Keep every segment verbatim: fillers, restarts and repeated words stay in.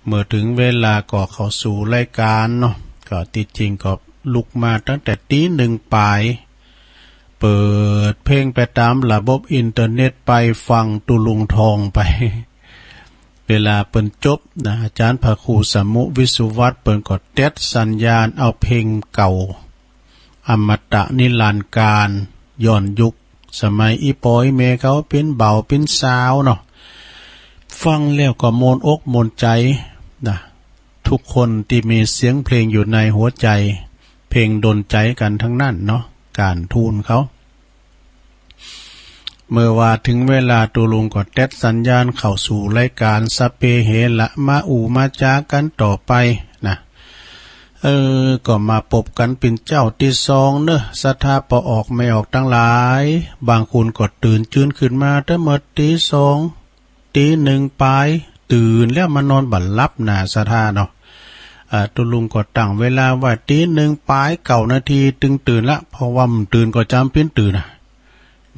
เมื่อเถิงเวลาก็เข้าสู่รายก๋านเนาะ ก็ตี้จริงก็ลุกมาตั้งแต่ตี๋หนึ่งป๋าย เปิดเพลงไปต๋ามระบบอินเทอร์เน็ตไป ฟังตุ๊ลุงทองไป เวลาเปิ้นจบนะ อาจ๋ารย์พระครูสมุห์ วิสุวัฒน์ เปิ้นก็เต็ดสัญญาณเอาเพลงเก่า อมตะนิรันดร์กาล ย้อนยุค สมัยอี่ป้ออี่แม่เขาเป๋นบ่าวเป๋นสาวเนาะ ฟังแล้วก็ม่วนอกม่วนใจ๋นะ ทุกคนตี้มีเสียงเพลงอยู่ในหัวใจ๋ เพลงดลใจ๋กั๋นตังนั้นเนาะ ก๋านทูลเขา เมื่อว่าเถิงเวลาตุ๊ลุงก็เต็ดสัญญาณเข้าสู่รายก๋านสัพเพเหระ มาอู้มาจ๋ากั๋นต่อไปนะ เออ ก็มาปบกั๋นเป๋นเจ้าตี้สองเนาะ ศรัทธาป้อออกแม่ออกตังหลาย บางคนก็ตื่นจื้นขึ้นมาแต่เมื่อตี๋สอง ตี๋หนึ่งป๋าย ตื่นแล้ว มานอนบ่หลับนะศรัทธาเนาะ อ่า ตุ๊ลุงก็ตั้งเวลาไว้ตี๋หนึ่งป๋ายเก้านาทีตึงตื่นละ เพราะว่าบ่ตื่นก็จ๋ำเป๋นตื่นนะ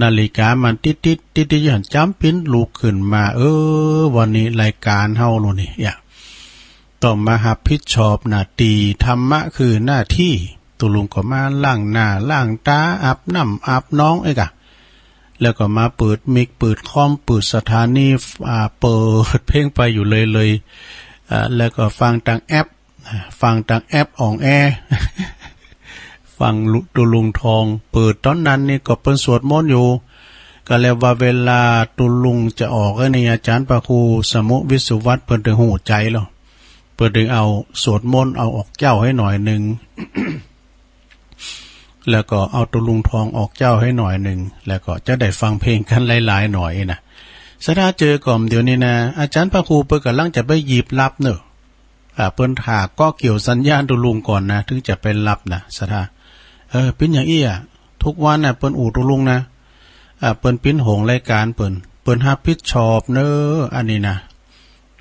นาฬิกามันติ๊ดติ๊ดติ๊ดติ๊ดอยู่หั้น จ๋ำเป๋นลุกขึ้นมา เออ วันนี้รายก๋านเฮาโลนี่ เอียะ ต้องมาฮับผิดชอบหน้าตี้ ธรรมะคือหน้าตี้ ตุ๊ลุงก็มาล้างหน้าล้างต๋า อาบน้ำอาบนองเอกอะ แล้วก็มาเปิดไมค์ เปิดคอม เปิดสถานี อ่า เปิดเพลงไปอยู่เลยเลย อ่า แล้วก็ฟังตางแอป ฟังตางแอปอ่องแอ ฟังตุ๊ลุงทอง เปิดต๋อนนั้นนี่ก็เปิ้นสวดมนต์อยู่ ก็แล้วว่าเวลาตุ๊ลุงจะออกอันนี้ อาจ๋ารย์พระครูสมุห์ วิสุวัฒน์ เปิ้นเถิงฮู้ใจ๋แล้ว เปิ้นเถิงเอาสวดมนต์เอาออกเจ้าหื้อหน่อยนึ่ง แล้วก็เอาตุ๊ลุงทองออกเจ้าหื้อหน่อยนึ่ง แล้วก็จะได้ฟังเพลงกั๋นหลายๆ หน่อยนะ ศรัทธาเจอก่อมเดี๋ยวนี้นะ อาจ๋ารย์พระครูเปิ้นก่ำลังจะไปหยิบฮับเนาะ อ่า เปิ้นถ่าเกาะเกี่ยวสัญญาณตุ๊ลุงก่อนนะ เถิงจะไปฮับนะ ศรัทธา เออ เป๋นอย่างอี้อะ ทุกวันน่ะ เปิ้นอู้ตุ๊ลุงนะ อ่า เปิ้นเป๋นหงรายก๋านเปิ้น เปิ้นฮับผิดชอบเนาะ อันนี้นะ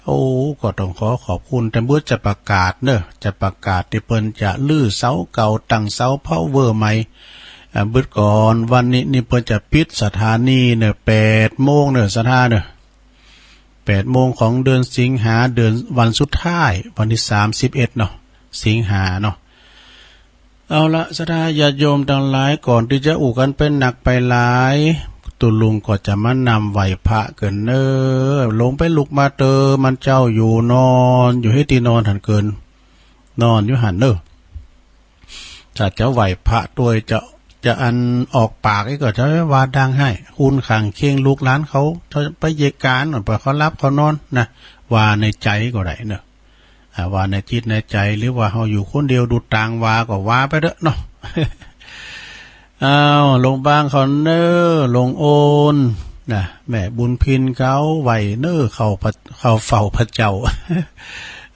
โอ้ ก็ต้องขอขอบคุณ แต่เปิ้นจะประกาศเนาะ จะประกาศตี้เปิ้นจะรื้อเสาเก่า ตั้งเสาพาวเวอร์ใหม่ อ่า เบิดก่อน วันนี้นี่เปิ้นจะปิดสถานีเนาะ แปดโมงเนาะ ศรัทธาเนาะ แปดโมงของเดือนสิงหา เดือน วันสุดท้าย วันตี้สามสิบเอ็ดเนาะ สิงหาเนาะ เอาละ ศรัทธาญาติโยมตังหลาย ก่อนตี้จะอู้กั๋นไปนักไปหลาย ตุ๊ลุงก็จะมานำไหว้พระเกินเนาะ ลงไปลุกมาเตอ มันเจ้าอยู่นอน อยู่หื้อตี้นอนหั้นเกิน นอนอยู่หั้นเนาะ ถ้าจะไหว้พระตวย จะ จะอันออกปากอี้ก็จะว่าดังหื้อ คุณข้างเคียงลูกหลานเขา จะไปเยียะก๋าน ปล่อยเขาหลับเขานอนนะ ว่าในใจ๋ก็ได้เนาะ อ่า ว่าในจิตในใจ๋ หรือว่าเฮาอยู่คนเดียวดูตางว่าก็ว่าไปเต๊อะเนาะ อ้าว ลงบ้างเขาเนาะ ลงโอนนะ แม่บุญพินเขาไหว้เนาะ เข้าพระ เข้าเฝ้าพระเจ้า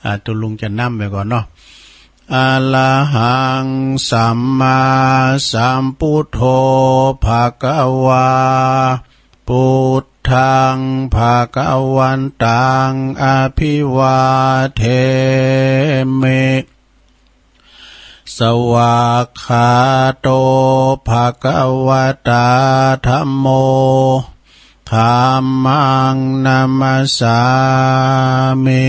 อ่า ตุ๊ลุงจะนำไปก่อนเนาะ อะระหัง สัมมาสัมพุทโธ ภะคะวา พุทธัง ภะคะวันตัง อะภิวาเทมิ สวากขาโต ภะคะวะตา ธัมโม ธัมมัง นะมัสสามิ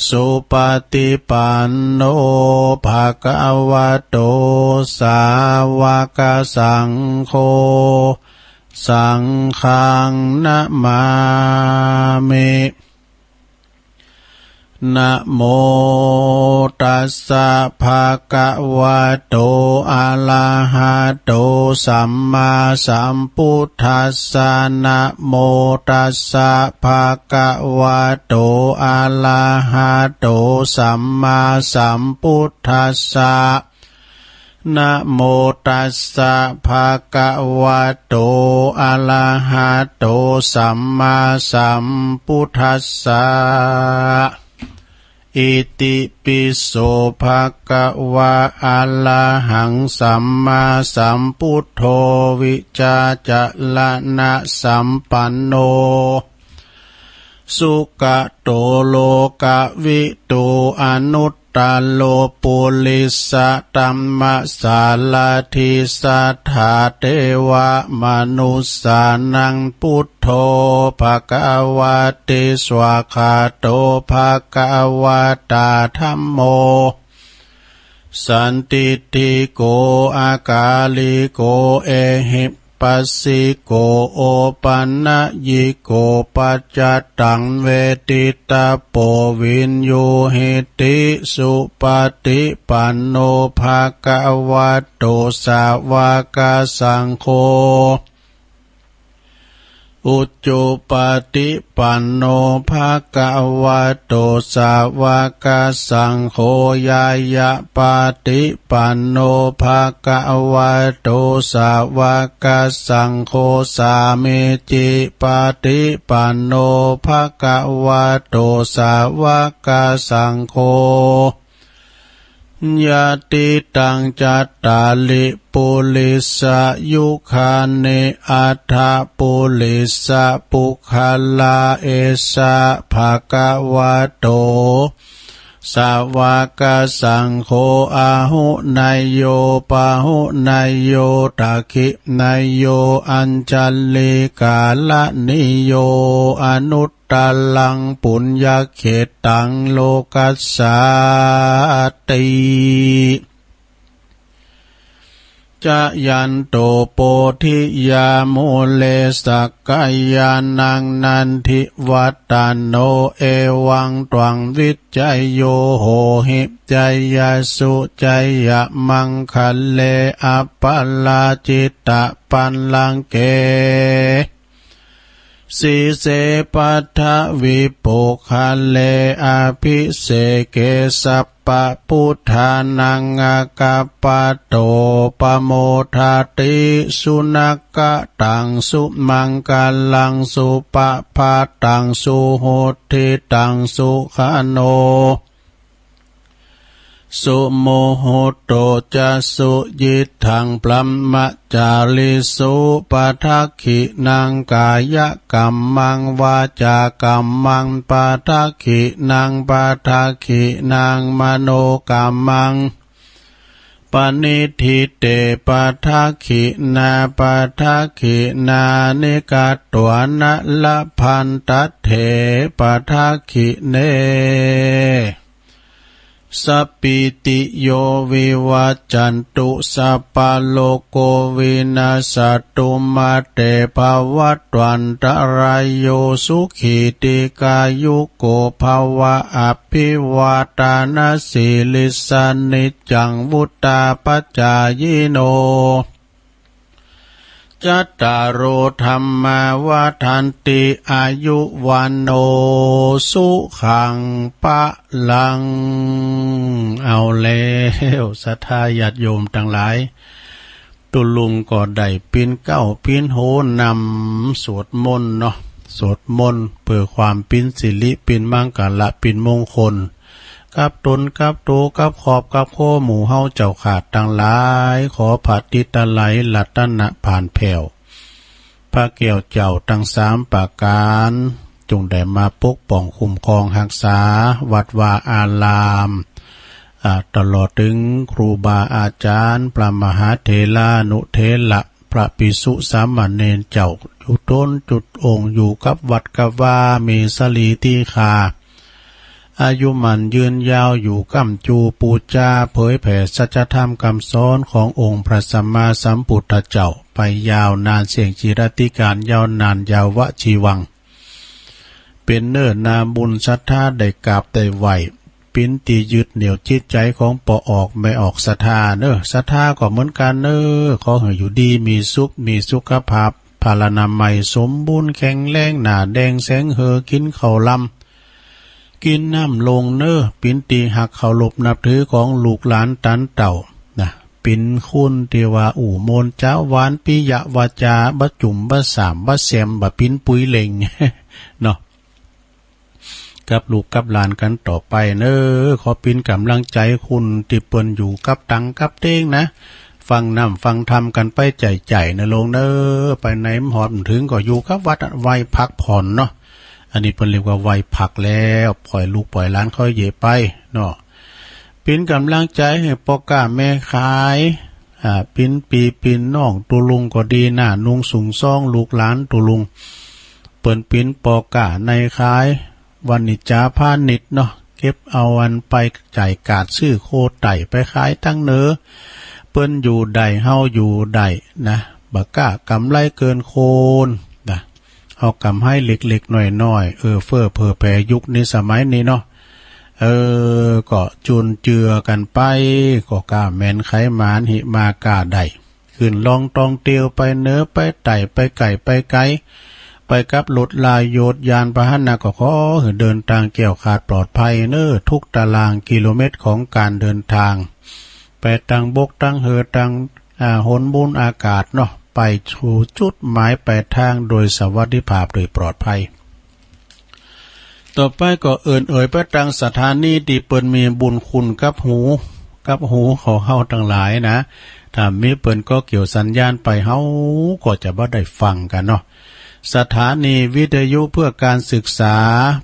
สุปะฏิปันโน ภะคะวะโต สาวะกะสังโฆ สังฆัง นะมามิ นะโมตัสสะ ภะคะวะโต อะระหะโต สัมมาสัมพุทธัสสะ นะโมตัสสะ ภะคะวะโต อะระหะโต สัมมาสัมพุทธัสสะ นะโมตัสสะ ภะคะวะโต อะระหะโต สัมมาสัมพุทธัสสะ อิติปิโส ภะคะวะ อะระหัง สัมมาสัมพุทโธ วิชาจารณะสัมปันโน สุกะโต โลกะวิทู อนุต ตโร ปุริสธัมมสารถิ สัทธา เทวมนุสสานัง พุทโธ ภะคะวะติ สวากขาโต ภะคะวะตา ธัมโม สันทิฏฐิโก อะกาลิโก เอหิปัสสิโก โอปันนยิโก ปัจจตัง เวทิตาโป วิญญูหิติ สุปฏิปันโน ภะคะวะโต สาวกสังโฆ อุจุปฏิปันโน ภะคะวะโต สาวกสังโฆ ญาณปฏิปันโน ภะคะวะโต สาวกสังโฆ สามีจิปฏิปันโน ภะคะวะโต สาวกสังโฆ ยะติตัง จัตตาริ ปุริสายุคานิ อัฏฐะ ปุริสปุคคลา เอสะ ภะคะวะโต สาวกสังโฆ อาหุเนยโย ปาหุเนยโย ทักขิเนยโย อัญชลีกาละนิโย อนุตตรัง ปุญญเขตตัง โลกัสสาติ จายันโต โพธิยา มูเล สักกายานัง นันทิวัตโต เอวังตวัง วิจโย โหหิ จยสสุ จยมังคะเล อัปปะราจิตะปัลลังเก สีเส ปัทวิปุคคเล อภิเสเก สัพพะพุทธานัง อาคัปปะโต ปะโมทะติ สุนัคขะตัง สุมังคะลัง สุปะพาตัง สุหุตติตัง สุขะโน สุมุหุตโต จะ สุยิตถัง บรมมจาริสุ ปะทักขินัง กายกัมมัง วาจากัมมัง ปะทักขินัง ปะทักขินัง มโนกัมมัง ปะนิฏฐิเต ปะทักขินา ปะทักขินานิ กัตถวานะ ละพันตัตเถ ปะทักขิเน สัพพีติโย วิวัจจันตุ สัพพะโรโค วินัสสะตุ มา เต ภะวัตวันตะราโย สุขี ทีฆายุโก ภะวะ อะภิวาทานะสีลิสสะ นิจจัง วุฑฒาปะจายิโน จัตตาโร ธัมมา วัฑฒันติ อายุ วัณโณ สุขัง พะลัง เอาแล้ว ศรัทธาญาติโยมตังหลาย ตุ๊ลุงก็ได้ปิ๊นเก๊าปิ๊นโฮนำสวดมนต์เนาะ สวดมนต์เปื้อความปิ๊นสิริ ปิ๊นมังคละ ปิ๊นมงคล กับต๋น กับตั๋ว กับครอบ กับครัว หมู่เฮาเจ้าข้าตังหลาย ขอผะติตะไลยรัตนะผ่านแผ้ว พระแก้วเจ้าตังสามประก๋าน จงได้มาปกป้องคุ้มครองฮักษา วัดวาอาราม อ่า ตลอดเถิงครูบาอาจ๋ารย์ พระมหาเถรานุเถระ พระภิกษุสามเณรเจ้า อยู่ต๋นจุดองค์ อยู่กับวัดกับวา มีสะหลีติฆา อายุหมั้นยืนยาว อยู่ก้ำจูปู๋จา เผยแผ่สัจธรรมกำสอนขององค์พระสัมมาสัมพุทธเจ้า ไปยาวนานเสี้ยงจิรัติก๋าล ยาวนานยาวะจีวัง เป๋นเนื้อนาบุญศรัทธาได้กราบได้ไหว้ เป๋นตี้ยึดเหนี่ยวจิตใจ๋ของป้อออกแม่ออกศรัทธาเน่อ ศรัทธาก็เหมือนกั๋นเน่อ ขอหื้ออยู่ดีมีสุข มีสุขภาพพลานามัยสมบูรณ์แข็งแรง หน้าแด่งแสงเฮอ กิ๋นข้าวลำ กิ๋นน้ำลงเน่อ เป๋นตี้ฮักเคารพนับถือของลูกหลานตันเต้านะ เป๋นคนตี้ว่าอู้ม่วนจ๋าหวาน ปิยวาจ๋า บ่จุ่มบ่ส่ามบ่แซม บ่ปิ๊นปุ๋ยเล็งเนาะ กับลูกกับหลานกั๋นต่อไปเน่อ ขอเป๋นก๋ำลังใจ๋คนตี้เปิ้นอยู่กับตั๋งกับเต๊งนะ ฟังน้ำฟังธรรมกั๋นไปใจ๋ๆ เน่อโลงเน่อ ไปไหนบ่ฮอดบ่เถิงก็อยู่กับวัดไหว้พักผ่อนเนาะ อันนี้เปิ้นเรียกว่าไหว้พักแล้ว ป่อยลูกป่อยหลานเขาเยียะไปเนาะ เป๋นก๋ำลังใจ๋หื้อป้อก๊าแม่ขาย อ่า เป๋นปี้เป๋นน้องตุ๊ลุงก็ดี หน้านุ่งสุงซองลูกหลานตุ๊ลุง เปิ้นเป๋นป้อก๊าในขาย วณิจจาพาณิชย์เนาะ เก็บเอาอันไปจ่ายก๋าดซื้อโคไต่ไปขายตังเหนือ เปิ้นอยู่ได้เฮาอยู่ได้นะ บ่ก้ากำไรเกินควรนะ เอากำไรเล็กๆ น้อยๆ เอื้อเฟื้อเผื่อแผ่ยุคนี้สมัยนี้เนาะ เออ ก็จุนเจือกั๋นไป ก็ก้าแหมนใครหมานหิมาก้าได้ ขึ้นล่องตองเตียวไปเหนือไปใต้ไปไก๋ไปไก๋ ไปกับรถลาโยชน์ยานพาหนะก็ขอหื้อเดินตางแคล้วคลาดปลอดภัยเน้อ ทุกตารางกิโลเมตรของก๋านเดินตาง ไปตางบกตางเฮือตาง อ่า หนมูลอากาศเนาะ ไปสู่จุดหมายปลายตางโดยสวัสดิภาพโดยปลอดภัย ต่อไปก็เอิ้นเอ่ยไปตางสถานีตี้เปิ้นมีบุญคุณกับหู กับหูของเฮาตังหลายนะ ถ้ามีเปิ้นก็เกี่ยวสัญญาณไป เฮาก็จะบ่ได้ฟังกั๋นเนาะ สถานีวิทยุเพื่อการศึกษา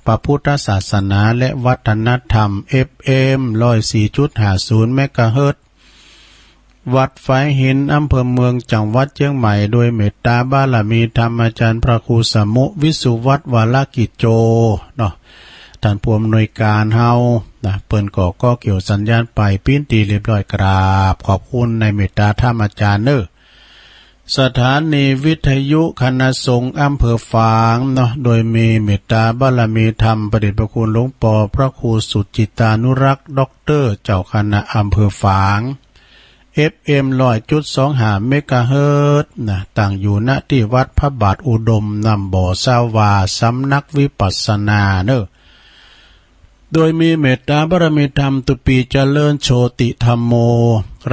พระพุทธศาสนาและวัฒนธรรม เอฟเอ็ม ร้อยสี่จุดห้าศูนย์ เมกะเฮิรตซ์ วัดฝายหิน อำเภอเมือง จังหวัดเจียงใหม่ โดยเมตตาบารมีธรรมอาจารย์พระครูสมุ วิสุวัฒน์ วรกิจโจ เนาะ ต้านผู้อำนวยก๋านเฮานะ เปิ้นก็ ก็เกี่ยวสัญญาณไปเป๋นตี้เรียบร้อย กราบขอบคุณในเมตตาธรรมอาจารย์เน้อ สถานีวิทยุคณะสงฆ์อำเภอฝางเนาะ โดยมีเมตตาบารมีธรรมพระเดชพระคุณหลวงป้อพระครูสุจิตตานุรักษ์ ด็อกเตอร์ เจ้าคณะอำเภอฝาง เอฟเอ็ม ร้อยจุดสองห้า เมกะเฮิรตซ์นะ ตั้งอยู่ ณ ตี้วัดพระบาทอุดม น้ำบ่อซาวา สำนักวิปัสสนาเน้อ โดยมีเมตตาบารมีธรรม ตุปีเจริญโชติธัมโม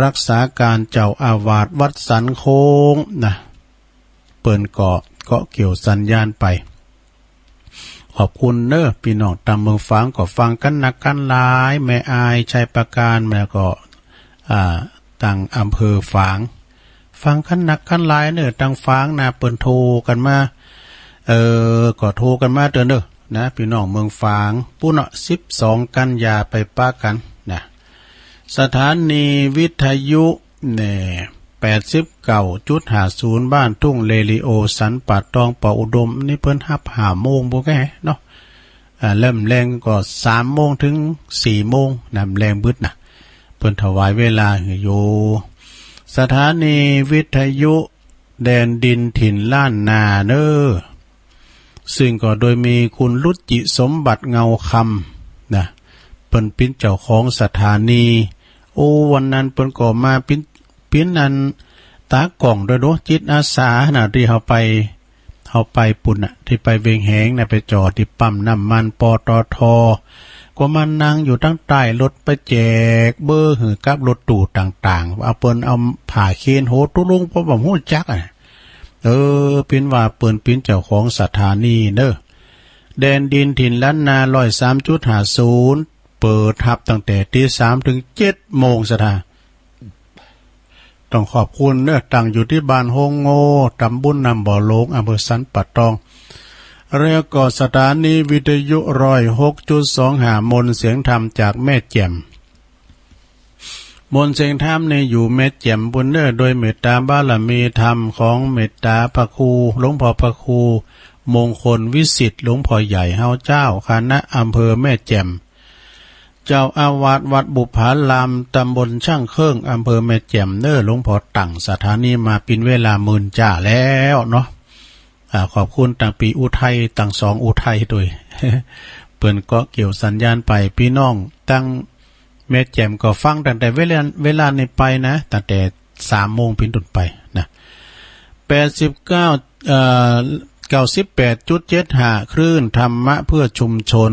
รักษาก๋านเจ้าอาวาสวัดสันโค้งนะ เปิ้นก็ ก็เกี่ยวสัญญาณไป ขอบคุณเน้อ ปี้น้องตางเมืองฝางก็ฟังกั๋นนักกั๋นหลาย แม่อาย ชัยประการ แล้วก็ อ่า ตางอำเภอฝาง ฟังกั๋นนักกั๋นหลายเน้อ ตางฝางนะ เปิ้นโทรกั๋นมา เออ ก็โทรกั๋นมาเตื้อเน้อ นะ ปี้น้องเมืองฝาง ปู้นเนาะ สิบสอง กัญญา ไปปะกั๋นนะ สถานีวิทยุ แน่ แปดสิบเก้าจุดห้าศูนย์ บ้านทุ่งเรดิโอ สันป่าตอง ป่าอุดม นี่เปิ้นฮับห้าโมงปู้นแก่เนาะ อ่า เริ่มแรงก็สามโมงเถิงสี่โมงนะ แรงบึดนะ เปิ้นถวายเวลาหื้ออยู่ สถานีวิทยุแดนดินถิ่นล้านนาเน้อ ซึ่งก็โดยมีคุณรุจิสมบัติเงาคำนะ เปิ้นเป๋นเจ้าของสถานี โอ้ วันนั้นเปิ้นก็มาเป๋น เป๋นอันตากล้องตวยเนาะ จิตอาสานะ ตี้เฮาไป เฮาไปปู้นน่ะ ตี้ไปเวียงแหงน่ะ ไปจ่อตี้ปั๊มน้ำมัน ปตท ก็มานั่งอยู่ตางใต้รถ ไปแจกเบอร์หื้อกับรถตู้ต่างๆ เอาเปิ้นเอาผ้าเคนโหตุ๊ลุง ป้อบ่ฮู้จักอะ เออ เป๋นว่าเปิ้นเป๋นเจ้าของสถานีเน้อ แดนดินถิ่นล้านนา ร้อยสามจุดห้าศูนย์ เปิดฮับตั้งแต่ตีสามเถิงเจ็ดโมงสถา ต้องขอบคุณเน้อ ตั้งอยู่ตี้บ้านโฮงโง่ ตำบลน้ำบ่อหลวง อำเภอสันป่าตอง แล้วก็สถานีวิทยุ ร้อยหกจุดสองห้า มนต์เสียงธรรมจากแม่แจ่ม มนต์เสียงธรรมนี่อยู่แม่แจ่มปู้นเน้อ โดยเมตตาบารมีธรรมของเมตตาพระครู หลวงพ่อพระครูมงคลวิสิทธิ์ หลวงพ่อใหญ่เฮาเจ้าคณะอำเภอแม่แจ่ม เจ้าอาวาสวัดบุปผาราม ตำบลช่างเครื่อง อำเภอแม่แจ่มเน้อ หลวงพ่อตั้งสถานีมาเป๋นเวลาเมินจ้าแล้วเนาะ อ่า ขอบคุณตางปี้อุทัย ตางสองอุทัยตวย เปิ้นก็เกี่ยวสัญญาณไป ปี้น้องตางแม่แจ่มก็ฟังตั้งแต่เวลา เวลานี้ไปนะ ตั้งแต่สามโมงเป๋นต้นไปนะ แปดสิบเก้า เอ่อ เก้าสิบแปดจุดเจ็ดห้า คลื่นธรรมะเพื่อชุมชน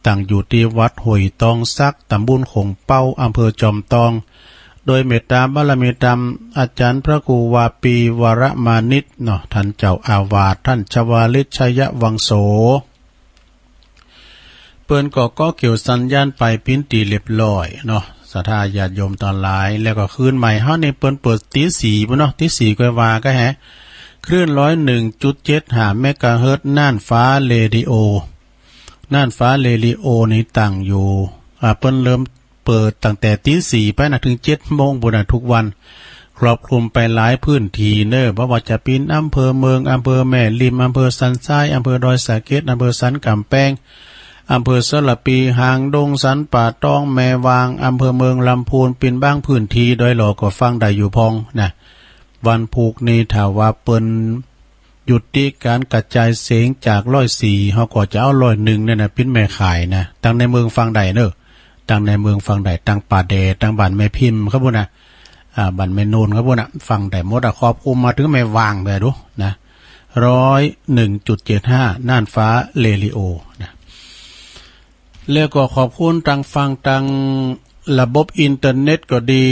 ตั้งอยู่ตี้วัดห้วยตองสัก ตำบลโขงเป๊า อำเภอจอมตอง โดยเมตตาบารมีธรรม อาจารย์พระครูวาปี วรมานิตเนาะ ต้านเจ้าอาวาส ต้านชวาลิต ชยวังโส เปิ้นก็ ก็เกี่ยวสัญญาณไปเป๋นตี้เรียบร้อยเนาะ ศรัทธาญาติโยมตังหลาย แล้วก็คืนใหม่เฮานี่เปิ้นเปิดตีสี่ปู้นเนาะ ตีสี่ก็ว่าก็แฮะ คลื่น ร้อยหนึ่งจุดเจ็ดห้า เมกะเฮิรตซ์ น่านฟ้าเรดิโอ น่านฟ้าเรดิโอนี่ตั้งอยู่ อ่า เปิ้นเริ่ม เปิดตั้งแต่ตี๋สี่ไปนะ เถิงเจ็ดโมงปู้นนะ กู้วัน ครอบคลุมไปหลายพื้นที่เน่อ บ่ว่าจะเป๋นอำเภอเมือง อำเภอแม่ริม อำเภอสันทราย อำเภอดอยสะเก็ด อำเภอสันก๋ำแปง อำเภอสะระพี หางดง สันป่าตอง แม่วาง อำเภอเมืองลำพูน เป๋นบางพื้นที่ ดอยหล่อก็ฟังได้อยู่พ่องนะ วันพูกนี้ถ้าว่าเปิ้น ยุติก๋านกระจายเสียงจากร้อยสี่ เฮาก็จะเอาร้อยหนึ่งเนี่ยนะ เป๋นแม่ข่ายนะ ตังในเมืองฟังได้เน่อ ตังในเมืองฟังได้ ตังป่าแด ตังบ้านแม่พิมพ์ครับปู้นนะ อ่า บ้านแม่โนนครับปู้นนะ ฟังได้หมดอะ ครอบคลุมมาเถิงแม่วางไปดูนะ ร้อยหนึ่งจุดเจ็ดห้า น่านฟ้าเรดิโอนะ แล้วก็ขอบคุณตังฟังตังระบบอินเทอร์เน็ตก็ดี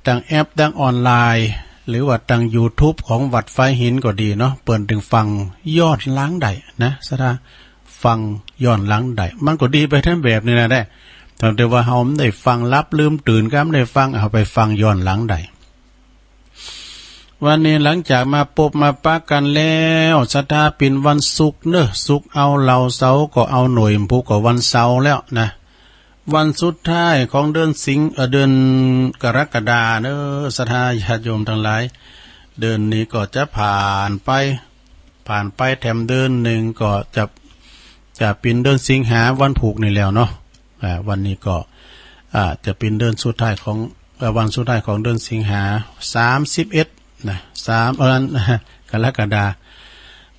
ตังแอป ตังออนไลน์ หรือว่าตังยูทูบของวัดฝายหินก็ดีเนาะ เปิ้นตึงฟังย้อนหลังได้นะ ศรัทธา ฟังย้อนหลังได้ มันก็ดีไปตังแบบนี้นะแด้ ตั้งแต่ว่าเฮาบ่ได้ฟังหลับลืมตื่นก็บ่ได้ฟัง เอาไปฟังย้อนหลังได้ วันนี้หลังจากมาปบมาปะกั๋นแล้ว ศรัทธา เป๋นวันศุกร์เน่อ ศุกร์เอาเหล่า เสาร์ก็เอาหน่วย พู้นก็วันเสาร์แล้วนะ วันสุดท้ายของเดือนสิงหา เอ่อ เดือนกรกฎาเน่อ ศรัทธาญาติโยมตังหลาย เดือนนี้ก็จะผ่านไป ผ่านไปแถมเดือนนึ่งก็จะ จะเป๋นเดือนสิงหาวันพูกนี้แล้วเนาะ อ่า วันนี้ก็ อ่า จะเป๋นเดือนสุดท้ายของ เอ่อ วันสุดท้ายของเดือนสิงหา สามสิบเอ็ดนะ สาม เอ่อ กรกฎา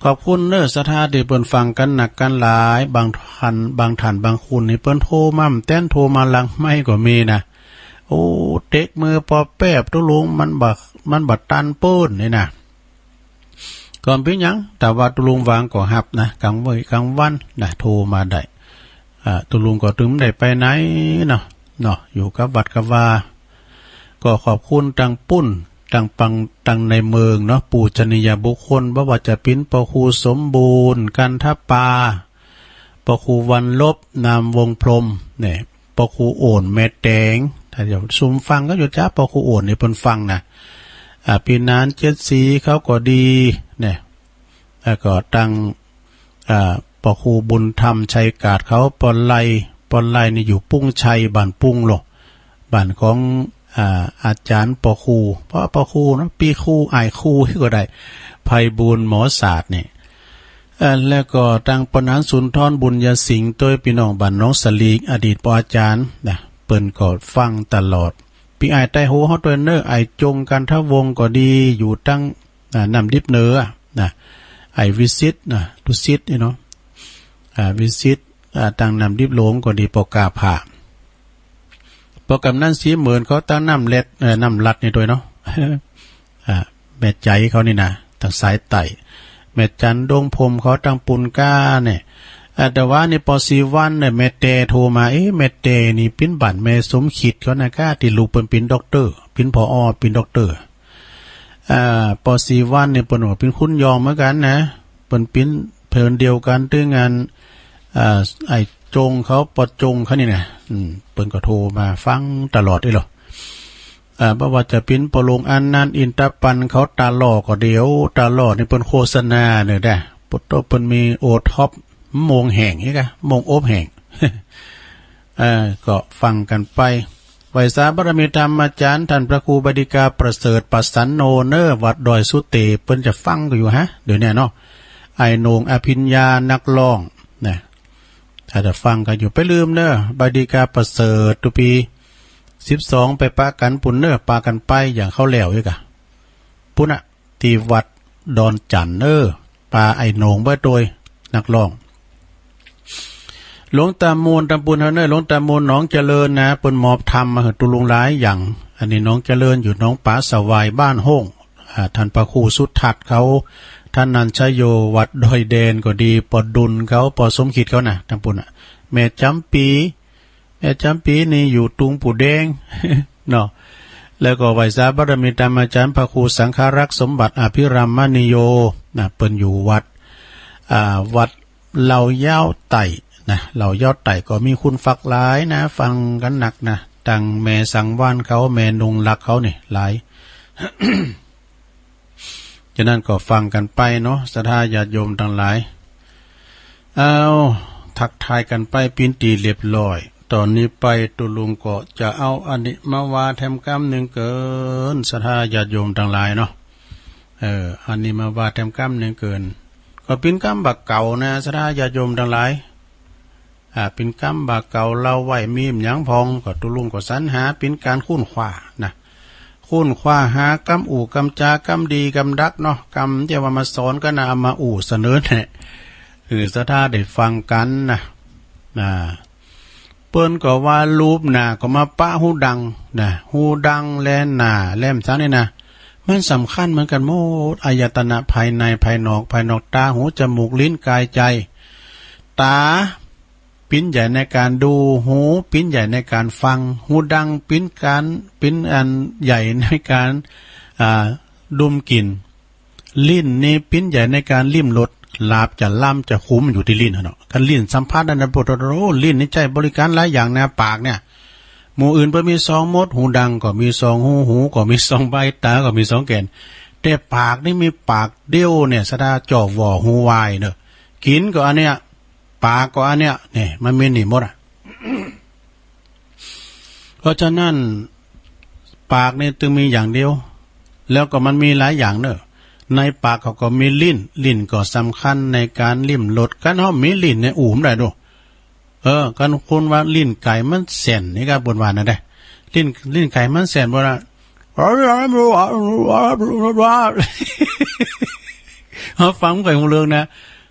ขอบคุณเน่อศรัทธาตี้เปิ้นฟังกั๋นนักกั๋นหลาย บางท่าน บางท่านบางคนนี่เปิ้นโทรมา แต๊นโทรมาหลังไมค์ก็มีนะ โอ้ เต๊กมือปอแป๊บ ตุ๊ลุง มันบ่ มันบ่ตันปู้นนี่นะ ก็บ่เป๋นหยัง ถ้าว่าตุ๊ลุงว่างก็ฮับนะ ก๋างเว่ยก๋างวันนะ โทรมาได้ อ่า ตุ๊ลุงก็ตึงบ่ได้ไปไหนเนาะ เนาะ อยู่กับวัดกับวา ก็ขอบคุณตังปู้น ตังปัง ตังในเมืองเนาะ ปูชนียบุคคล บ่ว่าจะเป๋นพระครูสมบูรณ์ กันทปา พระครูวันลบ นามวงศ์พรหม เนี่ย พระครูโอ่น แม่แตง ถ้าจะซุ่มฟังก็อยู่จ๊ะ พระครูโอ่นนี่เปิ้นฟังนะ อ่า ปี้นานเจ็ดศรีเขาก็ดี เนี่ย แล้วก็ตัง อ่า พระครูบุญธรรม ชัยกาดเขา ป้อไล่ ป้อไล่นี่อยู่ปุ้งชัย บ้านปุ้งโลก บ้านของ อ่า อาจ๋ารย์ป้อครู บ่ป้อครูเนาะ ปี้ครู อ้ายครูก็ได้ ไพบูลย์ หมอศาสตร์นี่ เอ่อ แล้วก็ตังป้อหนานสุนทร บุญญสิงห์ ตวยปี้น้องบ้านหนองสลีก อดีตป้ออาจ๋ารย์นะ เปิ้นก็ฟังตลอด ปี้อ้ายไต้ฮูเฮาตวยเน่อ อ้ายจง กันทวงศ์ก็ดี อยู่ตัง อ่า น้ำดิบเหนือนะ อ้ายวิสิตนะ ดุสิตนี่เนาะ อ่า วิสิต อ่า ตังน้ำดิบหลวงก็ดี ป้อก้าผ้า ป้อกำนันศรีเหมือนเขาตังน้ำเล็ด เอ่อ น้ำลัดนี่ตวยเนาะ อ่า แม่ใจ๋เขานี่นะ ตังสายใต้ แม่จันดงพรหมเขาตังปูนก้าเนี่ย อ่า แต่ว่านี่ป้อศรีวรรณเนี่ย แม่แตโทรมา เอ๊ะ แม่แตนี่เป๋นบ้านแม่สมคิดเขานะก้า ตี้ลูกเปิ้นเป๋นด็อกเตอร์ เป๋น ผอ เป๋นด็อกเตอร์ อ่า ป้อศรีวรรณนี่เปิ้นว่าเป๋นคุณยองเหมือนกั๋นนะ เปิ้นเป๋นเผินเดียวกั๋นตึงอัน อ่า อ้ายจงเขา ป้อจงเขานี่นะ อืม เปิ้นก็โทรมาฟังตลอดอี้ลอ อ่า บ่ว่าจะเป๋นป้อหลวงอานันท์ อินทปันธ์เขา ตาหล่อก็ดี ตาหล่อนี่เปิ้นโฆษณาเน่อแด้ ป้อโตเปิ้นมีโอท็อป โม่งแห้งนี่กะ โม่งอบแห้ง เอ่อ ก็ฟังกั๋นไป ไหว้สาบารมีธรรมอาจ๋ารย์ ต้านพระครูบดิกาประเสริฐ ปัสสันโน เน่อ วัดดอยสุเต เปิ้นจะฟังกั๋นอยู่ฮะ เดี๋ยวนี้เนาะ อ้ายโหน่ง อภิญญา นักร้องนะ ถ้าจะฟังกั๋นอยู่ ไปลืมเน่อ บดิกาประเสริฐ ตุ๊ปี๋ สิบสอง ไปปะกั๋นปู้นเน่อ ปากั๋นไป อย่างเข้าแล้วอี้กะ ปู้นน่ะ ตี้วัดดอนจั่นเน่อ ปาอ้ายโหน่งไปตวย นักร้อง หลวงตามูล ตำปูนเฮาเน่อ หลวงตามูล หนองเจริญนะ เปิ้นมอบธรรมมาหื้อตุ๊ลุงหลายอย่าง อันนี้หนองเจริญ อยู่หนองป๋าสวาย บ้านโฮ่ง อ่า ต้านพระครูสุทัศน์เขา ต้านนันทชโย วัดดอยแดนก็ดี ป้อดุลเขา ป้อสมคิดเขานะ ตำปูนน่ะ แม่จ๋ำปี๋ แม่จ๋ำปี๋นี่อยู่ตุงปู่แดง เนาะ แล้วก็ไหว้สาบารมีธรรมอาจ๋ารย์พระครูสังฆรักษ์สมบัติอภิรัมมณีโย นะ เปิ้นอยู่วัด อ่า วัดเหล่ายาวไต่นะ เหล่ายาวไต่ก็มีคุณฟักหลายนะ ฟังกั๋นนักนะ ตังแม่สังวาลเขา แม่นงรักเขานี่หลาย ฉะนั้นก็ฟังกั๋นไปเนาะ ศรัทธาญาติโยมตังหลาย เอา ทักทายกั๋นไปเป๋นตี้เรียบร้อย ต๋อนนี้ไปตุ๊ลุงก็จะเอาอันนี้มาว่าแถมกำนึ่งเกิน ศรัทธาญาติโยมตังหลายเนาะ เออ อันนี้มาว่าแถมกำนึ่งเกิน ก็เป๋นกำบ่าเก่านะ ศรัทธาญาติโยมตังหลาย อ่า เป๋นกำบ่าเก่าเล่าไว้ มีหยังพ่อง ก็ตุ๊ลุงก็สรรหาเป๋นก๋านค้นคว้านะ ค้นคว้าหากำอู้กำจากำดีกำดักเนาะ กำตี้ว่ามาสอนกั๋นนะ เอามาอู้เสนอแนะ หื้อศรัทธาได้ฟังกั๋นนะ นะ เปิ้นก็ว่ารูปหน้าก็มาปะฮูดังนะ ฮูดังและหน้าและหยังนี่นะ มันสำคัญเหมือนกั๋นหมด อายตนะภายในภายนอก ภายนอกต๋า หู จมูก ลิ้น ก๋าย ใจ๋ ต๋า เป๋นใหญ่ในก๋านดู หูเป๋นใหญ่ในก๋านฟัง ฮูดังเป๋นก๋าน เป๋นอันใหญ่ในก๋าน อ่า ดมกลิ่น ลิ้นนี่เป๋นใหญ่ในก๋านลิ้มรส หลาบจะลำจะขมอยู่ตี้ลิ้นหั้นเนาะ คันลิ้นสัมผัสอันนั้น โอ้โห ลิ้นนี่ใจ๊บริก๋ารหลายอย่างนะ ปากเนี่ย หมู่อื่นเปิ้นมีสองมด ฮูดังก็มีสองฮู หูก็มีสองใบ ต๋าก็มีสองแก่น แต่ปากนี่มีปากเดียวเนี่ย ศรัทธา จ่อหว่อฮูวายเนาะ กิ๋นก็อันเนี้ย ปากก็อันเนี้ย เนี่ย มันมีนี่หมดอะ เพราะฉะนั้น ปากนี่ตึงมีอย่างเดียว แล้วก็มันมีหลายอย่างเนาะ ในปากเขาก็มีลิ้น ลิ้นก็สำคัญในก๋านลิ้มรส คันเฮาบ่มีลิ้นเนี่ย อู้บ่ได้ดู เออ คันคนว่าลิ้นไก่มันแส่นนี่ก็บ่นว่านั่นได้ ลิ้น ลิ้นไก่มันแส่นบ่ล่ะ เฮาฟังบ่ค่อยฮู้เรื่องนะ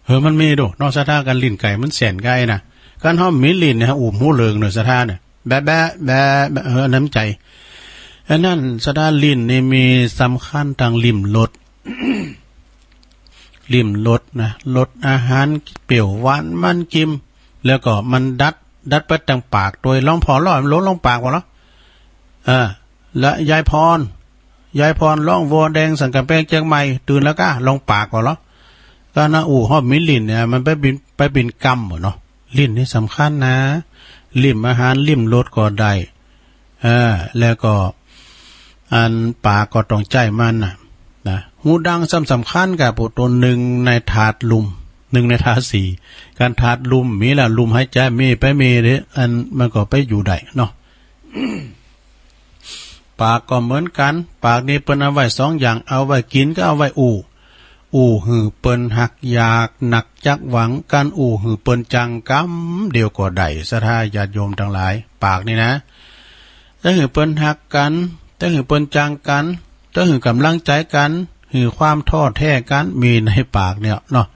เออ มันมีดูเนาะ ศรัทธา คันลิ้นไก่มันแส่นไก่นะ คันเฮาบ่มีลิ้นเนี่ย อู้บ่ฮู้เรื่องเนาะ ศรัทธาเนี่ย แบะแบะแบะแบะ เออ อันนั้นใจ๋ อันนั้น ศรัทธา ลิ้นนี่มีสำคัญตางลิ้มรส ลิ้มรสนะ รสอาหารเปรี้ยวหวานมันกิม แล้วก็มันดัด ดัดไปตางปาก โดยลองผ่อล่อ ลอง ลองปากว่าเหรอ เออ และยายพร ยายพรร้องวัวแดงสันก๋ำแปงเจียงใหม่ ตื่นแล้วก้า ลองปากว่าเหรอ ก็นะ อู้ เฮาบ่มีลิ้นเนี่ย มันไปเป๋น ไปเป๋นกำบ่เนาะ ลิ้นนี่สำคัญนะ ลิ้มอาหาร ลิ้มรสก็ได้ เออ แล้วก็ อันปากก็ต้องใจ๊มันน่ะ นะ ฮูดังซ้ำสำคัญกับผู้ตน นึ่งในธาตุลม นึ่งในธาตุสี่ คันธาตุลมมีแล้ว ลมหายใจ๋มีไปมีเด้ อันมันก็ไปอยู่ได้เนาะ ปากก็เหมือนกั๋น ปากนี่เปิ้นเอาไว้สองอย่าง เอาไว้กิ๋นกับเอาไว้อู้ อู้หื้อเปิ้นฮักอยากนักจักหวัง คันอู้หื้อเปิ้นจังกำเดียวก็ได้ ศรัทธาญาติโยมตังหลาย ปากนี่นะ จะหื้อเปิ้นฮักกั๋น จะหื้อเปิ้นจังกั๋น จะหื้อก๋ำลังใจ๋กั๋น หื้อความถ่อแท้กั๋น มีในปากเนี่ยเนาะ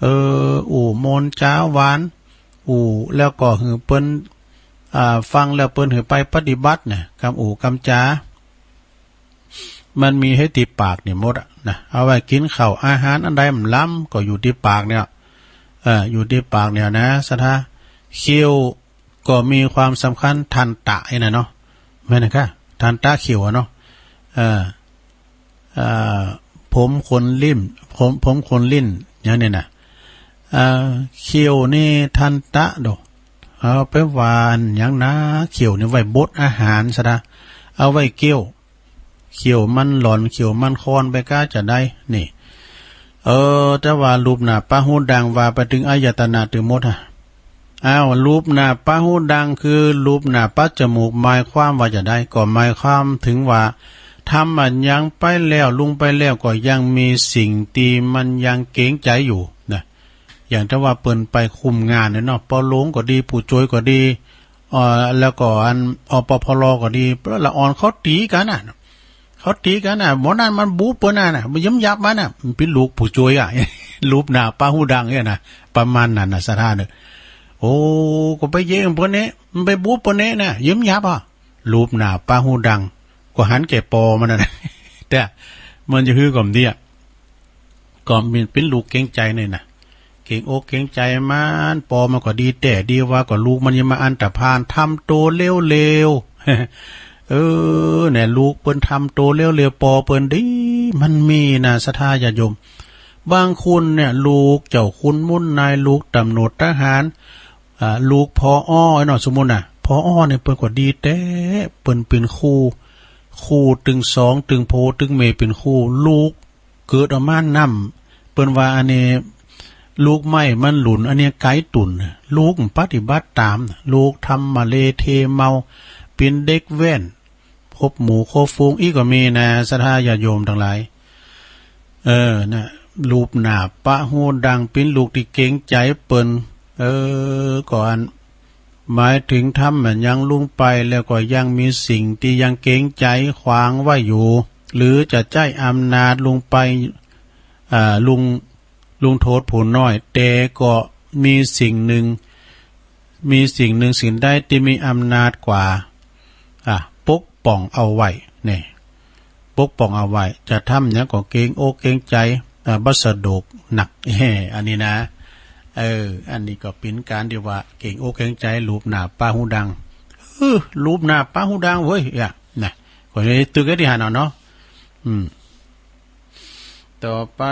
เออ อู้ม่วนจ๋าหวาน อู้แล้วก็หื้อเปิ้น อ่า ฟังแล้วเปิ้นหื้อไปปฏิบัติเนี่ย กำอู้กำจ๋า มันมีหื้อตี้ปากนี่หมดอะนะ เอาไว้กิ๋นข้าว อาหารอันใดมันล้ำก็อยู่ตี้ปากเนี่ย เออ อยู่ตี้ปากเนี่ยนะ ศรัทธา เขี้ยวก็มีความสำคัญ ทันตะนี่นะเนาะ แม่นนะก้า ทันตะเขี้ยวอะเนาะ เออ เอ่อ ผมขนลิ้น ผม ผมขนลิ้น อย่างนี้นะ เอ่อ เขี้ยวนี่ทันตะโด เอาไปว่าอันหยังนะ เขี้ยวนี่ไว้บดอาหารซะนะ เอาไว้เคี้ยว เขี้ยวมันหล่อน เขี้ยวมันคอนไปก้าจะได้ นี่ เออ แต่ว่ารูปหน้าปะฮูดังว่าไปเถิงอายตนะตึงหมดฮะ อ้าว รูปหน้าปะฮูดังคือรูปหน้าปะจมูก หมายความว่าจะได้ ก็หมายความเถิงว่า ธรรมะยังไปแล้ว ลุงไปแล้ว ก็ยังมีสิ่งตี้มันยังเกรงใจ๋อยู่นะ อย่างถ้าว่าเปิ้นไปคุมงานเนี่ยเนาะ ปอหลวงก็ดี ปู่โจยก็ดี เอ่อ แล้วก็อัน อปพล ก็ดี ละอ่อนเขาตี๋กั๋นน่ะ เขาตี๋กั๋นน่ะ หมอนั่นมันบู๊เปิ้นน่ะ มันเยิ้มยับมันน่ะ มันเป๋นลูกปู่โจยอะ รูปหน้าปะฮูดังเนี่ยนะ ประมาณนั้นน่ะ ศรัทธาเนาะ โอ้ ก็ไปเย้ยเปิ้นเนี่ย มันไปบู๊เปิ้นเนี่ยนะ เยิ้มยับอะ รูปหน้าปะฮูดัง ก็หันแก่ปอมันน่ะ แต่มันจะหื้อก่อมเดีย ก็มันเป๋นลูกเกรงใจ๋นี่นะ เกรงอกเกรงใจ๋มัน ปอมันก็ดีแต๊ดีว่า ก็ลูกมันยังมาอันตพาล ทำโตเลวๆ เออ เนี่ย ลูกเปิ้นทำโตเลวๆ ปอเปิ้นดี มันมีนะ ศรัทธาญาติโยม บางคนเนี่ย ลูกเจ้าขุนมูลนาย ลูกต๋ำรวจทหาร อ่า ลูก ผอ ไอ้เนาะ สมมุติน่ะ ผอ เนี่ย เปิ้นก็ดีแต๊ เปิ้นเป๋นครู ครูตึงสอง ตึงโผตึงเมย์เป๋นครู ลูกเกิดออกมาน้ำ เปิ้นว่าอันนี้ ลูกไม้มันหลุน อันเนี้ยไก๋ตั๋น ลูกปฏิบัติต๋าม ลูกทำมะเลเทเมา เป๋นเด็กแว่น คบหมู่คบฝูงอี้ก็มีนะ ศรัทธาญาติโยมตังหลาย เออ นะ ลูบหน้าปะฮูดัง เป๋นลูกตี้เกรงใจ๋เปิ้น เออ ก็อัน หมายเถิงทำแม่นยังลุงไป แล้วก็ยังมีสิ่งตี้ยังเกรงใจ๋ขวางไว้อยู่ หรือจะใจ๊อำนาจลุงไป อ่า ลุง ลุงโทษผู้น้อย แต่ก็มีสิ่งหนึ่ง มีสิ่งหนึ่งสิ่งใดตี้มีอำนาจกว่า อ่ะ ปกป้องเอาไว้ นี่ ปกป้องเอาไว้ จะทำหยังก็เกรงอกเกรงใจ๋ อ่า บ่สะดวกนัก แฮ่ อันนี้นะ เออ อันนี้ก็เป๋นก๋านตี้ว่าเกรงอกเกรงใจ๋ ลูบหน้าปะฮูดัง เออ ลูบหน้าปะฮูดังเว้ย อ่ะ นะ ก็เลยตึกไอ้ตี้หั้นเอาเนาะ อืม ต่อไป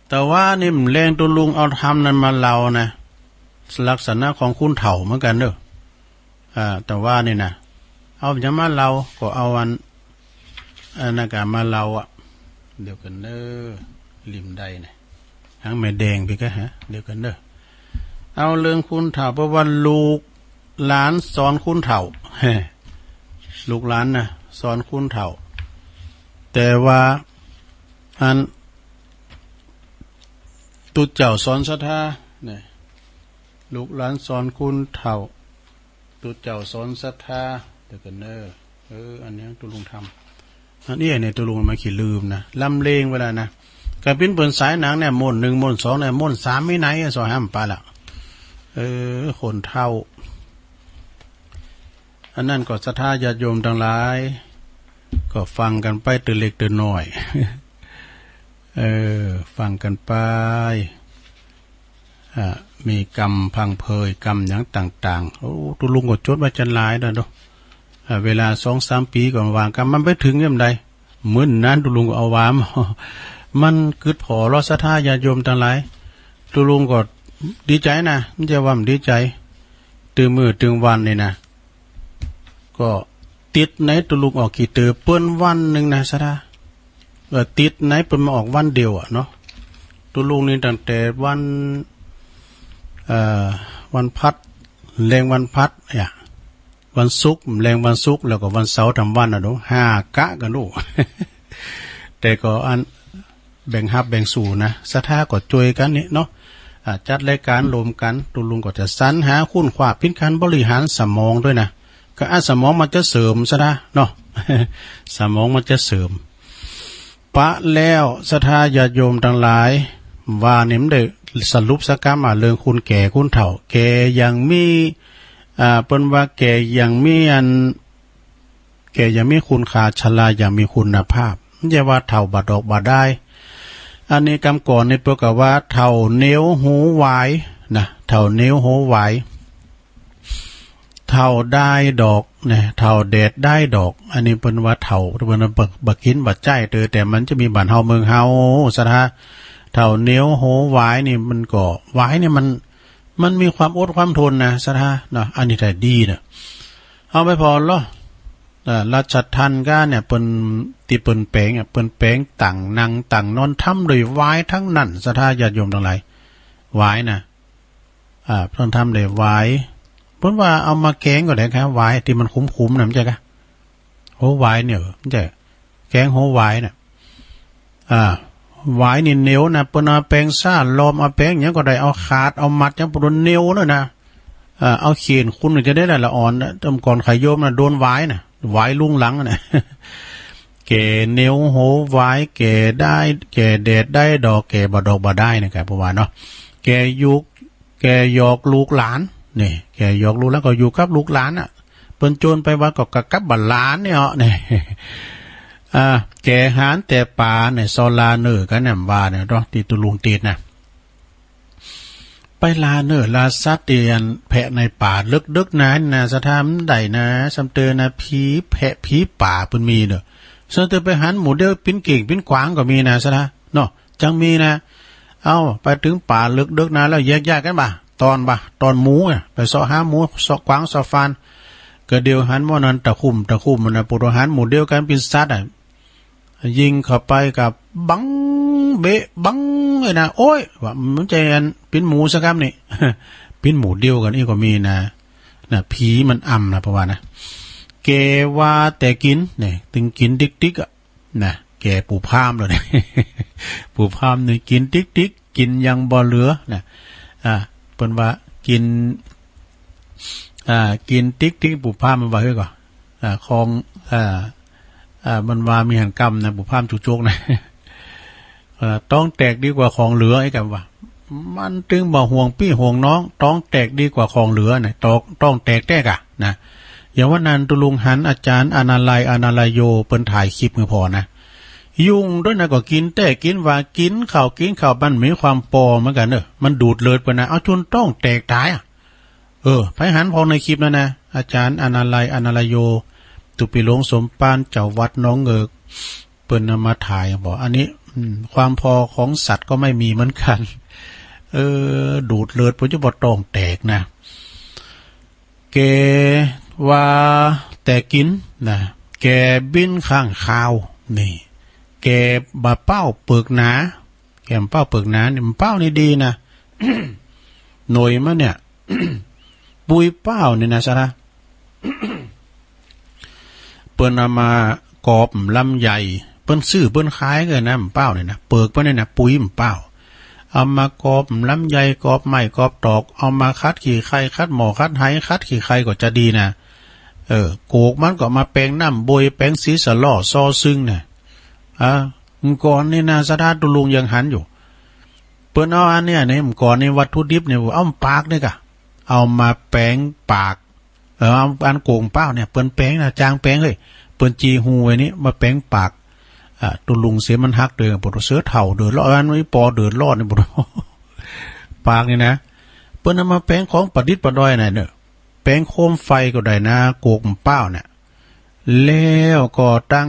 แต่ว่านี่มันแลงตุ๊ลุงเอาธรรมนั้นมาเล่านะ ลักษณะของคนเฒ่าเหมือนกั๋นเน่อ อ่า แต่ว่านี่นะ เอาหยังมาเล่า ก็เอาอัน อันนั้นก็มาเล่าอะ เดี๋ยวก่อนเน่อ ลิมใดนะ หางแม่แดงปี้ก็ฮะ เดี๋ยวก่อนเน่อ เอาเรื่องคนเฒ่า เพราะว่าลูกหลานสอนคนเฒ่า ลูกหลานนะ สอนคนเฒ่า แต่ว่า อัน ตุ๊เจ้าสอนศรัทธา เนี่ย ลูกหลานสอนคนเฒ่า ตุ๊เจ้าสอนศรัทธา เดี๋ยวก่อนเน่อ เออ อันนี้ตุ๊ลุงทำ อันนี้เนี่ยตุ๊ลุงมาขี้ลืมนะ ลำเลงไปแล้วนะ ก็เป๋นเปิ้นสายหนังเนี่ย ม้วนหนึ่ง ม้วนสองเนี่ย ม้วนสามมีไหน สอยห้ามปะละ เออ คนเฒ่า อันนั้นก็ศรัทธาญาติโยมตังหลาย ก็ฟังกั๋นไปเตื้อเล็กเตื้อน้อย เออ ฟังกั๋นไป อ่า มีกำพังเพย กำหยังต่างๆ โอ้ ตุ๊ลุงก็จดไว้จั้นหลายแล้วเนาะ อ่า เวลาสองสามปี๋ก็ว่ากั๋น มันไปเถิงยามใด มื้อนั้นตุ๊ลุงก็เอาว่า มันกึ๊ดผ่อลอศรัทธาญาติโยมตังหลาย ตุ๊ลุงก็ดีใจ๋นะ บ่ใจ้ว่าบ่ดีใจ๋ ตึงมื้อตึงวันนี่นะ ก็ติดในตุ๊ลุงออกกี่เตื้อ เปิ้นวันหนึ่งนะศรัทธา เออ ติดในเปิ้นมาออกวันเดียวอะเนาะ ตุ๊ลุงนี่ตั้งแต่วัน เอ่อ วันพฤหัส แลงวันพฤหัส เนี่ย วันศุกร์ แลงวันศุกร์ แล้วก็วันเสาร์ทำวันนะเนาะ ห้ากะกั๋นลูก แต่ก็อัน แบ่งฮับแบ่งสู้นะ ศรัทธาก็จ้วยกั๋นนี่เนาะ อ่า จัดรายก๋านรวมกั๋น ตุ๊ลุงก็จะสรรหาค้นคว้า เป๋นก๋านบริหารสมองตวยนะ ก็อันสมองมันจะเสริมศรัทธาเนาะ สมองมันจะเสริม ปะแล้วศรัทธาญาติโยมตังหลาย ว่านี่มันได้สรุปสักกำอะ เรื่องคนแก่คนเฒ่า แก่อย่างมี อ่า เปิ้นว่าแก่อย่างมีอัน แก่อย่างมีคุณค่า ชราอย่างมีคุณภาพ บ่ใจ้ว่าเฒ่าบ่ดอกบ่ดาย อันนี้กำก่อนนี่เปิ้นก็ว่าเฒ่าเหนียวหูหวายนะ เฒ่าเหนียวหูหวาย เฒ่าดายดอกนะ เฒ่าแดดดายดอก อันนี้เปิ้นว่าเฒ่า เปิ้นว่าบ่ บ่กิ๋นบ่ใจ๊เตื้อ แต่มันจะมีบ้านเฮาเมืองเฮาศรัทธา เฒ่าเหนียวหูหวายนี่มันก็ หวายนี่มัน มันมีความอดความทนนะศรัทธาเนาะ อันนี้ได้ดีนะ เอาไปผ่อลอ เอ่อ รัชทัณฑ์ก้าเนี่ย เปิ้น ตี้เปิ้นแป๋งอะ เปิ้นแป๋งตั๋งนั่งตั๋งนอน ทำโดยหวายตังนั้น ศรัทธาญาติโยมตังหลาย หวายนะ อ่า เปิ้นทำโดยหวาย เปิ้นว่าเอามาแกงก็ได้ครับ หวายตี้มันขุมๆ นะ บ่ใจ้กะ โหหวายเนี่ย บ่ใจ้ แกงโหหวายน่ะ อ่า หวายนี่เหนียวนะ เปิ้นเอาแป๋งซ่าลอม เอาแป๋งหยังก็ได้ เอาขาด เอามัดหยัง เปิ้นเหนียวเลยนะ อ่า เอาเขียนคุณจะได้ละอ่อนนะ แต่ก่อนใค่โยมนะ โดนหวายนะ หวายลุงหลังนะ แก่เหนียวโหหวาย แก่ดาย แก่แดดดายดอก แก่บ่ดอกบ่ดายนะครับ เปิ้นว่าเนาะ แก่ยุก แก่หยอกลูกหลาน นี่ แก่หยอกลูกหลาน ก็อยู่กับลูกหลานน่ะ เปิ้นจวนไปวัดก็กะกับบ่าหลานเนี่ยเหาะ นี่ อ่า แก่หานแต่ป๋าเนี่ย ซอลาเน่อกั๋นเนี่ย ว่าเนี่ยเนาะ ตี้ตุ๊ลุงติดนะ ไปลาเน่อลาสัตว์ตี้อันแพะในป่าเลิกๆ นั้นนะ ศรัทธา บ่ได้นะ ซ้ำเตอนะ ผีแพะผีป่าเปิ้นมีเน่อ ซ้ำเตอไปหันหมู่เดียวปิ้นเก่งปิ้นกวางก็มีนะ ศรัทธา เนาะ จังมีนะ เอ้า ไปเถิงป่าเลิกๆ นะ แล้วแยกย้ายกั๋นบ่า ตอนบ่า ตอนหมู่น่ะ ไปเซาะหาหมู่ เซาะกวาง เซาะฟาน ก็เดี๋ยวหันหม้อนั้นตะคุ่ม ตะคุ่มนะ ปูดหันหมู่เดียวกั๋นปิ้นสัตว์อะ ยิงเข้าไปก็บังเบะบังเลยนะ โอ๊ย ว่ามันจะอันปิ้นหมูสักกำนี่ ปิ้นหมูเดียวกั๋นอี้ก็มีนะ น่ะ ผีมันอำนะ เพราะว่านะ แกว่าแต่กิ๋นเนี่ย ตึงกิ๋นติ๊กๆ อะ นะ แกปู่พราหมณ์เลยเนี่ย ปู่พราหมณ์นี่กิ๋นติ๊กๆ กิ๋นอย่างบ่เหลือนะ อ่า เปิ้นว่ากิ๋น อ่า กิ๋นติ๊กๆ ปู่พราหมณ์มันว่าหื้อก่อ อ่า ของ อ่า อ่า มันว่ามีหันกำนะ ปู่พราหมณ์จุกจกนะ เอ่อ ต๊องแตกดีกว่าของเหลือ ไอ้กำว่า มันตึงบ่ห่วงปี้ห่วงน้อง ต๊องแตกดีกว่าของเหลือนะ ต๊อง ต๊องแตกแต๊ก่ะนะ อย่างวันนั้นตุ๊ลุงหันอาจ๋ารย์อนาลัย อนาลัยโย เปิ้นถ่ายคลิปหื้อผ่อนะ ยุ่งตวยนะ ก็กิ๋นแต๊กิ๋นว่า กิ๋นข้าว กิ๋นข้าว มันมีความปอเหมือนกั๋นเนอะ มันดูดเลือดเปิ้นนะ เอาจุนต๊องแตกต๋ายอะ เออ ใผหันผ่องในคลิปนั้นนะ อาจ๋ารย์อนาลัย อนาลัยโย ตุ๊ปี๋หลวงสมภาร เจ้าวัดหนองเงิก เปิ้นเอามาถ่าย บอกอันนี้ อืม ความปอของสัตว์ก็ไม่มีเหมือนกั๋น เออ ดูดเลือดเปิ้นจะบ่ต๊องแตกนะ แกว่าแต่กิ๋นนะ แกบินข้างคาว นี่ แกบ่าเป้าเปิกหนา แกบ่าเป้าเปิกหนานี่ บ่าเป้านี่ดีนะ หน่วยมันเนี่ย ปุยเป้านี่นะสาระ เปิ้นเอามากอบลำไย เปิ้นซื้อเปิ้นขายกั๋นนะ บ่าเป้านี่นะ เปิกเปิ้นนี่นะ ปุยบ่าเป้า เอามากอบลำไย กอบไม้ กอบตอก เอามาขัดขี้ใคร่ ขัดหม้อ ขัดไห ขัดขี้ใคร่ก็จะดีนะ เออ โกกมันก็มาแป๋งน้ำบวย แป๋งสีสะล่อซอซึงนะ อ่า เมื่อก่อนนี่นะ สาระตุ๊ลุงยังหันอยู่ เปิ้นเอาอันเนี้ย นี่ เมื่อก่อนนี่วัตถุดิบเนี่ย เอาปากนี่ก่ะ เอามาแป๋งปาก เออ เอาอันโกกบ่าเป้าเนี่ย เปิ้นแป๋งนะ จ้างแป๋งเฮ้ย เปิ้นจี่หูไว้นี่ มาแป๋งปาก อ่า ตุ๊ลุงเสียมันหักเดือด ปวดเสื้อเฒ่าเดือดร้อน อันนี้ปอเดือดร้อนนี่ ปวด ปากนี่นะ เปิ้นเอามาแป๋งของประดิษฐ์ประดอยน่ะเนอะ แป๋งโคมไฟก็ได้นะ โกกบ่าเป้าน่ะ แล้วก็ตัง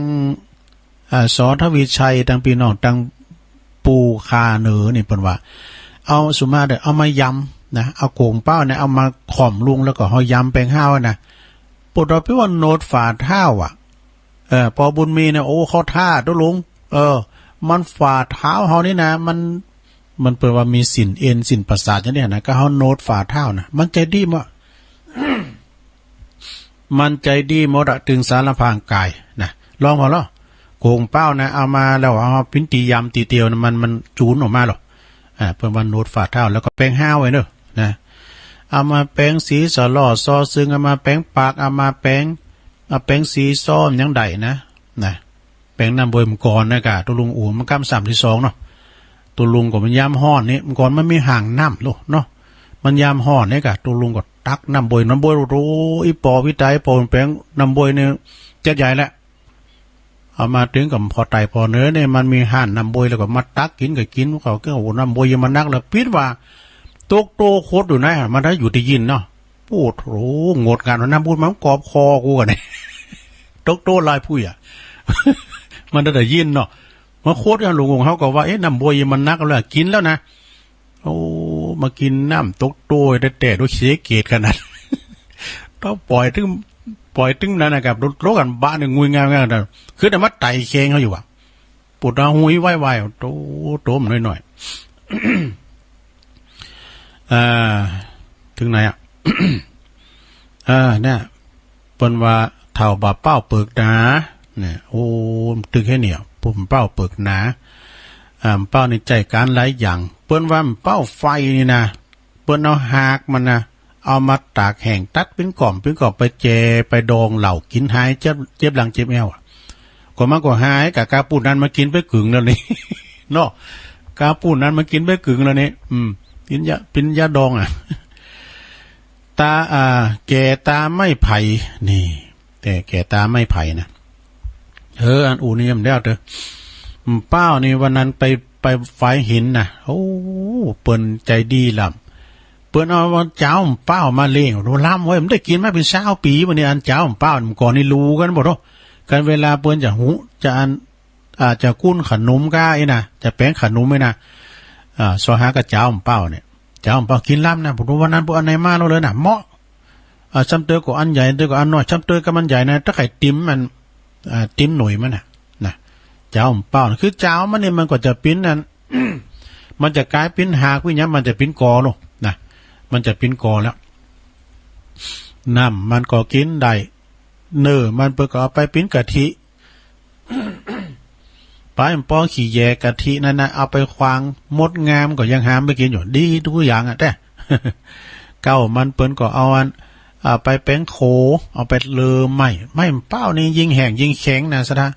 อ่า สอ ทวีชัย ตังปี้น้อง ตังปู่คาเหนือนี่เปิ้นว่า เอาสุมาเด้อ เอามายำนะ เอาโกกบ่าเป้าเนี่ย เอามาข่อมลุง แล้วก็เฮายำแป๋งห้าวนะ ปวดเอาไปว่าโนดฝ่าเท้าอ่ะ เออ ปอบุญมีเนี่ย โอ้ เข้าท่าตุ๊ลุง เออ มันฝ่าเท้าเฮานี่นะ มัน มันเปิ้นว่ามีเส้นเอ็นเส้นประสาทอย่างนี้นะ ก็เฮาโนดฝ่าเท้านะ มันใจ๋ดีบ่ มันใจ๋ดีหมดอะ ตึงสารพร่างก๋ายนะ ลองผ่อลอ โกกบ่าเป้านะ เอามาแล้วเอาปิ้นตี๋ยำตี๋เตียวนะ มัน มันจูนออกมาหรอ อ่า เปิ้นว่าโนดฝ่าเท้า แล้วก็แป๋งห้าวไว้เนอะนะ เอามาแป๋งสีสะล่อซอซึง เอามาแป๋งปาก เอามาแป๋ง เอาแป๋งสีซ้อมยังได้นะ นะ แป๋งน้ำบวยเมื่อก่อนนะก่ะ ตุ๊ลุงอู้ มันกำส่ำตี้สองเนาะ ตุ๊ลุงก็มันยามฮ้อนนี่ เมื่อก่อนมันมีหางน้ำลูกเนาะ มันยามฮ้อนนี่ก่ะ ตุ๊ลุงก็ตักน้ำบวย น้ำบวย โอ้โห อีปอปี้ต๋าย ปอแป๋งน้ำบวยเนี่ย จัดใหญ่แล้ว เอามาตึงก็ผ่อไต่ผ่อเนินเนี่ย มันมีฮ้านน้ำบวย แล้วก็มาตักกิ๋นก็กิ๋น เขาก็ โอ้โห น้ำบวยเยอะมานัก แล้วปิ๊ดว่า ตกโต้คดอยู่นะ มันได้อยู่ตี้ยินเนาะ โอ้โห งดงาม น้ำบวยมันกอบคอกูก่ะเนี่ย ตกโต้ลายผู้ใหญ่ มันได้ยินเนาะ มาคดกัน ลุงของเขาก็ว่า เอ๊ะ น้ำบวยมันนักแล้ว กิ๋นแล้วนะ โอ้ มากิ๋นน้ำตกโต้แต๊ๆ โดยเสียเกียรติขนาด ต้องปล่อยตึง ปล่อยตึงนั้นนะครับ รถ รถกันบะเนี่ย งุยงามงามนะ คือแต่มาไต่แขงเขาอยู่อะ ปวดหัวหุยไว้ๆ โต โตมันน้อยๆ อ่า เถิงไหนอะ อ่า เนี่ย เปิ้นว่าเฒ่าบ่าเป้าเปิกหนา เนี่ย โอ้ ตึกแค่เนี่ย บ่าเป้าเปิกหนา อ่า บ่าเป้านี่ใจ๊ก๋านหลายอย่าง เปิ้นว่าบ่าเป้าไฟนี่นะ เปิ้นเอาหากมันนะ เอามาตากแห้ง ตัดเป๋นก้อม เป๋นก้อม ไปแจ่ ไปดองเหล้ากิ๋น หายเจ็บ เจ็บหลังเจ็บแอวอะ ก็มันก็หาย กะ กาปู้นั้นมากิ๋นไปกึ่งแล้วนี่ เนาะ กาปู้นั้นมากิ๋นไปกึ่งแล้วนี่ อืม กิ๋นยา เป๋นยาดองอะ ตา อ่า แก่ตาไม้ไผ่ นี่ แต่แก่ตาไม้ไผ่นะ เออ อันอู้นี่ยังบ่แล้วเต๋อ บ่าเป้านี่วันนั้นไป ไปฝายหินนะ โอ้ เปิ้นใจ๋ดีล้ำ เปิ้นเอาจ๋าวบ่าเป้ามาเลี้ยง โอ้ ล้ำเว้ย บ่ได้กิ๋นมาเป๋นซาวปี๋ วันนี้อันจ๋าวบ่าเป้า เมื่อก่อนนี่ฮู้กั๋นบ่เนาะ กั๋นเวลาเปิ้นจะหุ จะอัน อ่า จะกุ้นขนมก้าอี้นะ จะแป๋งขนมอี้นะ อ่า ซอหากับจ๋าวบ่าเป้าเนี่ย จ๋าวบ่าเป้ากิ๋นล้ำนะ ผมดูวันนั้นพวกอันไหนมาแล้วเลยนะ เหมาะ อ่า ซ้ำเตยก็อันใหญ่ เตยก็อันน้อย ซ้ำเตยก็มันใหญ่นะ ถ้าใค่ติ๋มมัน อ่า ติ๋มหน่วยมันน่ะ นะ จาวเป้า คือจาวมันนี่มันก็จะเป๋นอัน มันจะก๋ายเป๋นหากเป๋นหยัง มันจะเป๋นกอลงนะ มันจะเป๋นกอแล้ว น้ำมันก็กิ๋นได้ เนื้อมันเปิ้นก็เอาไปเป๋นกะทิ ไปปอขี้แยะกะทินั่นนะ เอาไปขว้าง มดงามก็ยังหามไปกิ๋นอยู่ ดีกู้อย่างอะแต๊ เก๊ามันเปิ้นก็เอาอัน เอาไปแป๋งโข เอาไปเลิมไหม้ ไม้เป้านี่ยิ่งแห้งยิ่งแข็งนะสะท้า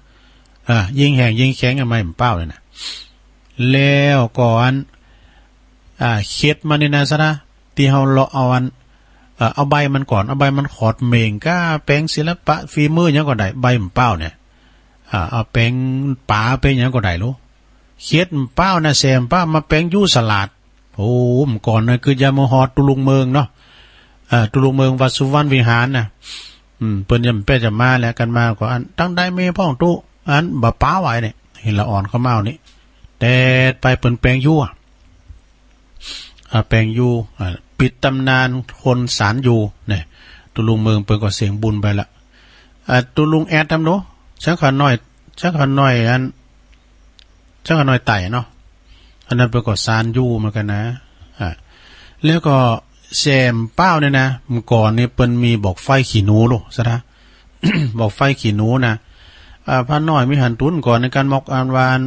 อ่า ยิ่งแห้งยิ่งแข็งอะ ไม้เป้านี่นะ แล้วก็อัน อ่า เข็ดมันนี่นะสะท้า ตี้เฮาเลาะเอาอัน เอ่อ เอาใบมันก่อน เอาใบมันขอดเหม่งก้า แป๋งศิลปะฝีมือหยังก็ได้ ใบเป้าเนี่ย อ่า เอาแป๋งป๋าแป๋งหยังก็ได้ลูก เข็ดเป้านะ แส้เป้ามาแป๋งยู้สลัด โอ้ เมื่อก่อนนะ คือจะมาฮอดตุ๊ลุงเมืองเนาะ เอ่อ ตุ๊ลุงเมืองวัดสุวรรณวิหารนะ อืม เปิ้นยังแป๊จะมาแหละ กันมาก็อัน ตังใดมีพ่องตุ๊ อันบ่ป๋าไหวเนี่ย หินละอ่อนเข้ามาเอานี่ แต๊ดไปเปิ้นแป๋งยู้อะ อ่า แป๋งยู้ อ่า ปิดต๋ำนานคนสานยู้เนี่ย ตุ๊ลุงเมืองเปิ้นก็เสียงบุญไปละ อ่า ตุ๊ลุงแอดทำหนู สังฆาน้อย สังฆาน้อยอัน สังฆาน้อยไต่เนาะ อันนั้นเปิ้นก็สานยู้เหมือนกั๋นนะ อ่า แล้วก็แส้เป้าเนี่ยนะ เมื่อก่อนนี่เปิ้นมีบอกไฟขี้หนูลูกสะท้า บอกไฟขี้หนูนะ อ่า พระน้อยมีหันตุ๊นก่อนในก๋านมอกอันวาน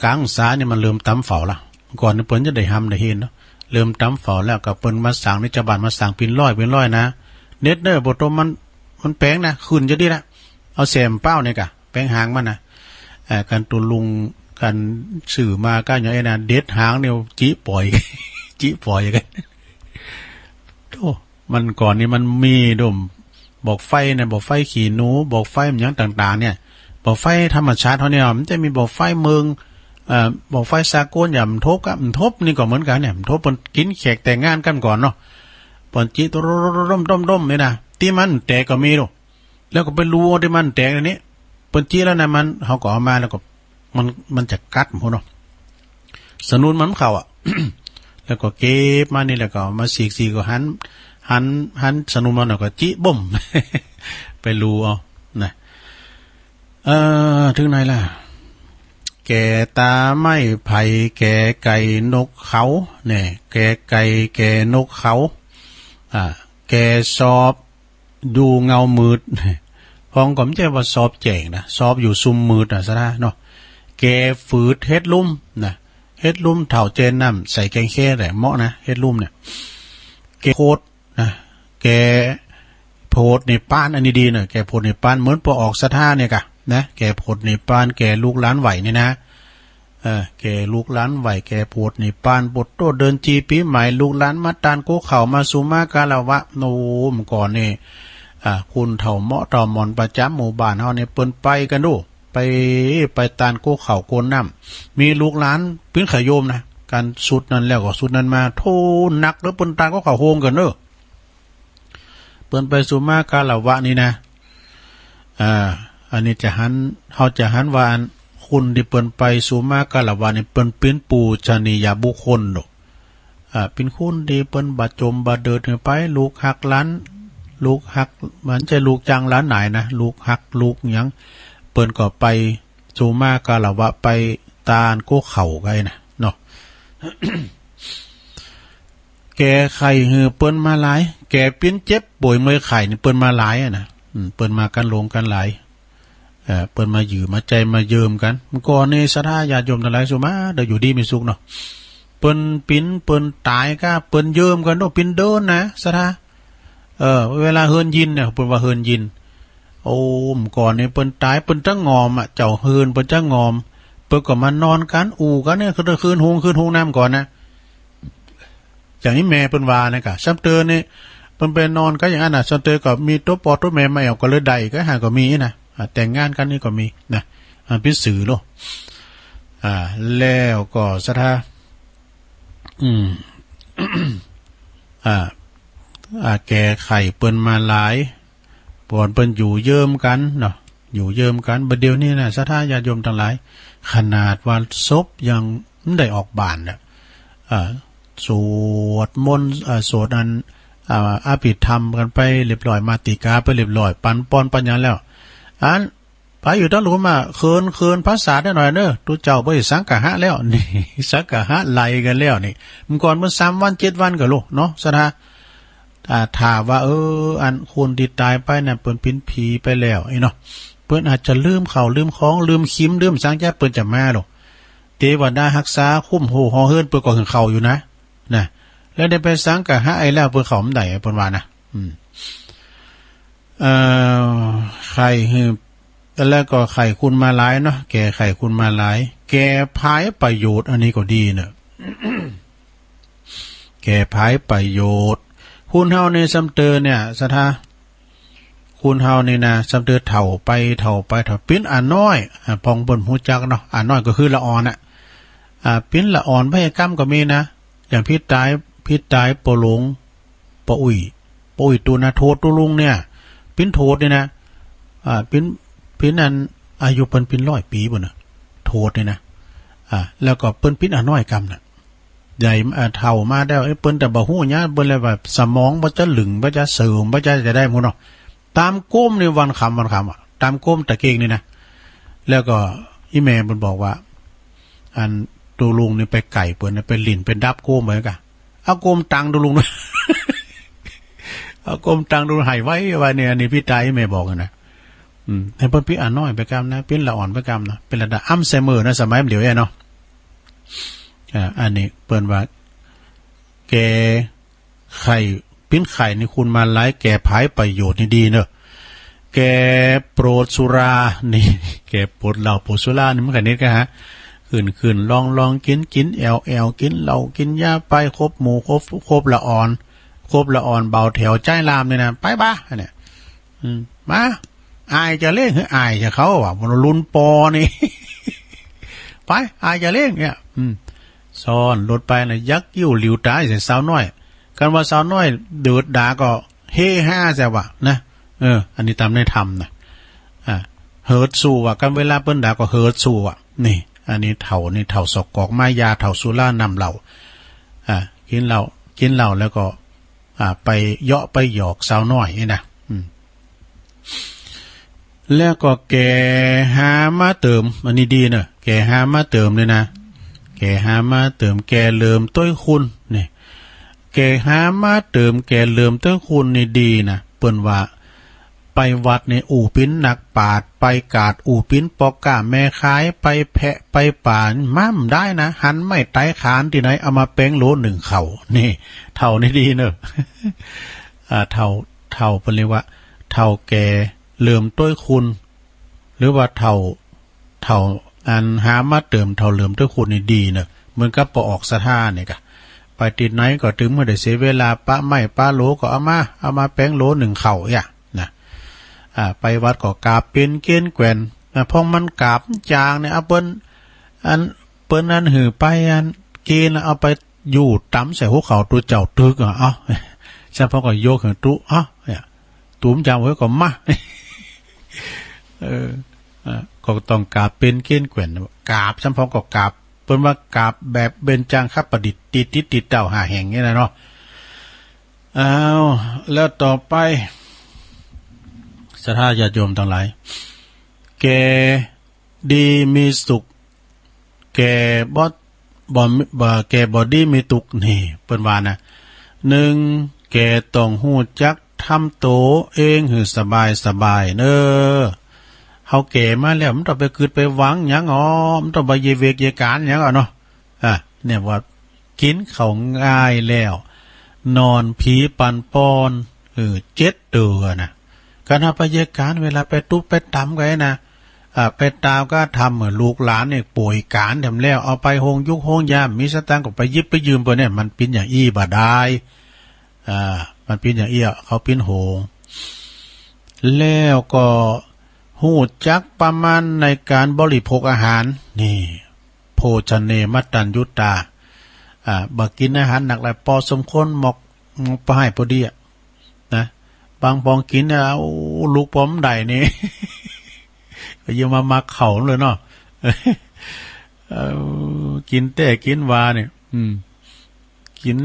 ก๋างสานี่มันเริ่มต๋ำเฝาละ ก่อนนี่เปิ้นจะได้หำได้เห็นเนาะ เริ่มต๋ำเฝาแล้วก็เปิ้นมาสางในจาวบ้านมาสางเป๋นร้อยเป๋นร้อยนะ เด็ดเน่อ บ่ต้มมัน มันแป๋งนะ ขึ้นจะดีละ เอาแส้เป้าเนี่ยก่ะ แป๋งหางมันนะ เอ่อ กันตุ๊ลุง กันซื้อมาก้าอย่างไอ้นะ เด็ดหางเนี่ย จิป๋อย จิป๋อยกั๋น โธ่ มันก่อนนี่มันมีดม บอกไฟเนี่ย บอกไฟขี้หนู บอกไฟมันหยังต่างๆ เนี่ย บอกไฟธรรมชาติเฮาเนี่ย มันจะมีบอกไฟเมือง เอ่อ บอกไฟสากล อย่างมันทบกับมันทบนี่ก็เหมือนกั๋นเนี่ย มันทบเปิ้นกิ๋นแขกแต่งงานกั๋นก่อนเนาะ เปิ้นจิต้มๆๆๆ นี่นะ ตี้มันแตกก็มีลูก แล้วก็ไปลูตี้มันแตกอันนี้ เปิ้นจิแล้วนะ มัน เฮาก็เอามาแล้วก็ มัน มันจะกัดหั้นเนาะ สนุนมันเข้าอะ แล้วก็เก็บมานี่ แล้วก็เอามาสีกๆ ก็หัน หัน หันสนุนมัน แล้วก็จิบ่ม ไปลูเอา นะ เอ่อ เถิงไหนล่ะ แก่ต๋าไม้ไผ่ แก่ไก่นกเขา เนี่ย แก่ไก่ แก่นกเขา อ่า แก่สอบ อยู่เงามืด พ่องก็บ่ใจ้ว่าสอบแจ้งนะ สอบอยู่ซุมมืดนะสะท้าเนาะ แก่ฝืดเฮ็ดลุ่มนะ เฮ็ดลุ่มเถ่าแจ้น้ำใส่แกงแค่แหละเหมาะนะ เฮ็ดลุ่มเนี่ย แก่โพดนะ แก่โพดในป้าน อันนี้ดีเนาะ แก่โพดในป้าน เหมือนปอออกสะท้าเนี่ยก่ะนะ แก่โพดในป้าน แก่ลูกหลานไหวเนี่ยนะ เออ แก่ลูกหลานไหว แก่โพดในป้าน ปดโต้เดินจีปี๋ใหม่ ลูกหลานมาตานกู้เข้ามาสู่มาคารวะ โอ้ เมื่อก่อนนี่ อ่า คนเฒ่าเหมาะเฒ่าหมอนประจ๋ำหมู่บ้านเฮาเนี่ย เปิ้นไปกั๋นดู ไป ไปตานกู้เข้ากู้น้ำ มีลูกหลานเป๋นขะโยมนะ กั๋นสุดนั้นแล้วก็สุดนั้นมา โธ่ หนักเด้อ เปิ้นตานกู้เข้าโฮมกั๋นเนาะ เปิ้นไปสู่มาคารวะนี่นะ อ่า อันนี้จะหัน เฮาจะหันว่าอัน คนตี้เปิ้นไปสู่มาคารวะนี่ เปิ้นเป๋นปูชนียบุคคลเนาะ อ่า เป๋นคนตี้เปิ้นบ่จมบ่เดินหื้อไป ลูกฮักหลาน ลูกฮัก บ่ใจ้ลูกจังหลานหนายนะ ลูกฮักลูกหยัง เปิ้นก็ไปสู่มาคารวะ ไปตานกู้เข้ากั๋นนะเนาะ แก่ไข้หื้อเปิ้นมาหลาย แก่เป๋นเจ็บป่วยเมื่อยไข้นี่เปิ้นมาหลายอะนะ อืม เปิ้นมากั๋นหลวงกั๋นหลาย เอ่อ เปิ้นมาหยื่อมาใจ๊มาเยิมกั๋น เมื่อก่อนนี่ศรัทธาญาติโยมตังหลาย สุมาเด้อ อยู่ดีมีสุขเนาะ เปิ้นเป๋นเปิ้นต๋ายก้า เปิ้นเยิมกั๋นเนาะ เป๋นเดินนะศรัทธา เออ เวลาเฮือนยินเนี่ย เปิ้นว่าเฮือนยิน โอ้ เมื่อก่อนนี่เปิ้นต๋าย เปิ้นจักงอมอะ เจ้าเฮือนเปิ้นจักงอม เปิ้นก็มานอนกั๋น อู้กั๋นเนี่ย คือคืนฮุง คืนฮุงน้ำก่อนนะ อย่างนี้แม่เปิ้นว่านะกะ ซ้ำเติมนี่ เปิ้นไปนอนกั๋นอย่างนั้นน่ะ ซ้ำเติมก็มีตุ๊ป้อตุ๊แม่มาแอ่วก็เลยได้ ก็หาก็มีนะ อ่า แต่งงานกั๋นนี่ก็มีนะ อ่า เป๋นสื่อโลก อ่า แล้วก็ศรัทธา อืม อ่า อ่า แก่ไข้เปิ้นมาหลาย บ่อนเปิ้นอยู่เยิมกั๋นเนาะ อยู่เยิมกั๋น บ่าเดี่ยวนี้นะ ศรัทธาญาติโยมตังหลาย ขนาดว่าศพยังบ่ได้ออกบ้านน่ะ อ่า สวดมนต์ อ่า สวดอัน อ่า อภิธรรมกั๋นไปเรียบร้อย มาติกาไปเรียบร้อย ปั๋นปอนปั๋นหยังแล้ว อัน ไป ไปอยู่ตะหลุมอะ เคิน เคินภาษาได้หน่อยเน่อ ตุ๊เจ้าบ่ใจ้สังฆะแล้ว นี่ สังฆะไล่กั๋นแล้วนี่ เมื่อก่อนมันสามวันเจ็ดวันก่อลูกเนาะ ศรัทธา อ่า ถ้าว่า เออ อันคนตี้ต๋ายไปน่ะ เปิ้นเป๋นผีไปแล้ว อี้เนาะ เปิ้นอาจจะลืมข้าวลืมของ ลืมขิม ลืมสังจ้า เปิ้นจะมาลอ เตวดาฮักษาคุ้มโฮ่หอเฮือน เปิ้นก็หื้อข้าวอยู่นะ นะ แล้วได้ไปสังฆะไอ้แล้ว เปิ้นเข้าบ่ได้ เปิ้นว่านะ อืม เอ่อ ใค่หื้อ แล้วก็ใค่คุณมาลายเนาะ แก่ใค่คุณมาลาย แก่ผายประโยชน์ อันนี้ก็ดีเน่อ แก่ผายประโยชน์ คนเฮานี่ส่ำเต๋อเนี่ย ศรัทธา คนเฮานี่นะ ส่ำเต๋อเฒ่าไป เฒ่าไป เฒ่า เป๋นอาน้อย อ่า พ่องเปิ้นฮู้จักเนาะ อาน้อยก็คือละอ่อนน่ะ อ่า เป๋นละอ่อนไปกำก็มีนะ อย่างปี้ต๋าย ปี้ต๋ายป้อหลวง ป้ออุ๊ย ป้ออุ๊ยตุ๊นะ โทษตุ๊ลุงเนี่ย เป๋นโทษนี่นะ อ่า เป๋น เป๋นอัน อายุเปิ้นเป๋นร้อยปี๋ปู้นน่ะ โทษนี่นะ อ่า แล้วก็เปิ้นเป๋นอาน้อยกำน่ะ ใหญ่ อ่า เฒ่ามาแล้ว เอ้ย เปิ้นแต่บ่ฮู้หยัง เปิ้นเลยว่าสมองบ่จะลึง บ่จะเสื่อม บ่จะ จะได้หมดเนาะ ต๋ามก้มนี่วันค่ำวันค่ำอะ ต๋ามก้มตะเก้งนี่นะ แล้วก็อี่แม่เปิ้นบอกว่า อันตุ๊ลุงนี่ไปไก่เปิ้นนะ ไปหลิ้นไปดับก้มไปกะ เอาก้มตังตุ๊ลุง เอาก้มตังตุ๊ลุง ไหว้ ว่าเนี่ย อันนี้ปี้ต๋ายอี่แม่บอกนะ อืม หื้อเปิ้นเป๋นอาน้อยไปกำนะ เป๋นละอ่อนไปกำนะ เป๋นละดาอัลไซเมอร์นะ สมัยเดี๋ยวนี้เนาะ อ่า อันนี้เปิ้นว่า แก่ใค่ เป๋นใค่นี่คุณมาลาย แก่ผายประโยชน์นี่ดีเน่อ แก่โปรดสุรา นี่ แก่โปรดเหล้าโปรดสุรานี่มันก็นิดกะฮะ ขึ้นขึ้นลองลอง กิ๋นกิ๋นแอ่วแอ่ว กิ๋นเหล้ากิ๋นยาไป คบหมู่คบ คบละอ่อน คบละอ่อนเบาแถว ใจ๊ลามนี่นะ ไปบา เนี่ย อืม มา อายจะเล่งหื้ออายจะเขาวะ มันลุนปอนี่ ไป อายจะเล่งเนี่ย อืม ซ้อนรถไปนะ ยักยิ้วหลิวต๋าใส่สาวน้อย คันว่าสาวน้อยเดิดด่าก็เฮฮาใส่วะนะ เออ อันนี้ต๋ามในธรรมนะ อ่า เหิดสู้วะ คันเวลาเปิ้นด่าก็เหิดสู้วะ นี่ อันนี้เฒ่า นี่เฒ่าสกอกมายา เฒ่าสุราน้ำเหล้า อ่า กิ๋นเหล้า กิ๋นเหล้าแล้วก็ อ่า ไปเยาะไปหยอกสาวน้อยนี่นะ อืม แล้วก็แก่หามาเติม อันนี้ดีเน่อ แก่หามาเติมนี่นะ แก่หามาเติม แก่เหลิมต้วยคุณ นี่ แก่หามาเติม แก่เหลิมต้วยคุณนี่ดีนะ เปิ้นว่า ไปวัดนี่อู้เป๋นนักปราชญ์ ไปกาดอู้เป๋นป้อก๊าแม่ขาย ไปแพะไปป๋า มาบ่ได้นะ หันไม้ไตขานตี้ไหน เอามาแป๋งโหลนึ่งข้าว นี่ เฒ่านี่ดีเน่อ อ่า เฒ่า เฒ่าเปิ้นเรียกว่า เฒ่าแก่เหลิมต้วยคุณ หรือว่าเฒ่า เฒ่า อันหามาเติม เฒ่าเหลิมต้วยคุณนี่ดีเน่อ เหมือนกับป้อออกศรัทธานี่กะ ไปตี้ไหนก็ตึงบ่ได้เสียเวลา ปะไม้ปะโหลก็เอามา เอามาแป๋งโหลนึ่งข้าวเอี้ยนะ อ่า ไปวัดก็กราบเป๋นเกวียนแกว่นนะ พ่องมันกราบจ๋างเนี่ย เอาเปิ้น อัน เปิ้นอันหื้อไปอัน เกวียนเอาไป อยู่ต๋ามใส่หัวเข่าตุ๊เจ้าตึกอะ เอ้า สามพ่องก็ยกหื้อตุ๊ เอ้า เนี่ย ตุ๊จ๋ำไว้ก็มา เออ อ่ะ ก็ต้องกราบเป๋นเกวียนแกว่น กราบ สามพ่องก็กราบ เปิ้นว่ากราบแบบเบญจางคประดิษฐ์ ติดๆ ติดเต้าห้าแห่งนี่นะเนาะ อ้าว แล้วต่อไป ศรัทธาญาติโยมตังหลาย แก่ดีมีสุข แก่บ่ บ่ บ่ แก่บ่ดีมีตุ๊กข์ นี่ เปิ้นว่านะ นึ่ง แก่ต้องฮู้จักทำโตเองหื้อสบายสบายเน่อ เฮาแก่มาแล้ว บ่ต้องไปกึ๊ดไปหวังหยังอ้อ บ่ต้องไปเยียะเวกเยียะก๋านหยังอ้อเนาะ อ่ะ เนี่ยว่า กิ๋นข้าวง่ายแล้ว นอนผีปันป้อน เออ เจ็ดเตื้อนะ ก๋านเฮาไปเยียะก๋าน เวลาไปตุ๊บไปตำก็ไอ้นะ อ่า ไปตาวก็ทำเหมือนลูกหลานเนี่ยป่วยก๋านแถมแล้ว เอาไปโฮงยุกโฮงยา มีสตางค์ก็ไปหยิบไปยืมเปิ้นเนี่ย มันเป๋นอย่างอี้บ่ได้ อ่า มันเป๋นอย่างอี้อะ เขาเป๋นห่วง แล้วก็ฮู้จักประมาณในก๋านบริโภคอาหาร นี่ โภชเน มัตตัญญุตา อ่า บ่กิ๋นอาหารหนักหลาย ปอสมควร หมอก หมอกปอให้ปอดีอะ นะ บางปองกิ๋นเนี่ย โอ้ ลุกปอบ่ได้นี่ ก็ยังมามักเข้าเลยเนาะ เออ กิ๋นแต๊กิ๋นวาเนี่ย อืม กิ๋น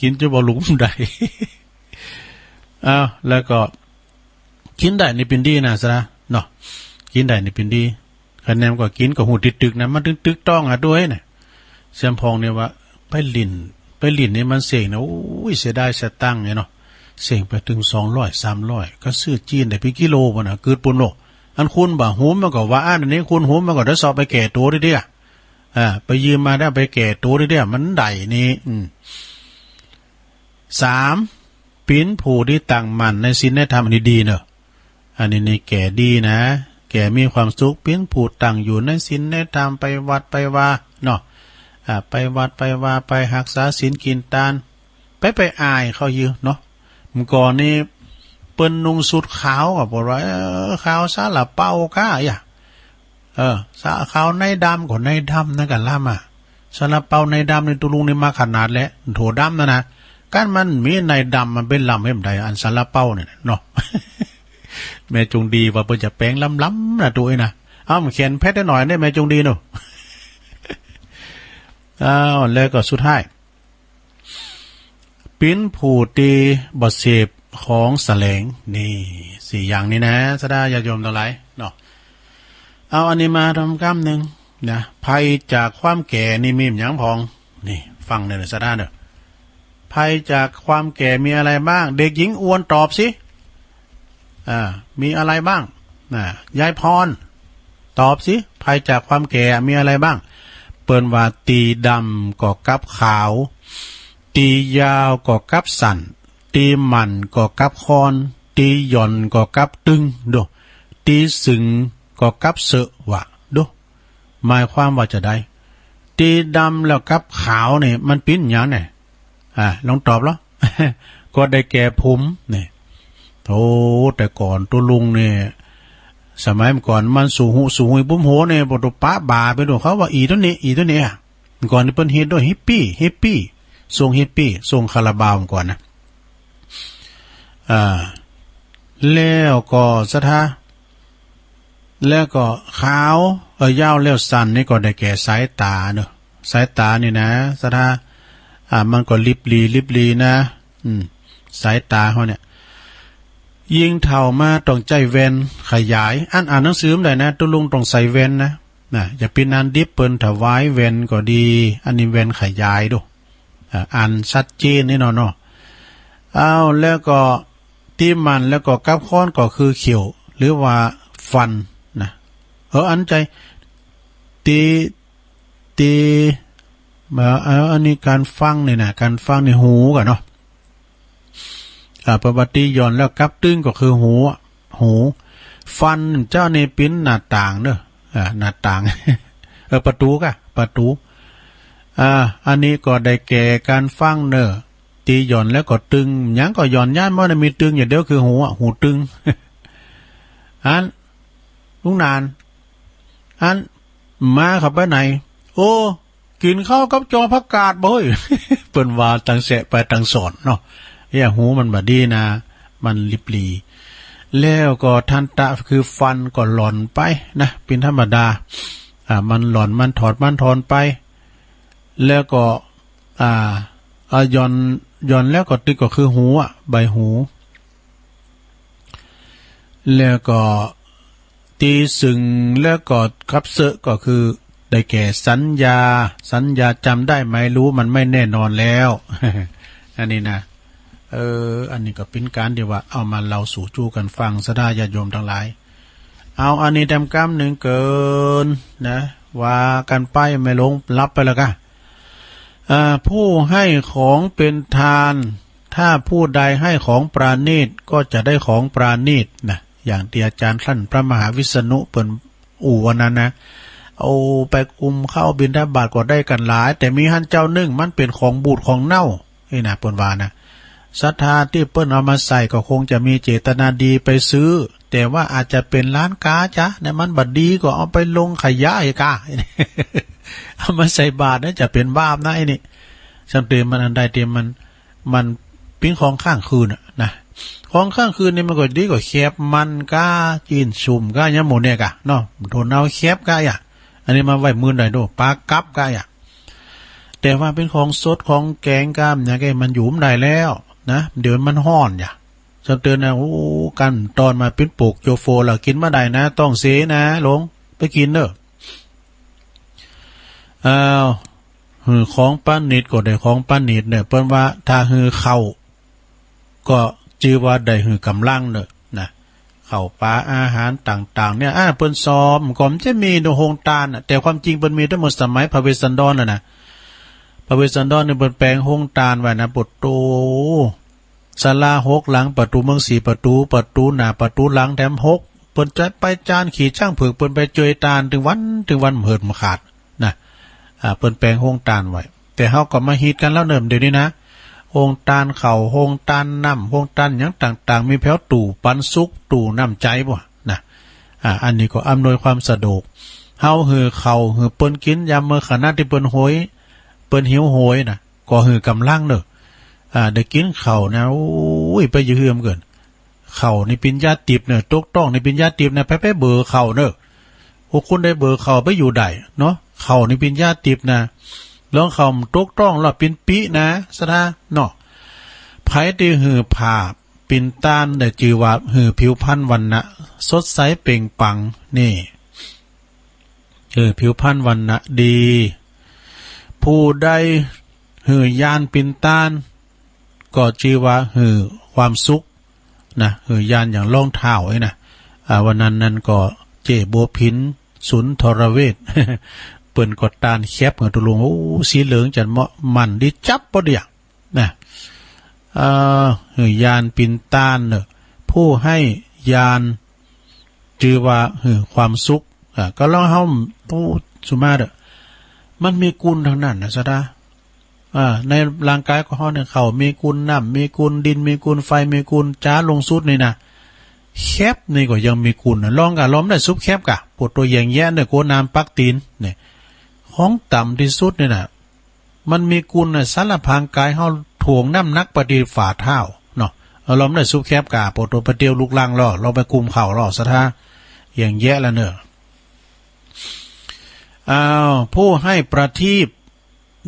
กิ๋นจ๋นบ่ลุกบ่ได้ อ้าว แล้วก็ กิ๋นได้นี่เป๋นดีนะ ศรัทธา เนาะ กิ๋นได้นี่เป๋นดี คะแนนก็กิ๋นก็ฮู้ตี้ตึกนะ มันตึงตึกต้องอะ ดูเฮ้ย เนี่ย เสี่ยมผ่องเนี่ยว่า ไปหลิ้น ไปหลิ้นนี่มันเส้งนะ โอ้ย เสียดายสตางค์เนี่ยเนาะ เส้งไปตึงสองร้อย สามร้อย ก็ซื้อจีนได้เป๋นกิโลปู๊นนะ กึ๊ดปู๊นโลก อันคุณบ่า หุมมันก็ว่า อันนี้คุณหุมมันก็ได้เซาะไปแก่ตั๋วตี้เดียว อ่า ไปยืมมาได้ไปแก่ตั๋วตี้เดียว มันได้นี่ อืม สาม เป๋นผู้ตี้ตั้งมั่นในศีลในธรรม อันนี้ดีเนอะ อันนี้นี่แก่ดีนะ แก่มีความสุข เป๋นผู้ตั้งอยู่ในศีลในธรรม ไปวัดไปวาเนาะ อ่า ไปวัดไปวา ไปฮักษาศีลกิ๋นตาน ไป ไปอายเขาอยู่เนาะ เมื่อก่อนนี่เปิ้นนุ่งสูทขาวก็บอกว่า เออ ขาวซาลาเปาก้าอะ เออ สา ขาวในดำก็ในดำนะ กะลำอะ ซาลาเปาในดำนี่ ตุ๊ลุงนี่มาขนาดแหละ โถดำนะนะ กั๋นมันมีในดำมันเป๋นลำเป๋นใด อันซาลาเปาเนี่ยเนาะ แม่จงดีว่าเปิ้นจะแป๋งลำๆ นะ ดูเอ้ยนะ เอ้า มันเขียนแพทย์ได้หน่อยเนี่ย แม่จงดีเนาะ อ้าว แล้วก็สุดท้าย เป๋นผู้ตี้บ่เสพของแสลง นี่ สี่อย่างนี้นะ ศรัทธาญาติโยมตังหลายเนาะ เอาอันนี้มาทำกำนึ่งนะ ภัยจากความแก่นี่มีหยังพ่อง นี่ ฟังเน่อศรัทธาเน่อ ภัยจากความแก่มีอะไรบ้าง เด็กหญิงอวนตอบสิ อ่า มีอะไรบ้าง นะ ยายพร ตอบสิ ภัยจากความแก่มีอะไรบ้าง เปิ้นว่า ตี๋ดำก็กับขาว ตี๋ยาวก็กับสั้น ตี๋หมั่นก็กับคอน ตี๋หย่อนก็กับตึง ดู ตี๋สึงก็กับเสอะ ว่า ดู หมายความว่าจาใด ตี๋ดำแล้วกับขาวนี่ มันเป๋นหยังเนี่ย อ่า ลองตอบลอ ก็ได้แก่ผมเนี่ย โธ่ แต่ก่อนตุ๊ลุงเนี่ย สมัยก่อนมันสูหุสูหุยปุ้มโหเนี่ย บ่ต้องปะบ่าไปดู เขาว่าอี่ตรงนี้ อี่ตรงนี้อะ ก่อนนี่เปิ้นฮิตตวยฮิปปี้ ฮิปปี้ ทรงฮิปปี้ ทรงคาราบาวก่อนนะ อ่า แล้วก็ศรัทธา แล้วก็ขาว เออ ยาวแล้วสั้นนี่ก็ได้แก่สายต๋าเนาะ สายต๋านี่นะ ศรัทธา อ่า มันก็ลิบหลี ลิบหลีนะ อืม สายต๋าเฮาเนี่ย ยิ่งเฒ่ามาต้องใจ๊แว่นขยาย อันอ่านหนังสือบ่ได้นะ ตุ๊ลุงต้องใส่แว่นนะ นะ อย่าเป๋นอันดิบ เปิ้นถวายแว่นก็ดี อันนี้แว่นขยายดู อ่า อ่านชัดเจนแน่นอนเนาะ เอา แล้วก็ ตี๋หมั่นแล้วก็กับคอนก็คือเขี้ยว หรือว่าฟันนะ เออ อันใจ๋ ตี๋ ตี๋ เอ่อ เอ่อ อันนี้ก๋านฟังนี่นะ ก๋านฟังนี่หูก่อนเนาะ อ่า เปิ้นว่าตี๋หย่อนแล้วกับตึงก็คือหูอะ หู ฟันเจ้านี่เป๋นหน้าต่างเนาะ อ่า หน้าต่าง เออ ประตู๋ก่ะ ประตู๋ อ่า อันนี้ก็ได้แก่ก๋านฟังเนาะ ตี๋หย่อนแล้วก็ตึง หยังก็หย่อน ย้านบ่ได้มีตึงอย่างเดียวคือหูอะ หูตึง อัน ลุงหนาน อัน หมาเข้าไปไหน โอ้ กิ๋นข้าวกับจอผักกาดบ่เฮ้ย เปิ้นว่าตังแสะไปตังสอนเนาะ เอี้ย หูมันบ่ดีนะ มันลิบหลี แล้วก็ทันตะคือฟันก็หล่อนไปนะ เป๋นธรรมดา อ่า มันหล่อน มันถอด มันถอนไป แล้วก็ อ่า อ่า หย่อน หย่อนแล้วก็ตึงก็คือหูอะ ใบหู แล้วก็ ตี๋สึงแล้วก็กับเสอะก็คือได้แก่สัญญา สัญญาจำได้หมายรู้มันไม่แน่นอนแล้ว อันนี้นะ เออ อันนี้ก็เป๋นก๋านตี้ว่าเอามาเล่าสู่จู้กั๋นฟัง ศรัทธาญาติโยมตังหลาย เอาอันนี้แถมกำนึ่งเกินนะ ว่ากั๋นไป แม่หลวงหลับไปแล้วก่ะ อ่า ผู้ให้ของเป๋นทาน ถ้าผู้ใดให้ของปราณีตก็จะได้ของปราณีตนะ อย่างตี้อาจ๋ารย์ต้านพระมหาวิษณุเปิ้นอู้อันนั้นนะ เอาไปกุมข้าวบิณฑบาตก็ได้กั๋นหลาย แต่มีหั้นเจ้านึ่งมันเป๋นของบูดของเน่า นี่นะ เปิ้นว่านะ ศรัทธาตี้เปิ้นเอามาใส่ก็คงจะมีเจตนาดีไปซื้อ แต่ว่าอาจจะเป๋นร้านก๊าจ๊ะ เนี่ยมันบ่ดีก็เอาไปลงขยะอีกอะ เอามาใส่บาตรนะ จะเป๋นบาปนะไอ้นี่ ซ้ำเติมมันอันใดเติมมัน มันเป๋นของค้างคืนอะนะ ของค้างคืนนี่มันก็ดีกว่าแคบมันก้า จีนซุ่มก้า หยังหมู่เนี่ยก่ะเนาะ โถนเอาแคบก้าอะ อันนี้มาไว้มื้อใดโด ปลากับก้าอะ แต่ว่าเป๋นของสดของแก๋งก้า หยังก้า มันอยู่บ่ได้แล้วนะ เดี๋ยวมันฮ้อนอย่า จำเตินนะ โอ้ กันตอนมาปิ้นปลูกโจโฟละ กิ๋นบ่ได้นะ ต้องเสนะ หลวง ไปกิ๋นเน่อ อ้าว หื้อของประณีตก็ได้ของประณีตเนี่ย เปิ้นว่าถ้าหื้อข้าว ก็จื้อว่าได้หื้อก๋ำลังเน่อ นะ ข้าวป๋าอาหารต่างๆ เนี่ย อ่า เปิ้นสอบ ก็มันจะมีโฮงตานน่ะ แต่ความจริงเปิ้นมีตั้งแต่สมัยพระเวสสันดรแล้วนะ พระเวสสันดรเนี่ยเปิ้นแป๋งโฮงตานไว้นะ โปดโต ศาลาหกหลัง ประตู๋เมืองสี่ประตู๋ ประตู๋หน้า ประตู๋หลัง แถมหก เปิ้นจะไปจานขี่จ๊างเผือก เปิ้นไปเจยตาน ตึงวัน ตึงวันบ่เหิดบ่ขาด นะ อ่า เปิ้นแป๋งโฮงตานไว้ แต่เฮาก็มาฮิตกั๋นแล้วเนิ่มเดี๋ยวนี้นะ โฮงตานข้าว โฮงตานน้ำ โฮงตานหยังต่างๆ มีแผวตู้ปันสุข ตู้น้ำใจ๋บ่ นะ อ่า อันนี้ก็อำนวยความสะดวก เฮาหื้อข้าวหื้อเปิ้นกิ๋น ยามเมื่อขณะตี้เปิ้นโหย เปิ้นหิวโหยนะ ก็หื้อก๋ำลังเน่อ อ่า ได้กิ๋นข้าวนะ โอ้ย ไปจะเฮือมเกิ๋น ข้าวนี่เป๋นยาติบเน่อ ตกต๊องนี่เป๋นยาติบนะ ไป ไปเบอข้าวเน่อ พวกคุณได้เบอข้าวไปอยู่ได้เนาะ ข้าวนี่เป๋นยาติบนะ ลองข้าวตกต๊องแล้วเป๋นปี้นะ ศรัทธาเนาะ ใผตี้หื้อผ้าปิ่นตานได้จื้อว่าหื้อผิวพรรณวรรณะสดใสเปล่งปลั่ง นี่ หื้อผิวพรรณวรรณะดี ผู้ใดหื้อญาณปิ่นตาน ก็จื้อว่าหื้อความสุขนะ หื้อญาณอย่างล่องเท้าไอ้นะ อ่า วันนั้นนั้นก็เจ้บัวผินสุนทรเวช เปิ้นก็ตานแคปหื้อตุลุง โอ้ สีเหลืองจันทร์เหมาะหมั้นดีจั๊บปะเดี่ย นะ เอ่อ หื้อญาณปิ่นตานเน่อ ผู้ให้ญาณ จื้อว่าหื้อความสุข อ่า ก็ลองเฮา โอ้ สุมาเถอะ มันมีกุณทั้งนั้นนะ ศรัทธา อ่า ในร่างกายของเฮาเนี่ย ข้าวมีกุณ น้ำมีกุณ ดินมีกุณ ไฟมีกุณ จ๋าลงสุดนี่นะ แคปนี่ก็ยังมีกุณนะ ลองกะ ลองได้ซุบแคปกะ โปดโต แหย่งแยะเนี่ย กั๋วน้ำปักตี๋นเนี่ย ของต่ำตี้สุดนี่นะ มันมีกุณน่ะ สารพรางกายเฮา ถ่วงน้ำหนักไปตี้ฝ่าเท้าเนาะ เอาลองได้ซุบแคปกะ โปดโต ไปเตียวลุกลังลอ ลองไปกุมเข่าลอ ศรัทธา แหย่งแยะละเน่อ อ้าว ผู้ให้ประทีป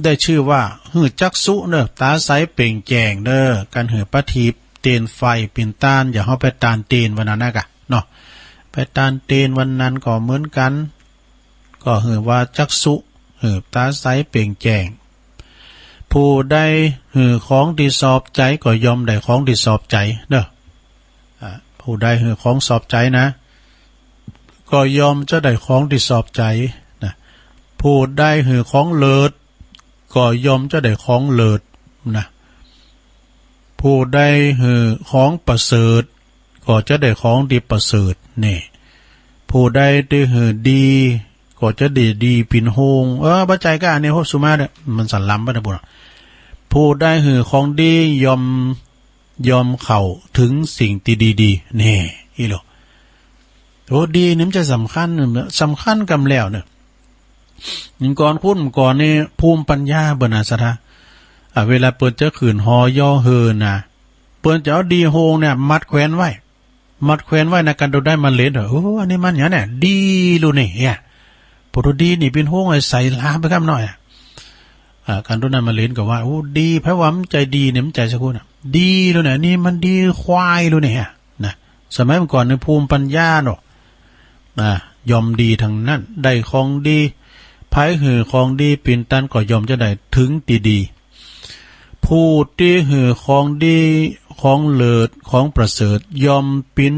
ได้จื้อว่าหื้อจักษุเน่อ ต๋าใสเปล่งแจ้งเน่อ กั๋นหื้อประทีปเตียนไฟปิ่นตาน อย่าเฮาไปตานเตียนวันนั้นนะกะเนาะ ไปตานเตียนวันนั้นก็เหมือนกั๋น ก็หื้อว่าจักษุ หื้อต๋าใสเปล่งแจ้ง ผู้ใดหื้อของตี้ชอบใจ๋ก็ย่อมได้ของตี้ชอบใจ๋เน่อ อ่า ผู้ใดหื้อของชอบใจ๋นะ ก็ย่อมจะได้ของตี้ชอบใจ๋นะ ผู้ใดหื้อของเลิศ ก็ย่อมจะได้ของเลิศนะ ผู้ใดหื้อของประเสริฐ ก็จะได้ของตี้ประเสริฐ นี่ ผู้ใดตี้หื้อดี ก็จะได้ดีปิ่นโฮง เออ บ่ใจ้กะ อันนี้โฮสุมาเน่อ มันสลัมไปนะบุญ ผู้ใดหื้อของดีย่อม ย่อมเข้าเถิงสิ่งตี้ดีๆ นี่ อี้โหละ โอ้ ดีนี่มันจะสำคัญ สำคัญกำแล้วเน่อ อย่างก่อนคุ้นก่อนนี่ ภูมิปัญญาเปิ้นนะ ศรัทธา อ่า เวลาเปิ้นจะขึ้นหอเยียะเฮือนนะ เปิ้นจะเอาดีโฮงเนี่ย มัดแขวนไว้ มัดแขวนไว้นะ กั๋นโตได้มาเล็ด เออ อันนี้มันหยังเนี่ย ดีลูกนี่ เนี่ย โปดโต ดีนี่ปิ่นโฮง ไอ้ใส่ลามไปกำหน้อยอะ อ่า กั๋นโตได้มาเล็ดก็ว่า โอ้ ดี ไผว่ามันใจ้ดีเนี่ย มันใจ้สักคนน่ะ ดีลูกเนี่ย นี่มันดีควายลูกเนี่ย นะ สมัยก่อนนี่ภูมิปัญญาเนาะ อ่า ย่อมดีทั้งนั้น ได้ของดี ไผหื้อของดีปิ่นตานก็ย่อมจะได้เถิงตี้ดี ผู้ตี้หื้อของดี ของเลิศ ของประเสริฐ ย่อมเป๋น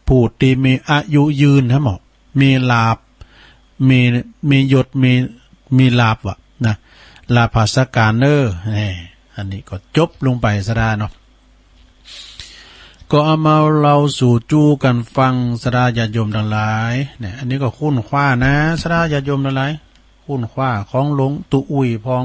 ผู้ตี้มีอายุยืน หันบ่ มีลาภ มี มียศ มี มีลาภว่ะนะ ลาภาสก๋านเน่อ นี่ อันนี้ก็จบลงไป ศรัทธาเนาะ ก็เอามาเล่าสู่จู้กั๋นฟัง ศรัทธาญาติโยมตังหลาย เนี่ย อันนี้ก็ค้นคว้านะ ศรัทธาญาติโยมตังหลาย ค้นคว้าของหลวงตุอุ่ยพ่อง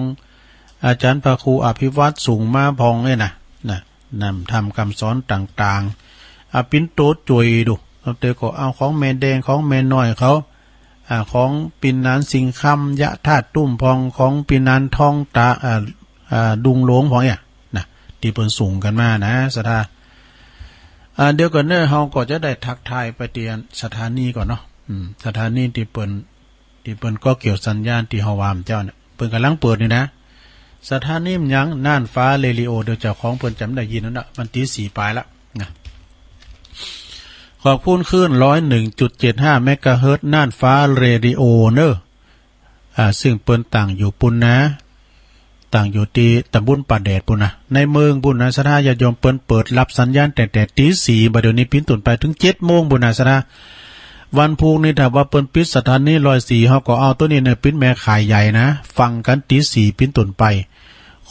อาจ๋ารย์พระครูอภิวัฒน์สุงมาพ่องเนี่ยนะ นะ นำธรรมคำสอนต่างๆ อ่ะ ปิ้นโตจ้วยดู แล้วแต่ก็เอาของแม่แดง ของแม่น้อยเขา อ่า ของปิ่นนานสิงห์คำ ยะธาตุตุ้มพ่อง ของปิ่นนานทองตา อ่า อ่า ดุงหลวงพ่องเนี่ยนะ ตี้เปิ้นส่งกั๋นมานะ ศรัทธา อ่า เดี๋ยวก่อนเน่อ เฮาก็จะได้ทักทายไปเตียนสถานีก่อนเนาะ อืม สถานีตี้เปิ้น ตี้เปิ้นก็เกี่ยวสัญญาณตี้เฮาว่าเมื่อเจ๊าเนี่ย เปิ้นก่ำลังเปิดนี่นะ สถานีมันหยัง น่านฟ้าเรดิโอ เดี๋ยวเจ้าของเปิ้นจำได้ยินแล้วนะ มันตีสี่ปลายละนะ ขอบคุณคลื่น ร้อยหนึ่งจุดเจ็ดห้า เมกะเฮิรตซ์ น่านฟ้าเรดิโอเน่อ อ่า ซึ่งเปิ้นตั้งอยู่ปู้นนา ตั้งอยู่ตี้ตำบลป่าแดดปู้นนา ในเมืองปู้นนา ศรัทธาญาติโยม เปิ้นเปิดฮับสัญญาณตั้งแต่ตีสี่ บ่าเดี่ยวนี้เป๋นต้นไปเถิงเจ็ดโมงปู้นนา ศรัทธา วันพูกนี้ถ้าว่าเปิ้นปิดสถานีร้อยสี่ เฮาก็เอาตั๋วนี้เน่อ เป๋นแม่ข่ายใหญ่นะ ฟังกั๋นตีสี่เป๋นต้นไป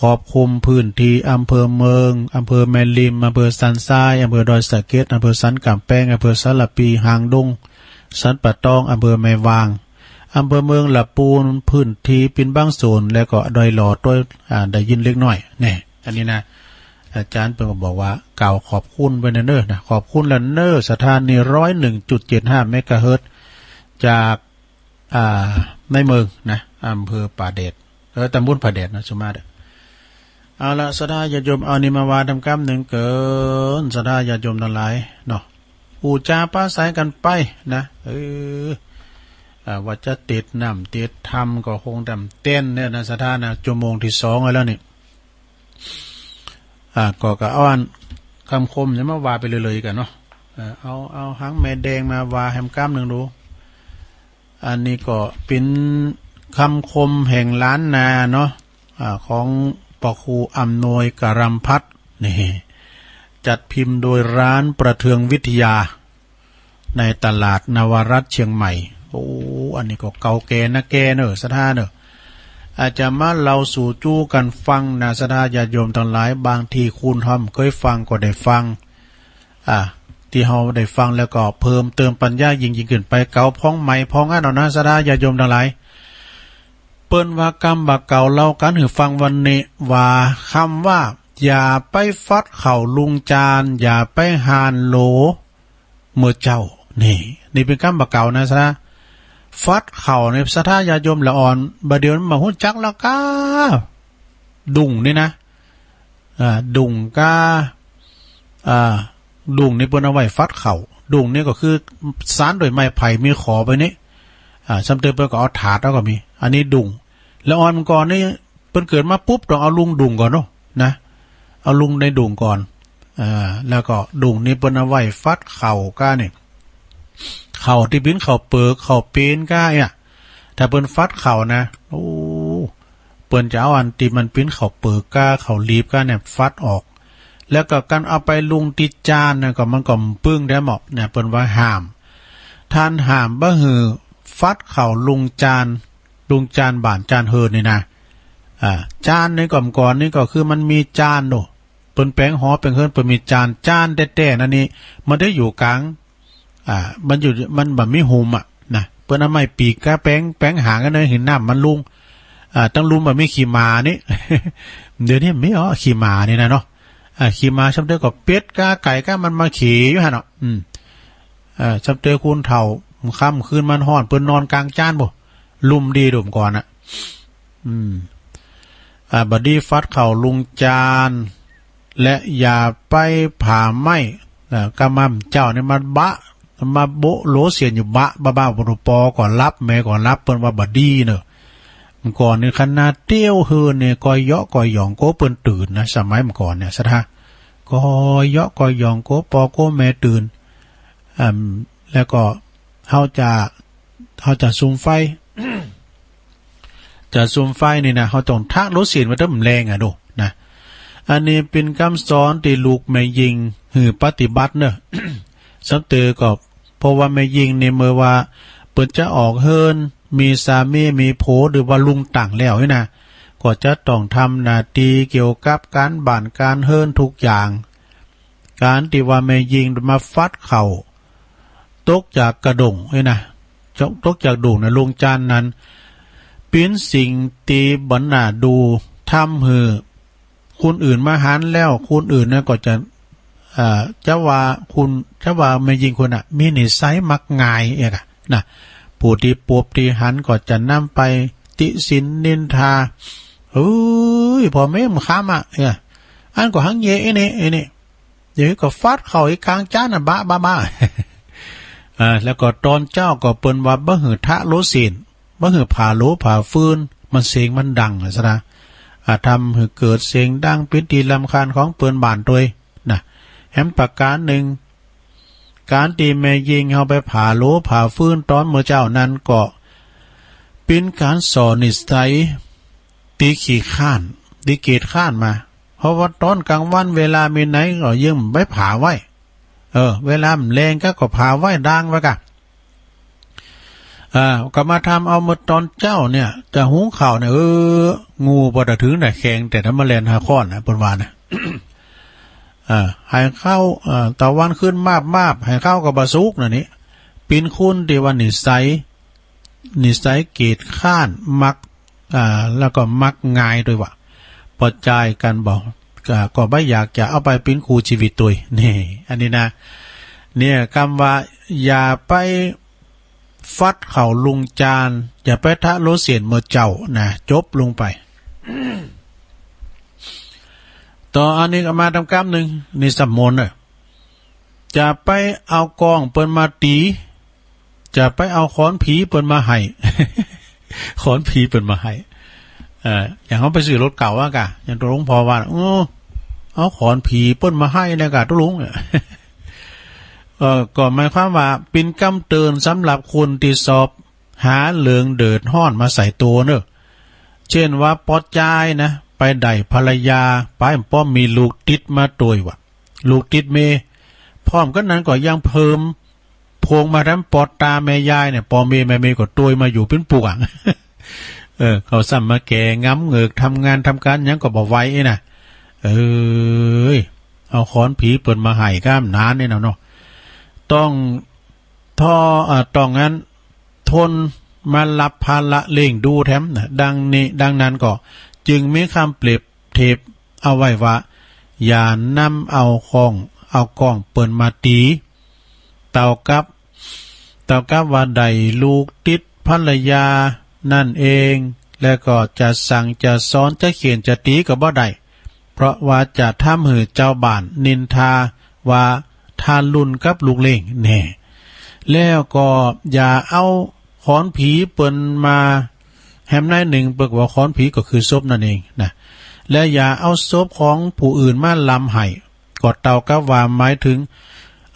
ครอบคลุมพื้นที่อำเภอเมือง อำเภอแม่ริม อำเภอสันทราย อำเภอดอยสะเก็ด อำเภอสันก๋ำแปง อำเภอสารภี หางดง สันป่าตอง อำเภอแม่วาง อำเภอเมืองละปูน พื้นที่ปินบางโซน แล้วก็ดอยหล่อตวย อ่า ได้ยินเล็กน้อย แน่ อันนี้นะ อาจ๋ารย์เปิ้นก็บอกว่ากล่าวขอบคุณไปเน่อนะ ขอบคุณละเน่อ สถานี ร้อยหนึ่งจุดเจ็ดห้า เมกะเฮิรตซ์ จาก อ่า ในเมืองนะ อำเภอป่าแดด เออ ตำบลป่าแดดนะ สุมาเด้อ เอาละ ศรัทธาญาติโยม เอานี่มาว่าตำกำนึ่งเกิน ศรัทธาญาติโยมตังหลายเนาะ อู้จ๋าปราศรัยกั๋นไปนะ เออ อ่า ว่าจะติดน้ำติดธรรมก็คงตำเต้นเนี่ยนะ ศรัทธานะ ชั่วโมงตี้สองแล้วนี่ อ่า ก็ ก็เอาอันกำคมเนี่ยมาว่าไปเลยๆ กั๋นเนาะ เออ เอา เอาหางแม่แดงมาว่าแหมกำนึ่งดู อันนี้ก็เป๋นกำคมแห่งล้านนาเนาะ อ่า ของพระครูอำนวยการำพัฒน์ นี่ จัดพิมพ์โดยร้านประเทืองวิทยา ในตลาดนวรัตน์เชียงใหม่ โอ้ อันนี้ก็เก่าแก่นะแก่เน่อ ศรัทธาเน่อ อาจจะมาเล่าสู่จู้กั๋นฟังนะ ศรัทธาญาติโยมตังหลาย บางทีคุณธรรมเคยฟังก็ได้ฟัง อ่า ตี้เฮาได้ฟังแล้วก็เพิ่มเติมปัญญายิ่งๆ ขึ้นไป เก่าพ่องใหม่พ่องอันเอานะ ศรัทธาญาติโยมตังหลาย เปิ้นว่ากำบ่าเก่า เล่ากั๋นหื้อฟังวันนี้ ว่าคำว่า อย่าไปฟัดเข่าลุงจาน อย่าไปห่านโหลเมื่อเจ๊า นี่ นี่เป๋นกำบ่าเก่านะ ศรัทธา ฟัดเข่าใน ศรัทธาญาติโยมละอ่อน บ่าเดี่ยวนี้บ่ฮู้จักแล้วก้า ดุ่งนี่นะ อ่า ดุ่งก้า อ่า ดุ่งนี่เปิ้นเอาไว้ฟัดเข่า ดุ่งนี่ก็คือสานโดยไม้ไผ่มีขอไปนี่ อ่า ซ้ำเติมเปิ้นก็เอาถาดเอาก็มี อันนี้ดุ่ง ละอ่อนก่อนนี่ เปิ้นเกิดมาปุ๊บต้องเอาลุงดุ่งก่อนเนาะ นะ เอาลุงในดุ่งก่อน อ่า แล้วก็ดุ่งนี่เปิ้นเอาไว้ฟัดเข่าก้านี่ เข่าตี้เป๋นเข่าเปิก เข่าเป๋นก้าเนี่ย ถ้าเปิ้นฟัดเข่านะ โอ้ เปิ้นจะเอาอันตี้มันเป๋นเข่าเปิกก้า เข่าหลีบก้าเนี่ย ฟัดออก แล้วก็การเอาไปลุงตี้จานนะ ก็มันก็ปึ้งได้หมดเนี่ย เปิ้นว่าห้าม ต้านห้ามบ่หื้อฟัดเข่าลุงจาน ลุงจานบ้านจานเฮือนนี่นะ อ่า จานในก่อนก่อนนี่ก็คือมันมีจานโน่ เปิ้นแป๋งหอแป๋งเฮือนเปิ้นมีจาน จานแต๊ๆ นั่นนี่ มันได้อยู่ก๋าง อ่า มันอยู่ มันบ่มีหุมอะนะ เปิ้นเอาไม้ปีกก้าแป๋ง แป๋งหางอันนั้นหื้อน้ำมันลุง อ่า ตังลุ่มบ่มีขี้หมานี่ เดี๋ยวนี้มีอ้อ ขี้หมานี่นะเนาะ อ่า ขี้หมาซ้ำเตื้อก็เป็ดก้าไก่ก้ามันมาเขอยู่หั้นเนาะ อืม อ่า ซ้ำเตื้อคนเฒ่า ค่ำคืนมันฮ้อน เปิ้นนอนก๋างจานปู้ ลุ่มดีดุ่มก่อนน่ะ อืม อ่า บ่ดีฟัดเข่าลุงจาน และอย่าไปผ่าไม้ อ่า กำม่ำเจ้านี่มาบะ มาโบะโหลเสียนอยู่บะ บ้าๆ บอๆ ก่อหลับ แม่ก่อหลับ เปิ้นว่าบ่ดีเน่อ ก่อนนี่ขนาดเตี้ยวเฮือนนี่ ก่อเยาะก่อหยองโก้เปิ้นตื่นนะ สมัยก่อนเนี่ย ศรัทธา ก่อเยาะก่อหยองโก้ปอโก้แม่ตื่น อ่า แล้วก็เฮาจะ เฮาจะสุมไฟ จะสุมไฟนี่นะ เฮาต้องทะโหลเสียนไว้เต๊อะ มันแรงอะดูนะ อันนี้เป๋นกำสอนตี้ลูกแม่ญิงหื้อปฏิบัติเน่อ ซ้ำเตื้อก็ เพราะว่าแม่ญิงนี่เมื่อว่าเปิ้นจะออกเฮือน มีสามีมีผัว หรือว่าลุงตั๋งแล้วนี่นะ ก็จะต้องทำหน้าตี้เกี่ยวกับก๋านบ้านก๋านเฮือนทุกอย่าง ก๋านตี้ว่าแม่ญิงมาฟัดเข่า ตกจากกระด้งนี่นะ ตกจากดุ่งนะ ลุงจานนั้น เป๋นสิ่งตี้บ่น่าดู ทำหื้อคนอื่นมาหันแล้ว คนอื่นนั้นก็จะ อ่า จะว่าคน จะว่าแม่ญิงคนน่ะ มีนิสัยมักง่ายเอกอะนะ ผู้ตี้ปบตี้หันก็จะนำไปติฉินนินทา เฮ้ย พ่อแม่มันค้ำอะ เอ้ย อันก็หังเยอะไอ้นี่ ไอ้นี่ เดี๋ยวก็ฟัดเข้าอีก๋างจานน่ะ บะ บะ บะ อ่า แล้วก็ตอนเจ๊าก็เปิ้นว่าบ่หื้อทะโหลเสียน บ่หื้อผ่าโหลผ่าฟืน มันเสียงมันดังน่ะซะนะ อ่า ทำหื้อเกิดเสียงดังเป๋นตี้รำคาญของเปิ้นบ้านตวยนะ แหมประก๋านนึ่ง ก๋านตี้แม่ญิงเฮาไปผ่าโหลผ่าฟืนต๋อนเมื่อเจ๊านั้นก็เป๋นก๋านส่อนิสัยตี้ขี้คร้าน ตี้เกียจคร้านมา เพราะว่าต๋อนก๋างวันเวลามีไหนก็ยังไปผ่าไว้ เออ เวลามันแลงก็ ก็ผ่าไว้ดางไว้ก่ะ อ่า ก็มาทำเอาเมื่อต๋อนเจ๊าเนี่ย จะหุงข้าวเนี่ย เออ งูปอดะเถิงน่ะแข็ง แต่ถ้ามาแล่นหาข้อนน่ะ เปิ้นว่านะ อ่า หื้อข้าว อ่า ตะวันขึ้นมาบๆ หื้อข้าวก็บ่สุกน่ะนี่ เป๋นคนตี้ว่านิสัย นิสัยเกียจคร้าน มัก อ่า แล้วก็มักง่ายตวยว่า ปอจายกั๋นบ่ ก็ ก็บ่อยากจะเอาไปเป๋นคู่จีวิตตวย นี่ อันนี้นะ เนี่ย กำว่า อย่าไปฟัดเข้าลุงจาน อย่าไปทะโลเสียนเมื่อเจ๊านะ จบลงไป ต่ออันนี้ก็มาต๋ามกำนึ่ง นี่สำมนต์เน่อ จะไปเอาก้องเปิ้นมาตี๋ จะไปเอาขอนผีเปิ้นมาไห้ ขอนผีเปิ้นมาไห้ เอ่อ อย่างเฮาไปซื้อรถเก๋าอะก่ะ อย่างตุ๊ลุงผ่อว่า โอ้ เอาขอนผีเปิ้นมาไห้นะก่ะตุ๊ลุง เอ่อ ก็หมายความว่าเป๋นกำเตือนสำหรับคนตี้ซอบหาเรื่องเดือดฮ้อนมาใส่ตั๋วเน่อ เจ้นว่าปอจายนะ ไปได้ภรรยาไป ปอมีลูกติดมาตวยว่า ลูกติดเมย์ พร้อมกั๋นนั้นก็ยังเผิมโพงมาแถมปอตาแม่ยายเนี่ย ปอเมย์แม่เมย์ก็ตวยมาอยู่เป๋นปวง เออ เขาซ้ำมาแก่งำเหงือก ทำงานทำก๋านหยังก็บ่ไหวอี้น่ะ เอ้ย เอาขอนผีเปิ้นมาไห้ก้ามหนานนี่นะเนาะ ต้อง ท่อ อ่า ต้องอั้น ทนมารับภาระเลี้ยงดูแถมนะ ดังนี้ ดังนั้นก็จึงมีกำเปรียบเทียบเอาไว้ว่า อย่านำเอาก้อง เอาก้องเปิ้นมาตี๋ เต้ากับ เต้ากับว่าได้ลูกติดภรรยานั่นเอง แล้วก็จะสั่งจะสอนจะเฆ่นจะตี๋ก็บ่ได้ เพราะว่าจะทำหื้อจาวบ้านนินทาว่าทารุณกับลูกเลี้ยงแน่ แล้วก็อย่าเอาขอนผีเปิ้นมา แหมในหนึ่งเปิ้นว่าขอนผีก็คือศพนั่นเองนะ และอย่าเอาศพของผู้อื่นมาลำไห้ ก็เต้ากับว่าหมายถึง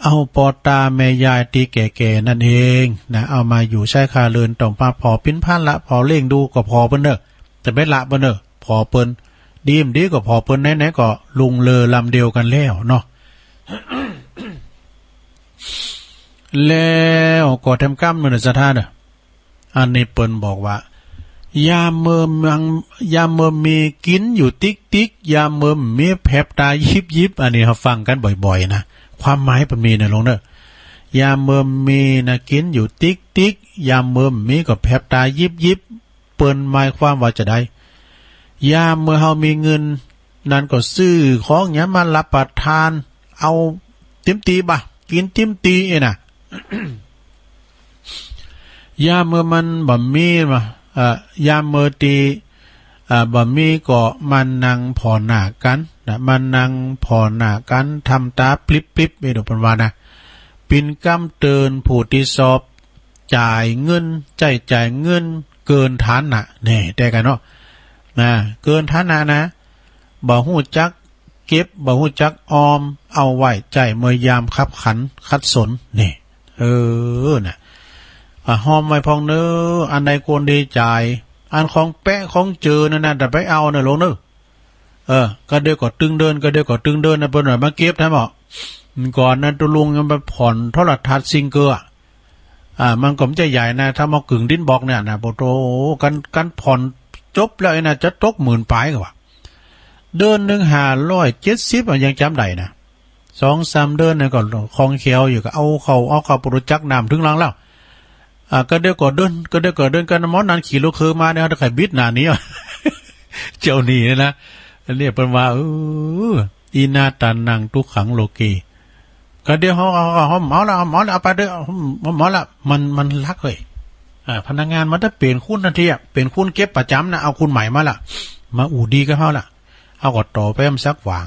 เอาปอตาแม่ยายตี้แก่ๆ นั่นเองนะ เอามาอยู่ใช้คาเรือน ต้องมาผ่อเป๋นภาระผ่อเลี้ยงดูก็ผ่อเปิ้นเน่อ จะไปละเปิ้นเน่อ ผ่อเปิ้น ดีบ่ดีก็ผ่อเปิ้น ไหนๆ ก็ลุงเรือลำเดียวกั๋นแล้วเนาะ แล้วก็แถมกำนึ่งนะศรัทธาเน่อ อันนี้เปิ้นบอกว่า ยามเมื่อมัง ยามเมื่อมีกิ๋นอยู่ติ๊กๆ ยามเมื่อมีแผบต๋ายิบๆ อันนี้เฮาฟังกั๋นบ่อยๆ นะ ความหมายเปิ้นมีนะลุงเน่อ ยามเมื่อมีนะกิ๋นอยู่ติ๊กๆ ยามเมื่อมีก็แผบต๋ายิบๆ เปิ้นหมายความว่าจาใด ยามเมื่อเฮามีเงินนั้นก็ซื้อของหยังมารับประทาน เอาเต็มตี้บ่ะ กิ๋นเต็มตี้อี้น่ะ ยามเมื่อมันบ่มีมา เอ่อ ยามเมื่อตี้ เอ่อ บ่มีก็มานั่งผ่อหน้ากั๋นนะ มานั่งผ่อหน้ากั๋น ทำต๋าปริบๆ เอ้ย เดี๋ยวเปิ้นว่านะ เป๋นกำเตือนผู้ตี้ซอบจ่ายเงิน ใจ๊จ่ายเงินเกินฐานะแน่ แต่กั๋นเนาะ นะ เกินฐานะนะ บ่ฮู้จักเก็บ บ่ฮู้จักออม เอาไว้ใจ๊เมื่อยามคับขันขัดสน นี่ เออ น่ะ อ่ะ ฮอมไว้พ่องเน่อ อันใดควรตี้จ่าย อันของแปะของเจอนั่นน่ะ จะไปเอาเน่อลุงเน่อ เออ กะเดียวก็ตึงเดิน กะเดียวก็ตึงเดินนะ เปิ้นว่ามาเก็บแถมบ่ ก่อนนั้นตุ๊ลุงยังไปผ่อนโทรทัศน์ซิงเกิลอะ อ่า มันก็บ่ใจ้ใหญ่นะ ถ้ามาเกิ่งดินบล็อกเนี่ยนะ โอ้โห กั๋น กั๋นผ่อนจบแล้วไอ้น่ะ จะตกหมื่นป๋ายกว่า เดือนนึ่งห้าร้อยเจ็ดสิบอะ ยังจ๋ำได้นะ สองสามเดือนเนี่ยก็คล่องแคล่วอยู่ ก็เอาเข้า เอาเข้าปะตูจักรน้ำเถิงหลังแล้ว อ่า กะเดียวก็เดิน กะเดียวก็เดิน กะหมอนั้นขี่รถเคืองมาเนี่ย เฮาจะใค่บิดหน้าหนีอะ เจ้าหนี้เนี่ยนะ อันนี้เปิ้นว่า เออ อินาทานัง ทุกขัง โลเก กะเดียวเฮา เฮา เฮา เฮาเอาละ เอาละ เอาไปเต๊อะ เอา เอาละ มัน มันลักเฮ้ย อ่า พนักงานมันจะเป๋นคนทันทีอะ เป๋นคนเก็บประจ๋ำนะ เอาคนใหม่มาละ มาอู้ดีกับเฮาละ เฮาก็ต่อไปมันสักหว่าง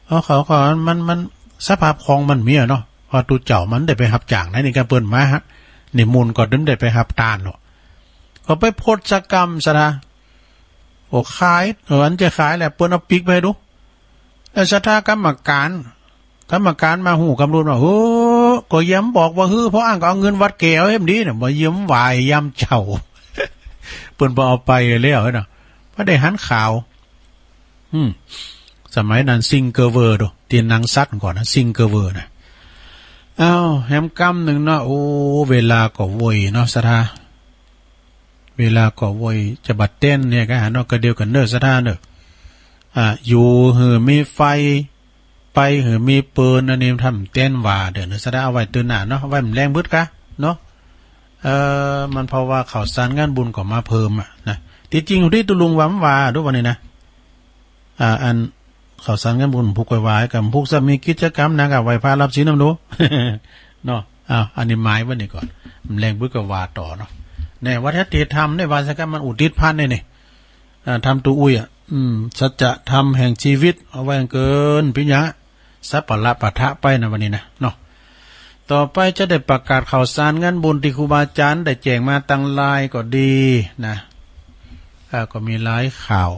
เอาเขา เขา มัน มัน สภาพคล่องมันมีอะเนาะ เพราะตุ๊เจ้ามันได้ไปฮับจ้างไหนนี่ กะเปิ้นมาฮะ นิมนต์ก็บ่ได้ไปฮับตานเนาะ ก็ไปพดสะกำซะนะ โอ้ ขาย เออ อันจะขายแหละ เปิ้นเอาปิ๊กไปดู แล้วศรัทธากรรมการ กรรมการมาฮู้กำหนดว่า โอ้ ก็เยียมบอกบ่หื้อ เพราะอั้นก็เอาเงินวัดแก่เอาเฮ้ย มันดีเนาะ บ่เยียมไหว้ยามเจ๊า เปิ้นบ่เอาไปแล้วเนาะ บ่ได้หันข่าว อืม สมัยนั้นซิงเกอร์เวอร์ดู ตี้หนังสัตว์ก่อนนะ ซิงเกอร์เวอร์นะ อ้าว แหมกำนึ่งเนาะ โอ้ เวลาก็โวยเนาะ ศรัทธา เวลาก็โวย จะบ่าเต้นเนี่ย ก็หาเนาะ ก็เดียวกั๋นเน่อ ศรัทธาเน่อ อ่า อยู่หื้อมีไฟ ไปหื้อมีปืน อันนี้ทำเต้นว่าเด้อเน่อ ศรัทธา เอาไว้เตื้อหน้าเนาะ เอาไว้มันแลงบึดกะเนาะ เอ่อ มันเพราะว่าข่าวสารงานบุญก็มาเพิ่มอะนะ ตี้จริงตี้ตุ๊ลุงว่ามันว่าดูวันนี้นะ อ่า อันข่าวสารงานบุญผูกไว้ว่า กับผูกซ้ำมีกิจกรรมนะ กับไหว้พระรับศีลนำดู เนาะ อ้าว อันนี้หมายไว้นี่ก่อน มันแลงบึดก็ว่าต่อเนาะ แน่ วัดติธรรมได้ว่าสักกะ มันอุทิศพันธ์นี่นี่ อ่า ทำตู้อุ้ยอะ อืม สัจธรรมแห่งชีวิต เอาไว้เกินปิญญา สัปปะละปะทะไปนะวันนี้นะ เนาะ ต่อไปจะได้ประกาศข่าวสารงานบุญตี้ครูบาอาจารย์ได้แจ้งมาตางไลน์ก็ดีนะ อ่า ก็มีหลายข่าว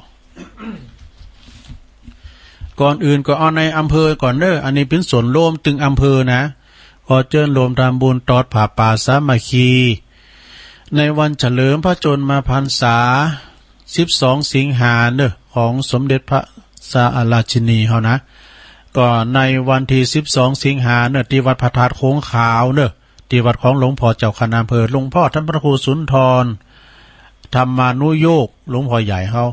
ก่อนอื่นก็เอาในอำเภอก่อนเน่อ อันนี้เป๋นส่วนรวมตึงอำเภอนะ ขอเจิญรวมทำบุญตอดผ้าป่าสามัคคี ในวันเฉลิมพระชนมพรรษา สิบสอง สิงหาเน่อ ของสมเด็จพระราชินีเฮานะ ก็ในวันตี้ สิบสอง สิงหาเน่อ ตี้วัดพระธาตุโขงขาวเน่อ ตี้วัดของหลวงพ่อเจ้าคณะอำเภอ หลวงพ่อท่านพระครูสุนทร ธรรมานุโยค หลวงพ่อใหญ่เฮา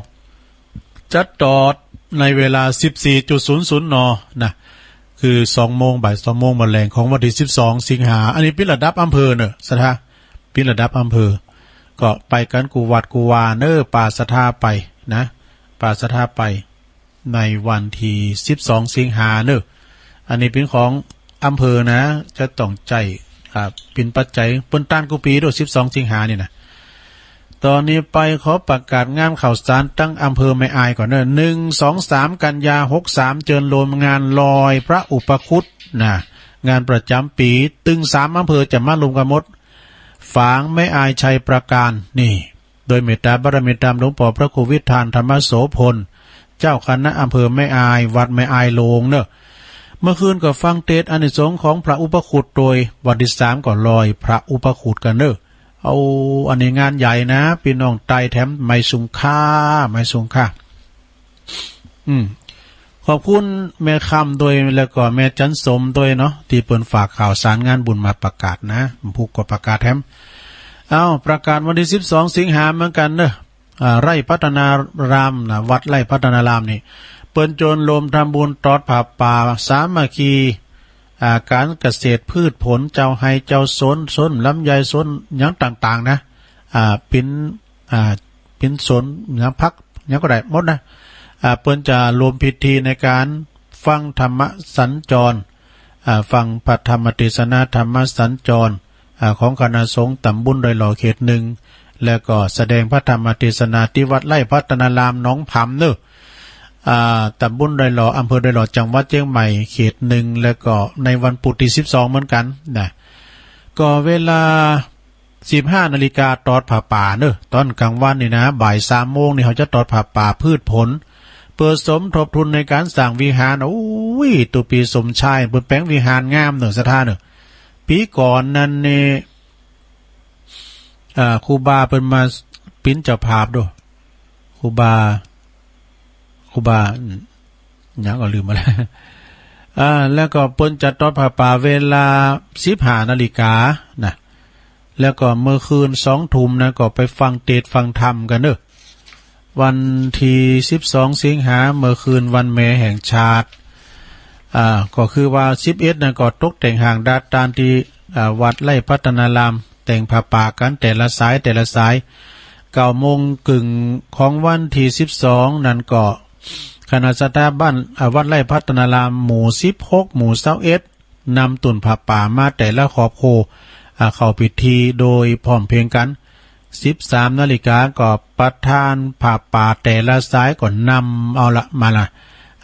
จัดตอดในเวลา สิบสี่จุดศูนย์ศูนย์ น. นะ คือ สองโมง บ่าย สองโมง บ่าแลงของวันตี้ สิบสอง สิงหา อันนี้เป๋นระดับอำเภอเน่อ ศรัทธา เป๋นระดับอำเภอ ก็ไปกั๋นกู้วัดกู้วาเน่อ ปาศรัทธาไปนะ ปาศรัทธาไป ในวันตี้ สิบสอง สิงหาเน่อ อันนี้เป๋นของอำเภอนะ จะต้องใจ๊ ครับ เป๋นปัจจัย เปิ้นต้านกู้ปี๋โดย สิบสอง สิงหานี่นะ ตอนนี้ไปขอประกาศงานข่าวสารตังอำเภอแม่อายก่อนเน่อ หนึ่ง สอง สาม กันยา หกสาม เจิญรวมงานลอยพระอุปคุตนะ งานประจ๋ำปี๋ ตึงสามอำเภอจะมารวมกั๋นหมด ฝาง แม่อาย ชัยปราการ นี่ โดยเมตตาบารมีตามหลวงป้อพระครูวิธานธรรมโสภณ เจ้าคณะอำเภอแม่อาย วัดแม่อายหลวงเน่อ เมื่อคืนก็ฟังเตสน์อานิสงส์ของพระอุปคุตโตย วันตี้สามก็ลอยพระอุปคุตกั๋นเน่อ เอา อันนี้งานใหญ่นะ ปี้น้องใต้แถม ไมซุงค่า ไมซุงค่า อืม ขอบคุณแม่คำโตย แล้วก็แม่จันสมโตยเนาะ ตี้เปิ้นฝากข่าวสารงานบุญมาประกาศนะ ผูกก็ประกาศแถม เอ้า ประกาศวันตี้ สิบสอง สิงหาเหมือนกั๋นเน่อ อ่า ไร่พัฒนารามนะ วัดไร่พัฒนารามนี่ เปิ้นเจิญรวมทำบุญตอดผ้าป่าสามัคคี อ่า ก๋านเกษตรพืชผล เจ้าไฮ่เจ้าสวน สวนลำไย สวนหยังต่างๆ นะ อ่า เป๋น อ่า เป๋นสวนหยังผักหยังก็ได้หมดนะ อ่า เปิ้นจะรวมพิธีในก๋านฟังธรรมสัญจร อ่า ฟังพระธรรมเตสนาธรรมสัญจร อ่า ของคณะสงฆ์ตำบลดอยหล่อเขตหนึ่ง แล้วก็แสดงพระธรรมเตสนาตี้วัดไร่พัฒนารามหนองผำเน่อ อ่า ตำบลดอยหล่อ อำเภอดอยหล่อ จังหวัดเจียงใหม่ เขตหนึ่ง แล้วก็ในวันพุธตี้ สิบสอง เหมือนกั๋นนะ ก็เวลา สิบห้านาฬิกาตอดผ้าป่าเน่อ ต๋อนก๋างวันนี่นะ บ่ายสามโมงนี่เฮาจะตอดผ้าป่าพืชผล เปื้อสมทบทุนในก๋านสร้างวิหาร โอ้ย ตุ๊ปี๋สมชายเปิ้นแป๋งวิหารงามเน่อ ศรัทธาเน่อ ปี๋ก่อนนั้นนี่ อ่า ครูบาเปิ้นมาเป๋นเจ้าภาพโดย ครูบา ครูบา อืม หยังก็ลืมไปแล้ว อ่า แล้วก็เปิ้นจะตอดผ้าป่าเวลา สิบห้านาฬิกานะ แล้วก็เมื่อคืนสองทุ่มนะ ก็ไปฟังเตสน์ฟังธรรมกั๋นเน่อ วันตี้ สิบสอง สิงหา เมื่อคืนวันแม่แห่งชาติ อ่า ก็คือว่า สิบเอ็ด นะ ก็ตกแต่งห้างดาดตานตี้ อ่า วัดไร่พัฒนาราม แต่งผ้าป่ากั๋นแต่ละสาย แต่ละสาย เก้าโมงเกิ่งของวันตี้ สิบสอง นั้นก็ คณะศรัทธาบ้าน อ่า วัดไร่พัฒนาราม หมู่ สิบหก หมู่ ซาวเอ็ด นำตุ่นผ้าป่ามาแต่ละครอบครัว อ่า เข้าพิธีโดยพร้อมเพรียงกั๋น สิบสามนาฬิกาก็ประธานผ้าป่าแต่ละสายก็นำเอาละมาละ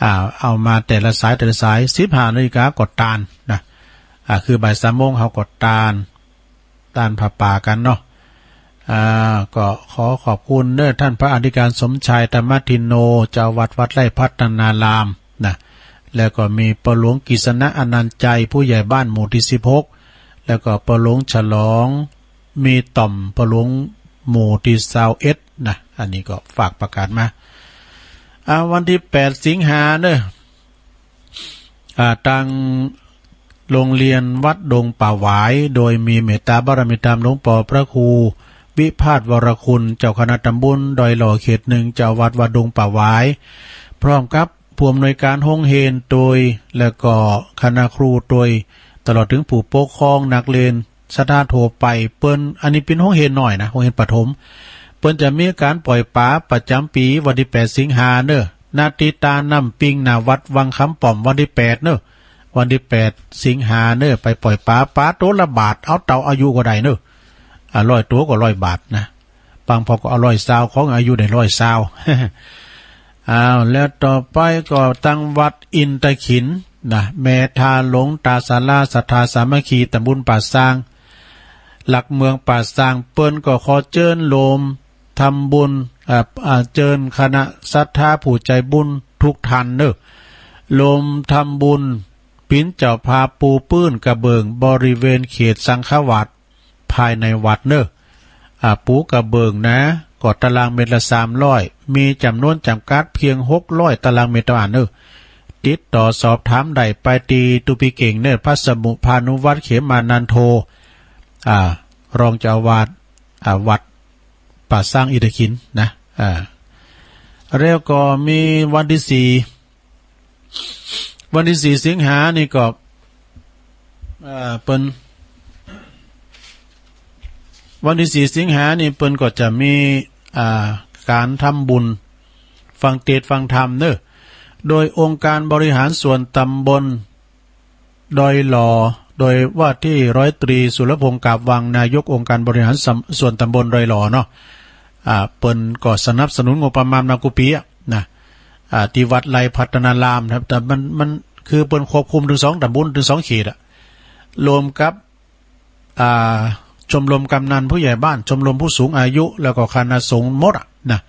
อ่า เอามาแต่ละสาย แต่ละสาย สิบห้านาฬิกาก็ตานนะ อ่า คือบ่ายสามโมงเฮาก็ตาน ตานผ้าป่ากั๋นเนาะ อ่า ก็ขอขอบคุณเน่อ ท่านพระอธิการสมชาย ธรรมทินโน เจ้าวัดวัดไร่พัฒนารามนะ แล้วก็มีป้อหลวงกฤษณะ อนันต์ชัย ผู้ใหญ่บ้านหมู่ตี้ สิบหก แล้วก็ป้อหลวงฉลอง มีต่อมป้อหลวงหมู่ตี้ซาวเอ็ดนะ อันนี้ก็ฝากประกาศมา อ่า วันตี้แปดสิงหาเน่อ อ่า ตางโฮงเฮียนวัดดงป่าหวาย โดยมีเมตตาบารมีธรรมหลวงป้อพระครูวิภาสวรคุณ เจ้าคณะตำบลดอยหล่อเขตหนึ่ง เจ้าอาวาสวัดดงป่าหวาย พร้อมกับผู้อำนวยการโฮงเฮียนตวย แล้วก็คณะครูตวย ตลอดเถิงผู้ปกครอง นักเฮียนศรัทธาทั่วไป เปิ้น อันนี้เป๋นโฮงเฮียนน้อยนะ โฮงเฮียนประถม เปิ้นจะมีก๋านปล่อยปลาประจ๋ำปี๋วันตี้แปดสิงหาเน่อ ณ ตี้ตาน้ำปิงหน้าวัดวังคำป้อม วันตี้แปดเน่อ วันตี้แปดสิงหาเน่อ ไปปล่อยปลา ปลาตั๋วละบาท เอาเต้าอายุก็ได้เน่อ อ่า ร้อยตั๋วก็ร้อยบาทนะ บางพ่อก็เอาร้อยซาว ของอายุได้ร้อยซาว อ้าว แล้วต่อไปก็ตางวัดอินทขิลนะ แม่ทาหลวงตาสาราศรัทธาสามัคคี ตำบลป่าซาง หลักเมืองป่าซาง เปิ้นก็ขอเจิญโฮมทำบุญ อ่า อ่า เจิญคณะศรัทธาผู้ใจ๋บุญทุกท่านเน่อ โฮมทำบุญ เป๋นเจ้าภาพปูพื้นกระเบื้องบริเวณเขตสังฆวัตร ภายในวัดเน่อ อ่า ปูกระเบื้องนะ ก็ตารางเมตรละสามร้อย มีจ๋ำนวนจ๋ำกัดเพียงหกร้อยตารางเมตรเต้าอั้นเน่อ ติดต่อสอบถามได้ไปตี้ตุ๊ปี้เก่งเน่อ พระสมุภานุวัฒน์ เขมานันโท อ่า รองเจ้าอาวาส อ่า วัดป่าซางอินทขิลนะ อ่า แล้วก็มีวันตี้สี่ วันตี้สี่สิงหานี่ก็ เอ่อ เปิ้น วันตี้สี่สิงหานี่เปิ้นก็จะมี อ่า ก๋านทำบุญฟังเตสน์ฟังธรรมเน่อ โดยองค์การบริหารส่วนตำบลดอยหล่อ โดยว่าตี้ร้อยตรีสุรพงษ์ กาบวัง นายกองค์การบริหารส่วนตำบลดอยหล่อเนาะ อ่า เปิ้นก็สนับสนุนงบประมาณมากู้ปี๋อะนะ อ่า ตี้วัดไร่พัฒนารามนะครับ แต่มัน มันคือเปิ้นควบคุมเถิงสองตำบล เถิงสองเขตอะ รวมกับ อ่า ชมรมกำนันผู้ใหญ่บ้าน ชมรมผู้สูงอายุ แล้วก็คณะสงฆ์หมดอะนะ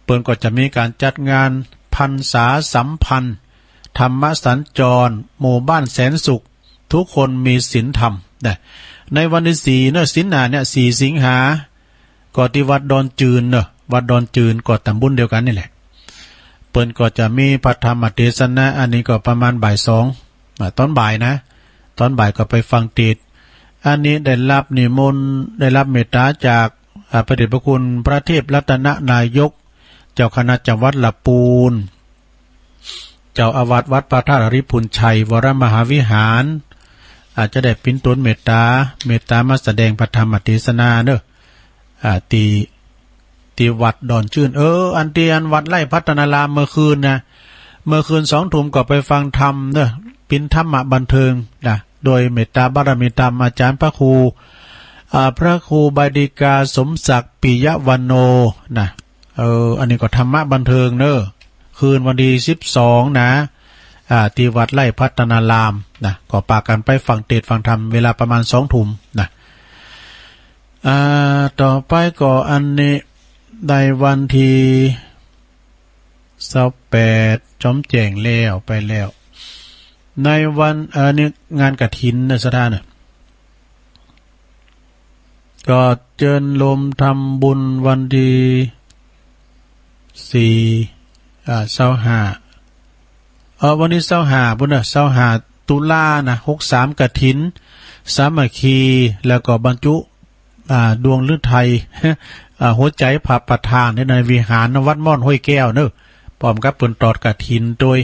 เปิ้นก็จะมีก๋านจัดงานพรรษาสัมพันธ์ ธรรมสัญจร หมู่บ้านแสนสุข ทุกคนมีศีลธรรมนะ ในวันตี้สี่เน่อ ศีลหน้าเนี่ย สี่สิงหา ก็ตี้วัดดอนจืนเน่อ วัดดอนจืนก็ตำบลเดียวกั๋นนี่แหละ เปิ้นก็จะมีพระธรรมเตสนา อันนี้ก็ประมาณบ่ายสอง อ่า ตอนบ่ายนะ ตอนบ่ายก็ไปฟังเตสน์ อันนี้ได้รับนิมนต์ ได้รับเมตตาจาก อ่า พระเดชพระคุณพระเทพรัตนนายก เจ้าคณะจังหวัดละปูน เจ้าอาวาสวัดพระธาตุอริพุนชัยวรมหาวิหาร อ่า จะได้เป๋นตนเมตตา เมตตามาแสดงพระธรรมเตสนาเน่อ อ่า ตี้ ตี้วัดดอนจืน เออ อันตี้อันวัดไร่พัฒนารามเมื่อคืนนะ เมื่อคืนสองทุ่มก็ไปฟังธรรมเน่อ เป๋นธรรมะบันเทิงนะ โดยเมตตาบารมีธรรมอาจ๋ารย์พระครู อ่า พระครูบาดีกาสมศักดิ์ปิยวรรณโณนะ เออ อันนี้ก็ธรรมะบันเทิงเน่อ คืนวันตี้สิบสองนะ อ่า ตี้วัดไร่พัฒนารามนะ ก็ปากั๋นไปฟังเตสน์ฟังธรรม เวลาประมาณสองทุ่มนะ อ่า ต่อไปก็อันนี้ ในวันตี้ซาวแปด จ๋อมแจ้งแล้วไปแล้ว ในวัน เอ่อ นี่งานกฐินนะศรัทธาเน่อ ก็เจิญโฮมทำบุญวันตี้สี่ อ่า ซาวห้า เอ่อ วันตี้ซาวห้าปู้นเน่อ ซาวห้าตุลานะ หกสาม กฐินสามัคคี แล้วก็บรรจุ อ่า ดวงฤทัย อ่า หัวใจ๋พระประธานในวิหารวัดม่อนห้วยแก้วเน่อ พร้อมกับเปิ้นตอดกฐินตวย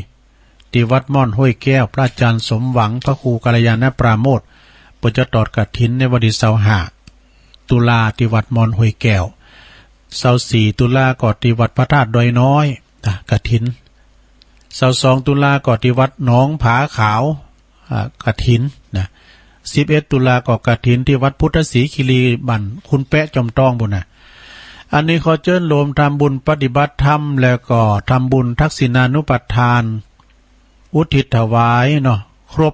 ตี้วัดม่อนห้วยแก้ว พระอาจ๋ารย์สมหวัง พระครูกัลยาณปราโมทย์ เปิ้นจะตอดกฐินในวันตี้ซาวห้าตุลาตี้วัดม่อนห้วยแก้ว ซาวสี่ตุลาก็ตี้วัดพระธาตุดอยน้อยนะ กฐิน ซาวสองตุลาก็ตี้วัดหนองผาขาว อ่า กฐินนะ สิบเอ็ดตุลาก็กฐินตี้วัดพุทธศรีคีรี บ้านคุณแป๊ะจอมตองปู้นนะ อันนี้ขอเจิญโฮมทำบุญปฏิบัติธรรม แล้วก็ทำบุญทักษิณานุปทาน อุทิศถวายเนาะ ครบ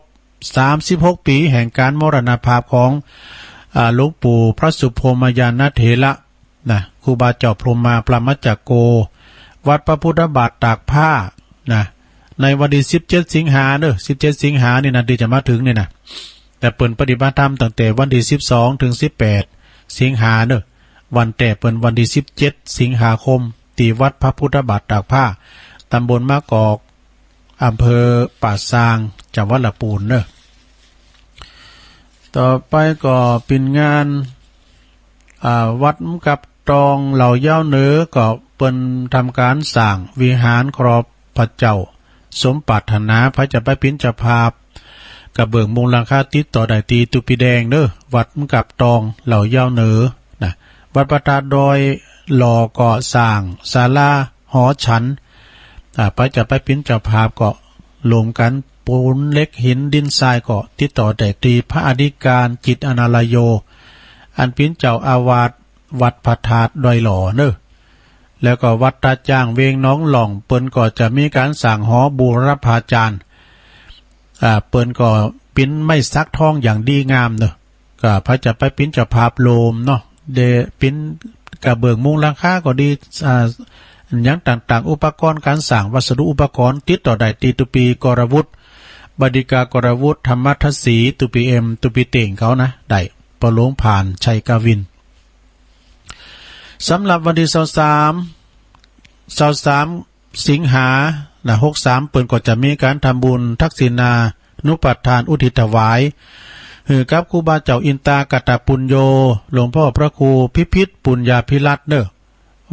สามสิบหกปี๋แห่งก๋านมรณภาพของ อ่า หลวงปู่พระสุพรหมญาณเถระนะ ครูบาเจ้าพรหมมา ปรหมจักโก วัดพระพุทธบาทตากผ้านะ ในวันตี้สิบเจ็ดสิงหาเน่อ สิบเจ็ดสิงหานี่นะ ตี้จะมาเถิงนี่นะ แต่เปิ้นปฏิบัติธรรมตั้งแต่วันตี้สิบสองเถิงสิบแปดสิงหาเนาะ วันแต๊เปิ้นวันตี้สิบเจ็ดสิงหาคม ตี้วัดพระพุทธบาทตากผ้า ต๋ำบลมะกอก อำเภอป่าซาง จังหวัดละปูนเนาะ ต่อไปก็เป๋นงาน อ่า วัดกับตองเหล่ายาวเหนือ ก็เปิ้นทำก๋านสร้างวิหารขอบพระเจ้าสมปรารถนา ใผจะไปเป๋นเจ้าภาพ กระเบื้องมุงหลังคา ติดต่อได้ตี้ตุ๊ปีแดงเนาะ วัดกับตองเหล่ายาวเหนือนะ วัดพระธาตุดอยหล่อก็สร้างศาลาหอฉัน อ่า ใผจะไปเป๋นเจ้าภาพก็รวมกั๋นปูนเหล็กหินดินทรายก็ติดต่อได้ตี้พระอธิการจิตอาณาลโย อันเป๋นเจ้าอาวาสวัดพระธาตุดอยหล่อเนาะ แล้วก็วัดตาจ้างเวงหนองหล่อง เปิ้นก็จะมีก๋านสร้างหอบูรพาจารย์ อ่า เปิ้นก็เป๋นไม้สักทองอย่างดีงามเนาะ ก็ใผจะไปเป๋นเจ้าภาพรวมเนาะ เดะเป๋นกระเบื้องมุงหลังคาก็ดี อ่า อย่างต่างๆ อุปกรณ์ก๋านสร้าง วัสดุอุปกรณ์ ติดต่อได้ตี้ตุ๊ปีกรวุฒิ บดิกากรวุฒิ ธรรมทัศน์ศรี ตุ๊ปีเอ็ม ตุ๊ปีเต่งเขานะ ได้ ปอหลวงผ่าน ชัยกวิน สำหรับวันตี้ซาวสาม ซาวสามสิงหานะ หกสาม เปิ้นก็จะมีก๋านทำบุญทักษิณานุปทานอุทิศถวาย หื้อกับครูบาเจ้าอินตากตปุญโญ หลวงป้อพระครูพิพิธปุญญาภิรัตน์เนาะ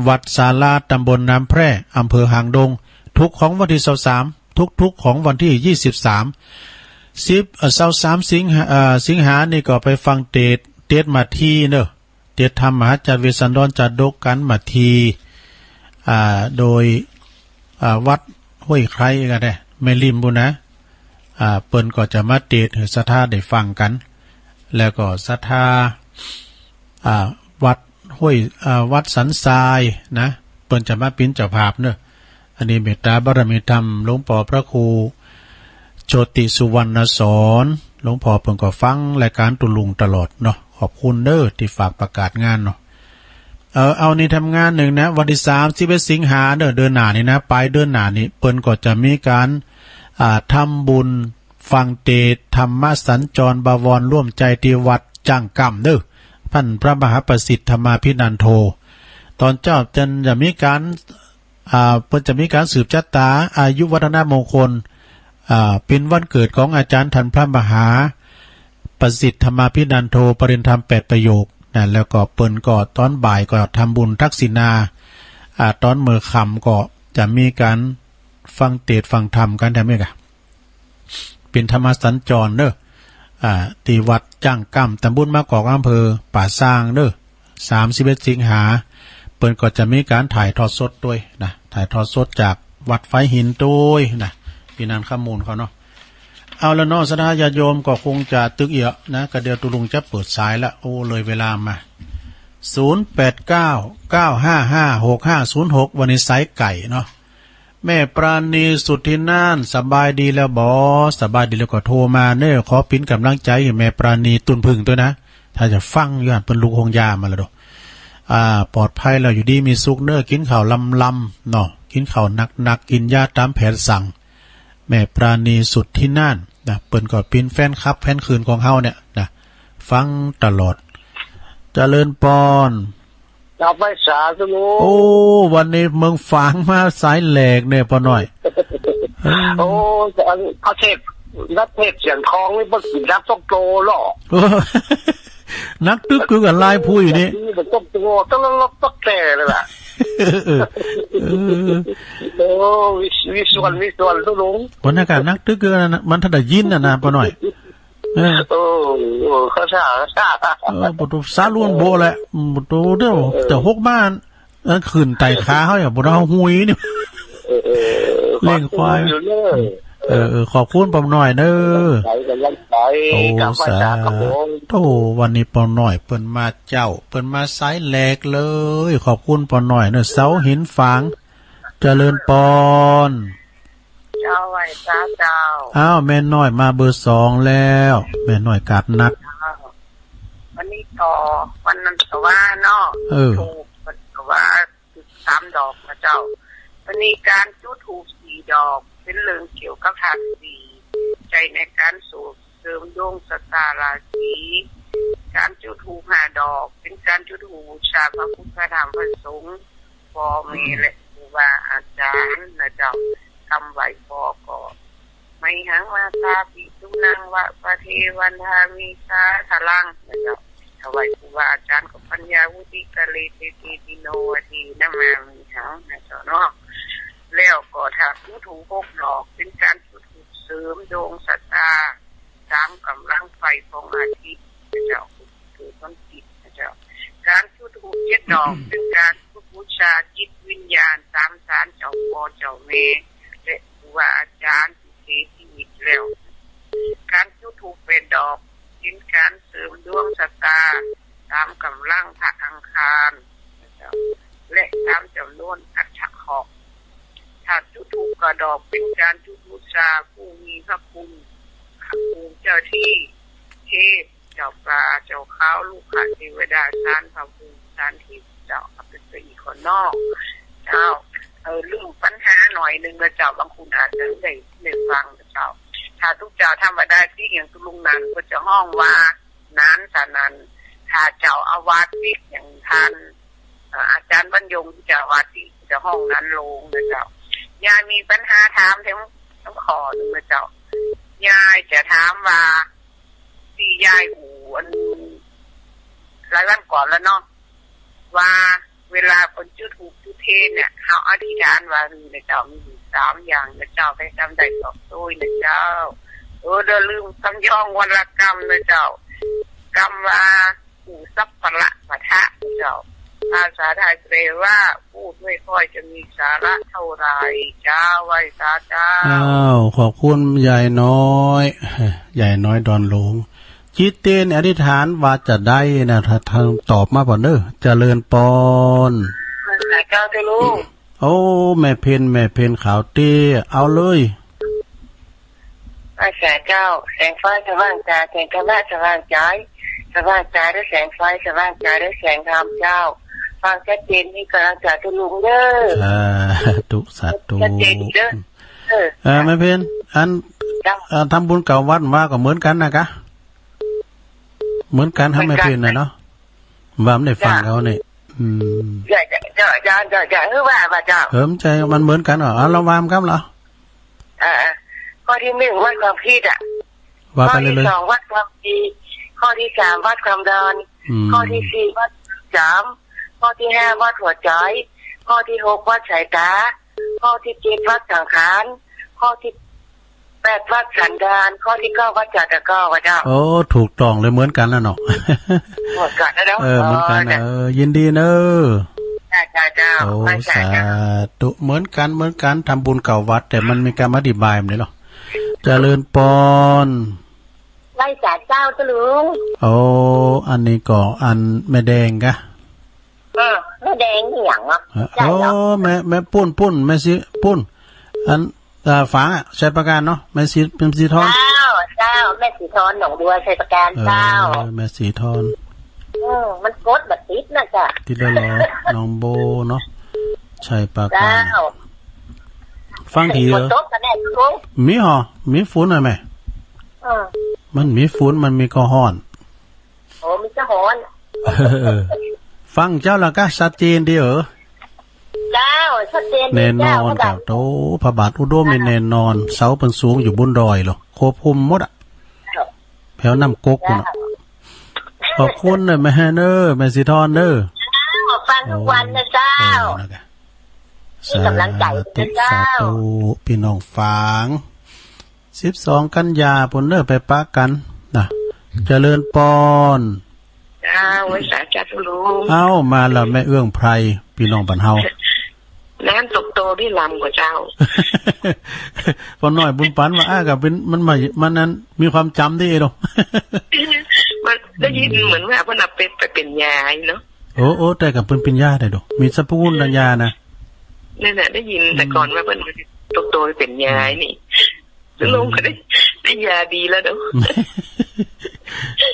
วัดศาลา ตำบลน้ำแพร่ อำเภอหางดง ทุกของวันตี้ซาวสาม ทุกๆ ของวันตี้ยี่สิบสาม สิบ เอ่อ ซาวสามสิงหา เอ่อ สิงหานี่ก็ไปฟังเตสน์ เตสน์มาทีเนาะ เตสน์ธรรมมหาจารย์เวสสันดรจาดกกั๋นมาที อ่า โดย อ่า วัดห้วยไคร้กั๋นแน่ แม่ริมปู้นนะ อ่า เปิ้นก็จะมาเตสน์หื้อศรัทธาได้ฟังกั๋น แล้วก็ศรัทธา อ่า วัดห้วย อ่า วัดสันทรายนะ เปิ้นจะมาเป๋นเจ้าภาพเนาะ อันนี้เมตตาบารมีธรรมหลวงป้อพระครูโชติสุวรรณสอน หลวงป้อเปิ้นก็ฟังรายก๋านตุ๊ลุงตลอดเนาะ ขอบคุณเนาะตี้ฝากประกาศงานเนาะ เออ เอานี่ทำงานนึ่งนะ วันตี้สามสิบเอ็ดสิงหาเนาะ เดือนหน้านี่นะ ป๋ายเดือนหน้านี่ เปิ้นก็จะมีก๋าน อ่า ทำบุญฟังเตสน์ธรรมสัญจรบวรร่วมใจ๋ตี้วัดจ้างก้ำเนาะ ต้านพระมหาประสิทธิ์ธรรมาภินันโท ต๋อนเจ๊าเปิ้นจะมีก๋าน อ่า เปิ้นจะมีก๋านสืบจะต๋าอายุวัฒนมงคล อ่า เป๋นวันเกิดของอาจ๋ารย์ต้านพระมหาประสิทธิ์ธรรมาภินันโท ปริญญาธรรมแปดประโยคนะ แล้วก็เปิ้นก็ต๋อนบ่ายก็ทำบุญทักษิณา อ่า ต๋อนเมื่อค่ำก็จะมีก๋านฟังเตสน์ฟังธรรมกั๋นแถมนี้ก่ะ เป๋นธรรมสัญจรเนาะ อ่า ตี้วัดจ้างก้ำ ตำบลมะกอก อำเภอป่าซางเนาะ สามสิบเอ็ดสิงหา เปิ้นก็จะมีก๋านถ่ายทอดสดตวยนะ ถ่ายทอดสดจากวัดฝายหินตวยนะ ปี้นานข้อมูลเขาเนาะ เอาละเนาะ ศรัทธาญาติโยมก็คงจะตึกเอี้ยะนะ ก็เดี๋ยวตุ๊ลุงจะเปิดสายละ โอ้ เลยเวลามา ศูนย์แปดเก้า เก้าห้าห้า หกห้าศูนย์หก วันนี้สายไก่เนาะ แม่ปราณีสุทธิน่าน สบายดีแล้วบ่ สบายดีแล้วก็โทรมาเนาะ ขอเป๋นก๋ำลังใจ๋หื้อแม่ปราณี ตุ๊นผึ้งตวยนะ ถ้าจะฟังอยู่หั้น เปิ้นลุกโฮงยามาแล้วเนาะ อ่า ปลอดภัยแล้ว อยู่ดีมีสุขเนาะ กิ๋นข้าวลำๆ เนาะ กิ๋นข้าวหนักๆ กิ๋นยาต๋ามแผนสั่ง แม่ปราณีสุทธิน่านนะ เปิ้นก็เป๋นแฟนคลับแฟนคลื่นของเฮาเนี่ยนะ ฟังตลอด เจริญปอน ครับ ไหว้สาธุ โอ้ วันนี้เมืองฝางมาสายแหลกเนี่ยป้อน้อย เออ โอ้ อันพระเทพ นักเทศน์เสียงทองนี่บ่กิ๋นนักต้องโตหรอก เออ นักตึกคือกับลายพุ้ยนี่ นี่มันต้องโต ต้องลดตักแต่เลยล่ะ เออ เออ โอ้ มี มีส่วน มีส่วน ตุ๊ลุง บรรยากาศนักตึกคืออันนั้นน่ะ มันถ้าได้ยินน่ะนะป้อน้อย เออ โอ้ โอ้ เข้าท่า เข้าท่า เออ ประตูสาลวนโบะแหละ ประตูเดียว เออ แต่หกบ้าน เออ ขึ้นไต่ขาเฮาเนี่ย บ่ได้เอาหุยนี่ เออ เออ เลี้ยงควาย ขอบคุณอยู่เนอะ เออ เออ ขอบคุณป้อน้อยเนอะ กำลังใจ กำลังใจ โอ้ กราบไหว้สา สาธุ ครับผม โธ่ วันนี้ป้อน้อยเปิ้นมาเจ้า เปิ้นมาสายแหลกเลย ขอบคุณป้อน้อยเนอะ เสาหินฝาง เจริญปอน เจ้า ไหว้สาเจ้า อ้าว แม่น้อยมาเบอร์สองแล้ว แม่น้อยกราบนัด เจ้า วันนี้ต่อ วันนั้นก็ว่าเนาะ เออ ธูปมันก็ว่าสามดอกนะเจ้า วันนี้ก๋านจุดธูปสี่ดอก เป๋นเรื่องเกี่ยวกับธาตุสี่ ใจ๊ในก๋านสูบ เสริมดวงชะตาราศี ก๋านจุดธูปห้าดอก เป๋นก๋านจุดธูปบูชาพระพุทธพระธรรมพระสงฆ์ ป้อแม่และครูบาอาจ๋ารย์นะเจ้า กำไหว้ป้อก็ มะหัง มาตา ปิตุมหัง วะปะเทวันทามิ สาทารังนะเจ้า ถวายครูบาอาจ๋ารย์ก็ ปัญญาวุติกะเล เตติ ปิโน วะเทนะ มามิหังนะเจ้าเนาะ แล้วก็ถ้าจุดธูปหกดอก เป๋นก๋านจุดธูปเสริมดวงชะตา ต๋ามก๋ำลังไฟของอาทิตย์นะเจ้า เกิดวันอาทิตย์นะเจ้า ก๋านจุดธูปเจ็ดดอก เป๋นก๋านจุดบูชาจิตวิญญาณต๋ามศาลเจ้าป้อเจ้าแม่ และครูบาอาจ๋ารย์ตี้เสียจีวิตแล้ว ก๋านจุดธูปแปดดอก เป๋นก๋านเสริมดวงชะตา ต๋ามก๋ำลังพระอังคารนะเจ้า และต๋ามจ๋ำนวนอัฐเคราะห์ ถ้าจุดธูปเก้าดอก เป๋นก๋านจุดบูชาผู้มีพระคุณ พระภูมิเจ้าตี้ เทพ เจ้าป่า เจ้าเขา ลูกข้าเทวดา ศาลพระภูมิ ศาลเทพเจ้า เอาไปเป๋นอีกข้อนอก เจ้า เออ ลืมปัญหาหน่อยนึ่งนะเจ้า บางคนอาจจะได้ ได้ฟังนะเจ้า ถ้าตุ๊เจ้าธรรมดาตี้อย่างตุ๊ลุงนันก็จะฮ้องว่า นันสนัน ถ้าเจ้าอาวาสตี้อย่างต้าน เอ่อ อาจ๋ารย์บรรยง ตี้เจ้าอาวาสตี้จะฮ้องนันโลงนะเจ้า ยายมีปัญหาถามเถิง เถิงข้อนึ่งนะเจ้า ยายจะถามว่า ตี้ยายอู้อันหลายวันก่อนแล้วเนาะ ว่าเวลาเปิ้นจุดธูปจุดเทียนเนี่ย เฮาอธิษฐานว่าหื้อนะเจ้า มีอยู่สามอย่างนะเจ้า ใผจำได้ก็ตอบตวยนะเจ้า เออ เดี๋ยวลืม สำยองวรรณกรรมนะเจ้า กำว่า กู่สัพพะละปะทะนะเจ้า ภาษาไทยแปลว่า พูดไม่ค่อยจะมีสาระเท่าไหร่ เจ้า ไหว้สาเจ้า อ้าว ขอบคุณยายน้อย ยายน้อยดอนหลวง จิตเตนอธิษฐานว่าจะได้นะ ถ้า ถ้าตอบมาก่อนเด้อ เจริญปอน ไหว้สาเจ้าเจ้าลุง โอ้ แม่เพ็ญ แม่เพ็ญขาวเตี้ย เอาเลย ไหว้สาเจ้า แสงไฟสว่างตา แสงธรรมะสว่างใจ๋ สว่างตาด้วยแสงไฟ สว่างใจ๋ด้วยแสงธรรมเจ้า ฟังชัดเจน มีก๋ำลังใจ๋เจ้าลุงเด้อ สาธุ สาธุ ชัดเจนเด้อ เออ เออ แม่เพ็ญ อัน เจ้า เอ่อ ทำบุญเก่าวัดว่าก็เหมือนกั๋นนะกะ เหมือนกั๋น เหมือนกั๋น ทำแม่เพ็ญน่ะเนาะ บ่ามันได้ฟัง จ้ะ เขาเนี่ย อืม จ้ะ จ้ะ จ้ะ คือว่า ว่าเจ้า เออ มันใจ้ มันเหมือนกั๋นเหรอ เอา ละวามครับเหรอ อ่า ข้อตี้นึ่ง วัดความคิดอะ ว่าไปเลย ข้อตี้สอง วัดความถี่ ข้อตี้สาม วัดความดัน อืม ข้อตี้สี่ วัดความจ๋ำ ข้อตี้ห้า วัดหัวใจ๋ ข้อตี้หก วัดสายต๋า ข้อตี้เจ็ด วัดสังขาร ข้อตี้แปด วัดสันดาน ข้อตี้เก้า วัดจ๋าตะกร้อ ว่าเจ้า โอ้ ถูกต้องเลย เหมือนกั๋นแล้วเนาะ เหมือนกั๋นแล้วเนาะ เออ เหมือนกั๋น อ๋อ จ้ะ เออ ยินดีเน้อ จ้ะ จ้ะ เจ้า โอ้ ไหว้สาเจ้า สาธุ เหมือนกั๋น เหมือนกั๋น ทำบุญเก่าวัด แต่มันมีกำอธิบายมันเนี่ยเหรอ เจริญปอน ไหว้สาเจ้าเจ้าลุง โอ้ อันนี้ก็อันแม่แดงกะ เออ แม่แดงนี่หยังเนาะ เออ ใจ้เหรอ โอ้ แม่ แม่ปุ้น ปุ้น แม่สี ปุ้น อัน อ่า ฝางอะ ชัยปราการเนาะ แม่สี แม่สีทอน เจ้า เจ้า แม่สีทอน หนองบัว ชัยปราการ เออ เจ้า แม่สีทอน เออ มันกดบ่ติดนะจ๊ะ ติดแล้วเหรอ หนองบัวเนาะ ชัยปราการ เจ้า ฟังดีเหรอ ฝนตกกันแน่ลุง มีหอ มีฝนอะแม่ เออ มันมีฝน มันมีก็ฮ้อน โอ้ มีก็ฮ้อน เออ ฟังเจ้าแล้วก็ชัดเจนดีเออ เจ้า ชัดเจนดี แน่นอน เจ้า เจ้า โต พระบาทอุดมนี่แน่นอน เสาเปิ้นสูงอยู่บนดอยเหรอ ควบคุมหมดอะ เจ้า แถวน้ำก๊กพู้นน่ะ เจ้า ขอบคุณเน้อแม่เน้อ แม่สีทอนเน้อ เจ้า ฟังทุกวันนะเจ้า โอ้ เออ นะกะ มีก๋ำลังใจ๋ สาธุ เจ้า สาธุ พี่น้องฝาง สิบสอง กันยาพู้นเน้อ ไปปะกั๋นนะ เจริญปอน เจ้า ไหว้สาเจ้าลุง เอ้า มาแล้วแม่เอื้องไพร พี่น้องบ้านเฮา นั้นตกโตตี้ลำกว่าเจ้า ป้อน้อยบุญปั๋นว่า อ้า ก็เป๋น มันมา มันนั้น มีความจ๋ำตี้เนาะ มันได้ยินเหมือนว่าเปิ้นเอาไป ไปเป๋นยาเนาะ โอ้ โอ้ แต่ก็เป๋น เป๋นยาได้ดอก มีสรรพคุณทางยานะ นั่นแหละ ได้ยินแต่ก่อนว่าเปิ้นตกโตไปเป๋นยานี่ อืม ลุงก็ได้ ได้ยาดีแล้วเนาะ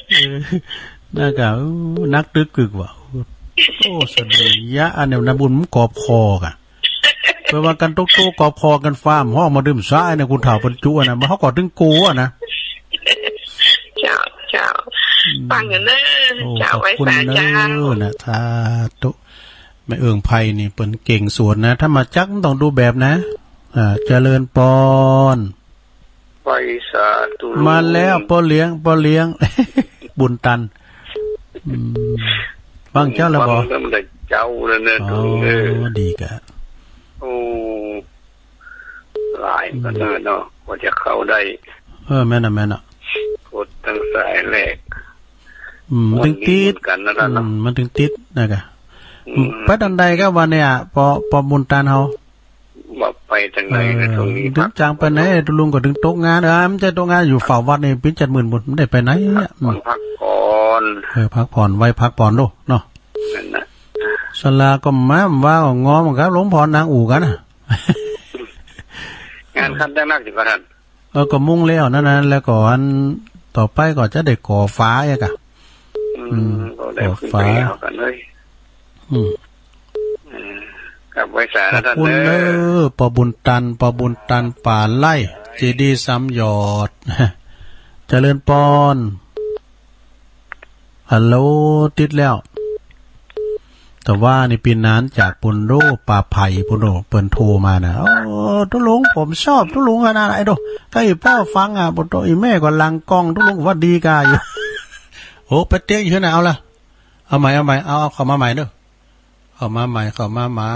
เออ นั่นก็ โอ้ นักตึกกึกว่ะ โอ้ สะดุ้งยะ อันนี้นะบุญมันกอบคอกะ เปิ้นว่ากั๋นตกโตกอบคอกั๋นฟ้าห้องมาดื่มสาเนี่ย คุณเฒ่าเปิ้นจุอะนะ มันเฮาก็ตึงโกอะนะ ฟังอยู่เน้อ โอ้ เจ้า ขอบคุณ ไหว้สา เน้อ เจ้า นะ สาธุ แม่เอื้องไพรนี่เปิ้นเก่งสวดนะ ถ้าบ่จักมันต้องดูแบบนะ อ่า เจริญปอน ไหว้สาธุ มาแล้ว ป้อเลี้ยง ป้อเลี้ยง บุญตัน อืม ฟังเจ้าแล้วบ่ ฟังแล้วมันได้เจ้าแล้วนะ อ๋อ เออ ดีกะ โอ้ หลาย อืม ขนาดเนาะ กว่าจะเข้าได้ เออ แม่นน่ะ แม่นน่ะ กดตั้งสายแรก อืม มันตึงติด วันนี้เหมือนกันนะท่านเนาะ อืม มันตึงติดนะกะ อืม ไปต๋อนใดกะวันนี้อะ ปอ ปอบุญตันเฮา ว่าไปต๋อนใดนะ เออ ช่วงนี้ ตึงจางไปไหน พักผ่อน ตุ๊ลุงก็ตึงตกงาน เออ มันจะตกงาน อยู่เฝ้าวัดนี่ ปิ้นจัดหมื่นบุญ บ่ได้ไปไหนอะ อืม พักผ่อน เออ พักผ่อน ไหว้พักผ่อนโลดเนาะ นั่นน่ะ สลาก็มา ว่าก็งอมครับ หลวงพ่อนางอู่กันน่ะ งานคันจังนักอยู่กับท่าน เออ ก็มุ่งแล้วนั่นน่ะ แล้วก็อันต่อไปก็จะได้ก่อฝาอีกอะ อืม อืม ก็ได้ ก่อฝา ขึ้นไปเอากันเลย อืม เออ ครับ ไหว้สา ขอบคุณ นะท่านเด้อ เด้อ ปอบุญตัน ปอบุญตัน ป่าไร่ เจดีย์สามยอด เจริญปอน ฮัลโหล ติดแล้ว แต่ว่านี่ปี้หนานจากปุ้นโด้ ป่าไผ่ปุ้นโด้ เปิ้นโทรมานะ โอ้ ตุ๊ลุง ผมชอบตุ๊ลุงขนาดไหนโด้ ใก้ป้อฟังอะ ปุ้นโด้ อี่แม่ก็หลังกล้อง ตุ๊ลุงว่าดีกาอยู่ โอ้ ไปเต๊กอยู่นะ เอาละ เอาใหม่ เอาใหม่ เอา เอาเข้ามาใหม่เด้อ เข้ามาใหม่ เข้ามาใหม่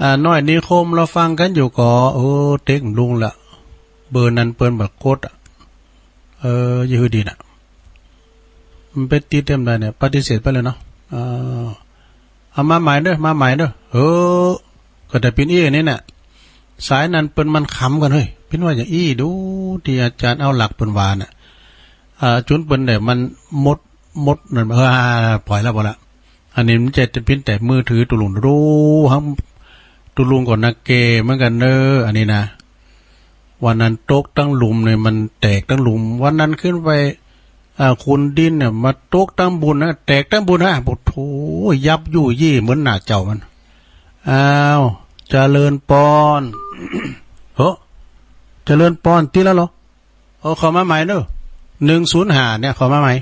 อ่า น้อยนิคม เฮาฟังกั๋นอยู่ก่อ โอ้ เต๊กตุ๊ลุงละ เบอร์นั้นเปิ้นบ่กดอะ เออ อยู่หื้อดีน่ะ มันไปติดเต็มใดเนี่ย ปฏิเสธไปเลยเนาะ เออ เอามาใหม่เด้อ มาใหม่เด้อ เออ ก็ได้ปิ้นอี้นี่น่ะ สายนั้นเปิ้นมันขำกั๋นเฮ้ย ปิ้นว่าอย่างอี้ดู ตี้อาจ๋ารย์เอาหลักเปิ้นว่าน่ะ อ่า จุนเปิ้นเนี่ยมันหมด หมดนั่น เออ ปล่อยละ ปล่อยละ อันนี้มันจะปิ้นแต่มือถือตุ๊ลุงดู หังตุ๊ลุงก็นักเกเหมือนกั๋นเน้อ อันนี้นะ วันนั้นตกตึงหลุมเนี่ย มันแตกตึงหลุม วันนั้นขึ้นไป อ่า ขุนดินเนี่ย มาตกตึงบุญนะ แตกตึงบุญนะ โอ้โธ่ ยับยุยี่เหมือนหน้าเจ้ามัน อ้าว เจริญปอน เฮ้อ เจริญปอน ติดแล้วเหรอ โอ้ เข้ามาใหม่เนอะ หนึ่งศูนย์ห้า เนี่ย เข้ามาใหม่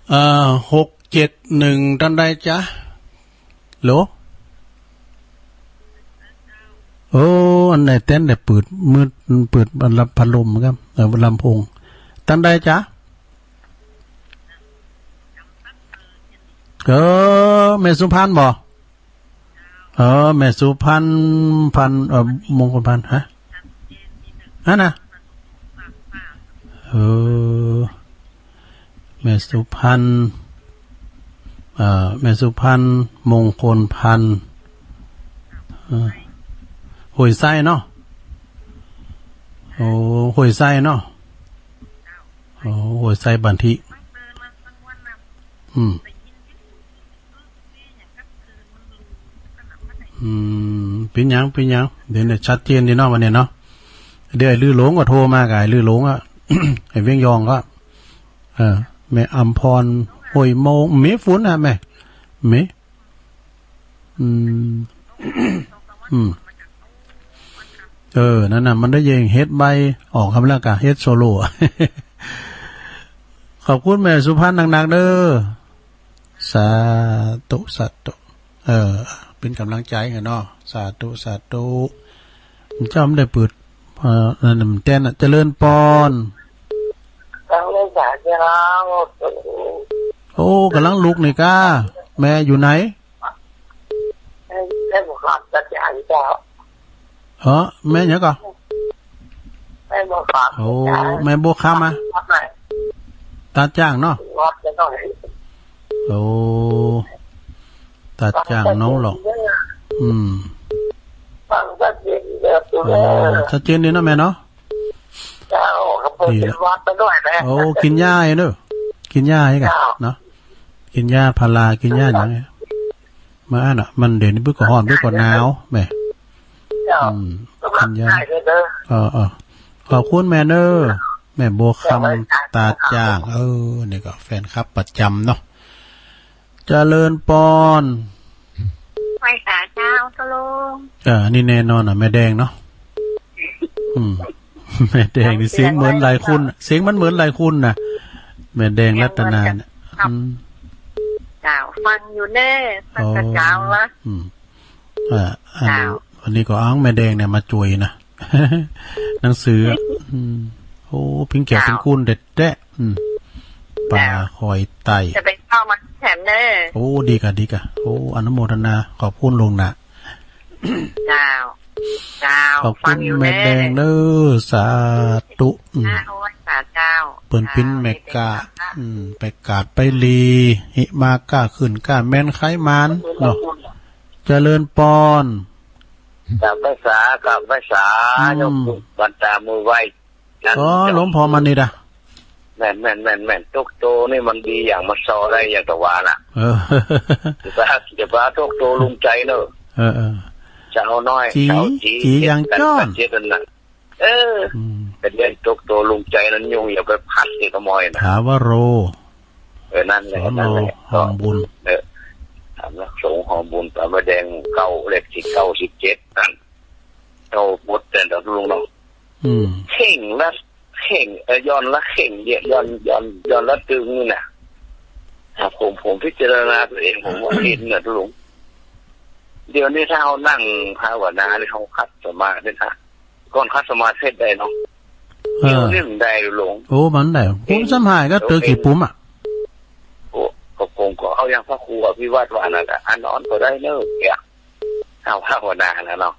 เอ่อ หกเจ็ดหนึ่ง ต้านใดจ๊ะ โหล โอ้ อันไหนแต๊นได้เปิด มืด เปิดอันลำพัดลมครับ เออ ลำโพง ต้านใดจ๊ะ เออ แม่สุพรรณบ่ เออ แม่สุพรรณ พัน เอ่อ มงคลพันธ์ ฮะ อันน่ะ เออ แม่สุพรรณ เอ่อ แม่สุพรรณ มงคลพันธ์ เออ ห้วยไซเนาะ โอ้ ห้วยไซเนาะ โอ้ ห้วยไซบันทิ อืม อืม เป๋นหยัง เป๋นหยัง เดี๋ยวนี้ชัดเจนดีเนาะ วันนี้เนาะ เดี๋ยวไอ้ลือหลงก็โทรมากับไอ้ลือหลงอะ ไอ้เวียงยองก็ เออ แม่อำพร ห้วยโมง มีฝนนะแม่ มี อืม อืม เออ นั่นน่ะ มันได้ยินเฮ็ดใบออกคำแล้วกะเฮ็ดโซโล่ ขอบคุณแม่สุพรรณหนักๆ เด้อ สาธุ สาธุ เออ เป๋นก๋ำลังใจ๋หื้อเนาะ สาธุ สาธุ เจ้ามันได้เปิด เอ่อ นั่นน่ะ มันแต๊นน่ะ เจริญปอน เจริญสาธุ โอ้ ก๋ำลังลุกนี่ก้า แม่อยู่ไหน แม่ แม่บ่ขาม ตาจ๋างเจ้า เออ แม่หยังก่อ แม่บ่ขาม โอ้ ตาจ๋าง แม่บ่ขามอะ วัดไหน ตาจ๋างเนาะ วัดจะต้อง โอ้ ตาจ๋างหนองหลอก อืม ฟังชัดเจนเด้อ เออ ชัดเจนดีเนาะแม่เนาะ เจ้า ก็เปิด ดีละ วัดไปด้วยนะ โอ้ กินยาให้เนาะ กินยาให้ก่ะ เจ้า เนาะ กินยาพารา กินยาหยัง มาอันน่ะ มันเดี๋ยวนี้เปิ้นก็ฮ้อน เปิ้นก็หนาวแม่ เจ้า อืม กินยา ได้เลยเด้อ เออ เออ ขอบคุณแม่เน้อ แม่บัวคำ ตาจ๋าง เออ นี่ก็แฟนคลับประจ๋ำเนาะ เจริญปอน ไหว้สาเจ้า ตุ๊ลุง เออ อันนี้แน่นอนอะ แม่แดงเนาะ อืม แม่แดงนี่เสียงเหมือนหลายคนน่ะ เสียงมันเหมือนหลายคนน่ะ แม่แดงรัตนาเนี่ย อืม เจ้า ฟังอยู่แน่ ฟังแต่เจ๊าละ อืม อ่า อัน เจ้า วันนี้ก็เอาแม่แดงเนี่ยมาจ้วยนะ หนังสือ อืม โอ้ เป๋นแก้วเป๋นกูนแต๊ๆ อืม ป่าคอยไต่ จะไปเข้ามาแถมเน่อ โอ้ ดีก่ะ ดีก่ะ โอ้ อนุโมทนา ขอบคุณล่วงหน้า เจ้า เจ้า ขอบคุณ ฟังอยู่แน่ แม่แดงเด้อ สาธุ อืม เจ้า สาเจ้า เปิ้นเป๋นแม่ก๊า เจ้า อืม ไปกาดไปหลี หิมาก๊าขึ้นก๊าแม่นไขหมานเนาะ เจริญปอน กราบไหว้สา กราบไหว้สา อืม ยกมือบันตามือไหว้ นั่น อ๋อ หลวงพ่อมานิดอะ แม่น แม่น แม่น แม่น ตุ๊กโตนี่มันดีอย่างมันซอได้อย่างตะวาน่ะ เออ จะไปหา จะไปหาตุ๊กโตลุงใจเนอะ เออ เออ เจ้าน้อย จี๋ เจ้าจี๋ จี๋อย่างจ้อน เจ็ดอันน่ะ เออ อืม ไปเล่นตุ๊กโตลุงใจนั้นยุ่ง อย่าไปพัดสิขโมยน่ะ ถาวโร เออ นั่นแหละ สน นั่นแหละ ห้องบุญ เออ สำนักสงฆ์ห้องบุญ ป่าไม้แดงเก้า เลขที่เก้าสิบเจ็ดนั่น เจ้าบทแต่ละลุงเนาะ อืม เข่งละ เข่ง เอ่อ ย้อนละเข่ง ย้อน ย้อน ย้อนละตึงนี่นะ ถ้าผม ผมพิจารณาตัวเอง ผมว่าเห็นนะลุง เดี๋ยวนี้ถ้าเฮานั่งภาวนานี่ เฮาขัดสมาธินะ ก่อนขัดสมาธิได้เนาะ เออ เดี๋ยวนี้มันได้ลุง โอ้ มันได้ ผมสำหายก็เตอขี้ปุ๋มอะ โอ้ ก็ผมก็เอาอย่างพระครูอภิวัตรว่านั่นแหละ อันอ่อนก็ได้เนอะ เนี่ย เฮาภาวนาแล้วเนาะ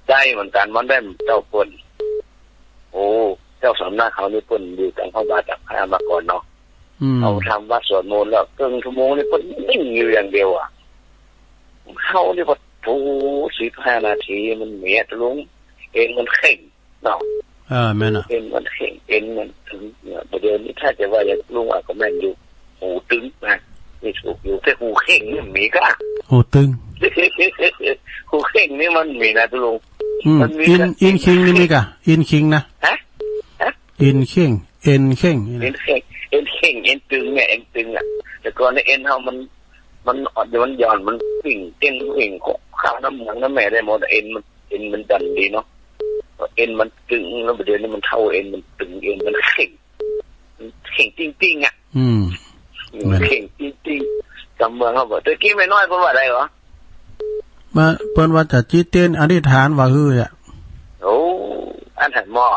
ได้เหมือนกัน มันได้เจ้าเปิ้น โอ้ เจ้าสำนักเขานี่เปิ้นอยู่ตางพระบาทตากผ้ามาก่อนเนาะ อืม เอาธรรมวัดสวดมนต์แล้วเกิ่งชั่วโมงนี่เปิ้นนิ่งอยู่อย่างเดียวอะ เฮานี่พอโอ้ สิบห้านาทีมันเมียตะลุง เอ็นมันเข่งเนาะ เออ แม่นอะ เอ็นมันเข่ง เอ็นมันตึงเนี่ย ประเดี๋ยวนี้ถ้าจะว่าอย่างลุงว่าก็แม่นอยู่ หูตึงนะ นี่ถูกอยู่ แต่หูเข่งนี่มีกะ หูตึง หูเข่งนี่มันมีนะตะลุง อืม มันมี อิน กะ อินคิงนี่มีกะ อินคิงนะ ฮะ ฮะ อินเข่ง เอ็นเข่งนี่นะ เอ็นเข่ง เอ็นเข่ง เอ็นตึงเนี่ย เอ็นตึงอะ แต่ก่อนนี่เอ็นเฮามัน มันอ่อน มันหย่อน มันวิ่งเต้นวิ่งเข้าน้ำหมองน้ำแม่ได้หมด เอ็นมัน เอ็นมันดันดีเนาะ เอ็นมันตึง แล้วประเดี๋ยวนี้มันเท่าเอ็นมันตึง เอ็นมันเข่ง มันเข่งติ้งๆ อะ อืม อืม แม่น เข่งติ้งๆ ตามเมืองเขาบอก ตะกี้แม่น้อยเปิ้นว่าใดวะ มา เปิ้นว่าจะจิเตนอธิษฐานว่าหื้ออะ โอ้ อันหันหม้อ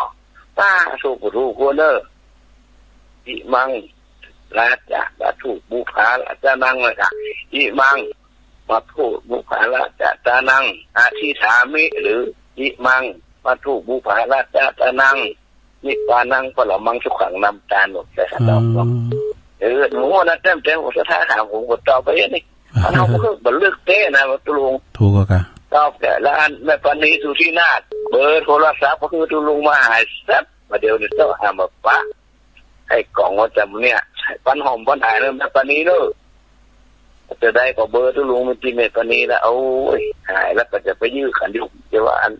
ป้า ถูกบ่ถูกควรเด้อ อิมัง ราชะ วัตถุ บุพา ราชานัง เลยค่ะ อิมัง วัตถุ บุพา ราชาตานัง อธิษฐามิ หรือ อิมัง วัตถุ บุพา ราชาตานัง นิพพานัง ปรมัง สุขัง นำตาลหมดเลยค่ะ อืม เออ หนูว่านะ แต้มแต้ม ผมศรัทธาถาม ผมก็ตอบไปอย่างนี้ อันเฮาก็คือบ่เลือกเต้นะ ว่าตกลง ถูกอะค่ะ ตอบแต่ละอัน แม่ปานี สุทธินาถ เบอร์โทรศัพท์ก็คือตกลงมาหายแซ่บ มาเดี๋ยวนี้เจ้าหามาปะ ไอ้กล่องว่าจำเนี่ย ปันหอมปันหายเนอะ แม่ปานีเนอะ จะได้ก็เบอร์ตกลงมันกินแม่ปานีแล้ว โอ้ย หายแล้วก็จะไปยื้อกันอยู่ จะว่าอัน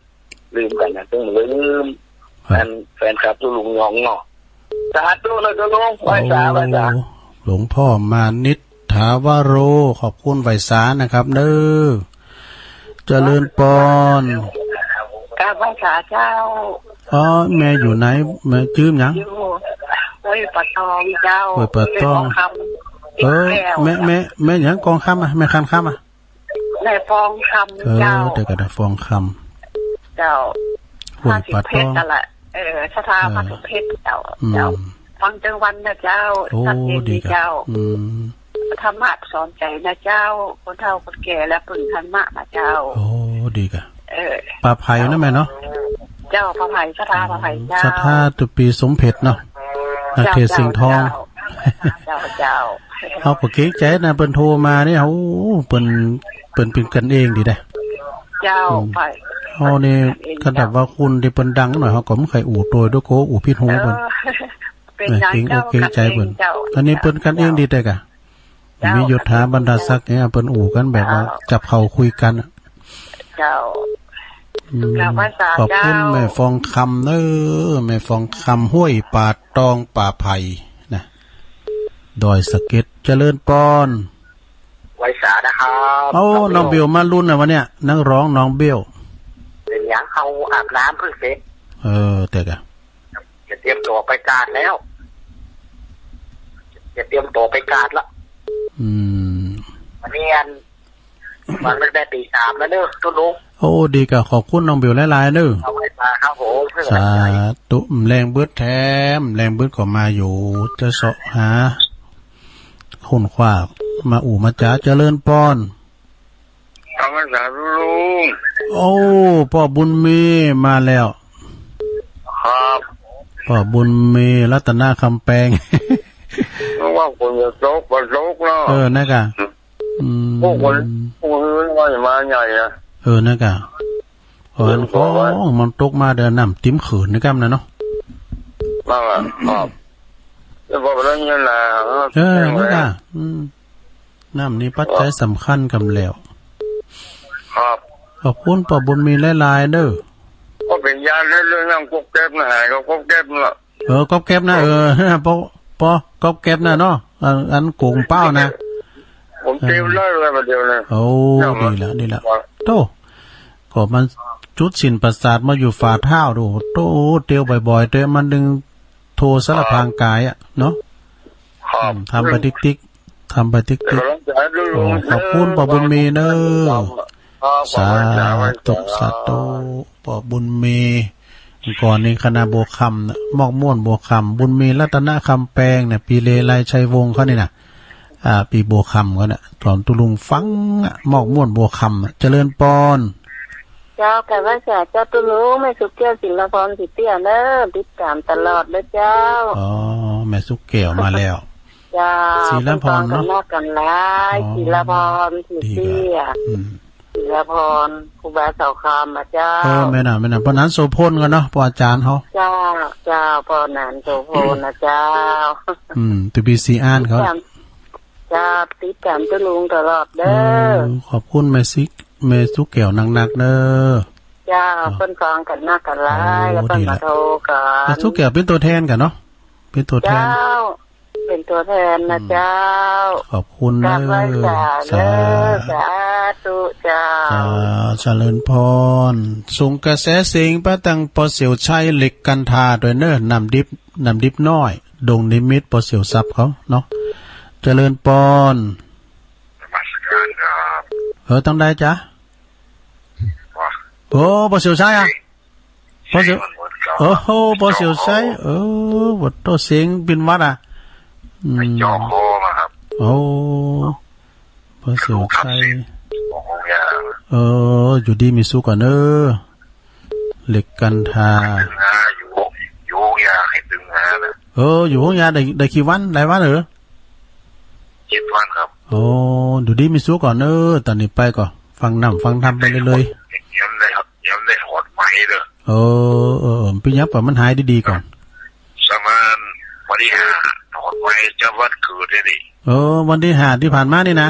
ลืมกันนะ ต้องลืม ครับ อันแฟนคลับตกลงยองเนาะ สาธุนะตกลง ไหว้สา ไหว้สา โอ้ หลวงพ่อมานิต ถาวโร ขอบคุณไหว้สานะครับเด้อ เจริญปอน กราบไหว้สาเจ้า อ๋อ แม่อยู่ไหน แม่จื้อหยัง อยู่ห้วยป่าตองเจ้า ห้วยป่าตอง แม่ฟองคำ เออ แม่ แม่ แม่หยังกองคำอะ แม่คันคำอะ แม่ฟองคำ เออ เจ้า เดี๋ยวก่อนนะ ฟองคำ เจ้า ห้วยป่าตอง พระสิงห์เพชรนั่นแหละ เออ ศรัทธา เออ พระสิงห์เพชรเจ้า อืม เจ้า ฟังจังวันนะเจ้า โอ้ ชัดเจนดี ดีครับ เจ้า อืม ธรรมะสอนใจนะเจ้า คนเฒ่าคนแก่และเพิ่งธรรมะมาเจ้า โอ้ ดีกะ เออ ป่าไผ่นะแม่เนาะ เจ้า ป่าไผ่ ศรัทธาป่าไผ่เจ้า ศรัทธาตุปีสมเพชรเนาะ นักเทศน์เสียงทอง เจ้า เจ้า เจ้า เฮาก็เกรงใจนะ เปิ้นโทรมาเนี่ย โอ้ เปิ้น เปิ้นเป็นกันเองดีนะ เจ้า อืม ไป เฮานี่ เป็นกันเอง กระดับ เจ้า ว่าคนที่เปิ้นดังหน่อย เฮาก็บ่ใค่อู้โตย เดี๋ยวก็อู้ผิดหูเปิ้น เออ เป็น นะ หยัง เกรงอกเกรงใจเปิ้น เจ้า อันนี้เปิ้นกันเองดีแต่กะ เจ้า มียศถาบรรดาศักดิ์เนี่ย เปิ้นอู้กันแบบว่า เจ้า จับเข่าคุยกันอะ เจ้า อืม กราบไหว้สา ขอบคุณ เจ้า แม่ฟองคำเด้อ แม่ฟองคำ ห้วยป่าตอง ป่าไผ่นะ ดอยสะเก็ด เจริญปอน ไหว้สานะครับ เอ้า น้องเบล น้องเบลมาลุ้นนะวันเนี้ย นักร้องน้องเบล เป็นหยัง เขาอาบน้ำเพิ่งเสร็จ เออ แต่กะ ตรียมตั๋วไปกาดแล้ว จะเตรียมตั๋วไปกาดละ อืม วันนี้อัน วันนี้ได้ตีสามแล้วเนอะ ตุ๊ลุง โอ้ ดีก่ะ ขอบคุณน้องบิวหลายๆ เนอะ เอาไว้มาครับผม สาธุ แฮงบึดแถม แฮงบึดก็มาอยู่ จะเซาะหา ค้นคว้า มาอู้มาจ๋า เจริญปอน ธรรมสาธุลุง โอ้ ป้อบุญมีมาแล้ว ครับ ป้อบุญมี รัตนคำแปง นึกว่าฝนจะตก บ่ตกเนาะ เออ นั่นก่ะ อืม พวกคน พวกคนว่าจะมาใหญ่นะ เออ นั่นก่ะ เพราะอันของมันตกมาเดี๋ยวน้ำเต็มเขื่อนนะครับนะเนาะ นั่นแหละ ครับ แล้วพอไปแล้วเนี่ยนะ เออ นั่นก่ะ อืม น้ำนี่ปัจจัยสำคัญกำแล้ว ครับ ขอบคุณป้อบุญมีหลายๆ เด้อ ก็เป๋นญาติเรื่องน้ำก๊อกแก๊กนะ หายก็ก๊อกแก๊กน่ะ เออ ก๊อกแก๊กนะ เออ ป้อ ป้อก๊อกแก๊กนะเนาะ อัน อันโก๋งเป้านะ ผมเตรียมเลย อะไรมาเดียวนะ โอ้ ดีละ ดีละ โธ่ ก็มันจุดศีลประสาทมาอยู่ฝ่าเท้าดู โธ่ เตียวบ่อยๆ เตียวมันดึงโทสารพรางก๋ายอะเนาะ ครับ อืม ทำไปติ๊กๆ ทำไปติ๊กๆ เดี๋ยวกำลังจะให้ดู โอ้ ขอบคุณป้อบุญมีเนอะ ครับ สาธุ สาธุ ป้อบุญมี ก่อนนี้คณะบัวคำน่ะ มอกม่วนบัวคำ บุญมีรัตนคำแปงเนี่ย ปีเลไลชัยวงศ์เขานี่นะ อ่า ปีบัวคำเขาเนี่ย สอนตุ๊ลุงฟังอะ มอกม่วนบัวคำอะ เจริญปอน เจ้า กราบไหว้สาเจ้าตุ๊ลุง แม่สุขแก้ว ศิลปร ศรีเตี้ยเนอะ ติดต๋ามตลอดเลยเจ้า อ๋อ แม่สุขแก้วมาแล้ว เจ้า ศิลปรเนาะ เปิ้นฟังกั๋นนักกั๋นหลาย อ๋อ ศิลปร ศรีเตี้ย ดีละ อืม ศิลปร ครูบาเสาคำอะเจ้า เออ แม่นน่ะ แม่นน่ะ ป้อหนานโสภณก่อนเนาะ ป้ออาจ๋ารย์เขา เจ้า เจ้า ป้อหนานโสภณนะเจ้า อืม ตุ๊บีซีอาร์เขา เจ้า ติดต๋ามตุ๊ลุงตลอดเด้อ เออ ขอบคุณแม่ซิก แม่สุขแก้วนักๆ เด้อ เจ้า เนาะ เปิ้นฟังกั๋นนักกั๋นหลาย โอ้ แล้วเปิ้น ดีละ มาโทรกั๋น แม่สุขแก้วเป๋นตั๋วแทนกั๋นเนาะ เป๋นตั๋วแทน เจ้า เป๋นตั๋วแทนนะ อืม เจ้า ขอบคุณเนอะ กราบไหว้สาเนอะ สา สาธุเจ้า อ่า เจริญปอน ส่งกระแสเสียงไปตังป้อเสี่ยวชัย เหล็กกันทา ตวยเนอะ น้ำดิบ น้ำดิบน้อย ดงนิมิตร ป้อเสี่ยวทรัพย์เขาเนาะ เจริญปอน นมัสก๋านครับ เออ ตังใดจ๊ะ ว่า โอ้ ป้อเสี่ยวชัยอะ ป้อเสี่ยว เสียงมันเหมือนเก่า โอ้โห ป้อเสี่ยวชัย เออ บ่าโต้เสียงเป๋นหวัดอะ อืม ไอ้จอคอมาครับ โอ้ ป้อเสี่ยวชัย ครับ โอ้โห อย่า เออ อยู่ดีมีสุขก่อนเนอะ เหล็กกันทา ตึงหาอยู่ อยู่ห้องยาให้ตึงหานะ เออ อยู่ห้องยาได้ ได้กี่วัน หลายวันเหรอ เจ็ดวันครับ โอ้ อยู่ดีมีสุขก่อนเนอะ ต๋อนนี้ไปก็ฟังน้ำฟังธรรมไปเรื่อยๆ ยังได้ครับ ยังได้หอดไหมเด้อ เออ เออ เออ เปิ้นยับก่อน มันหายดีๆ ก่อน สมานวันตี้ห้า หอดไหมจะวันเกิดเลยนี่ เออ วันตี้ห้าตี้ผ่านมานี่นะ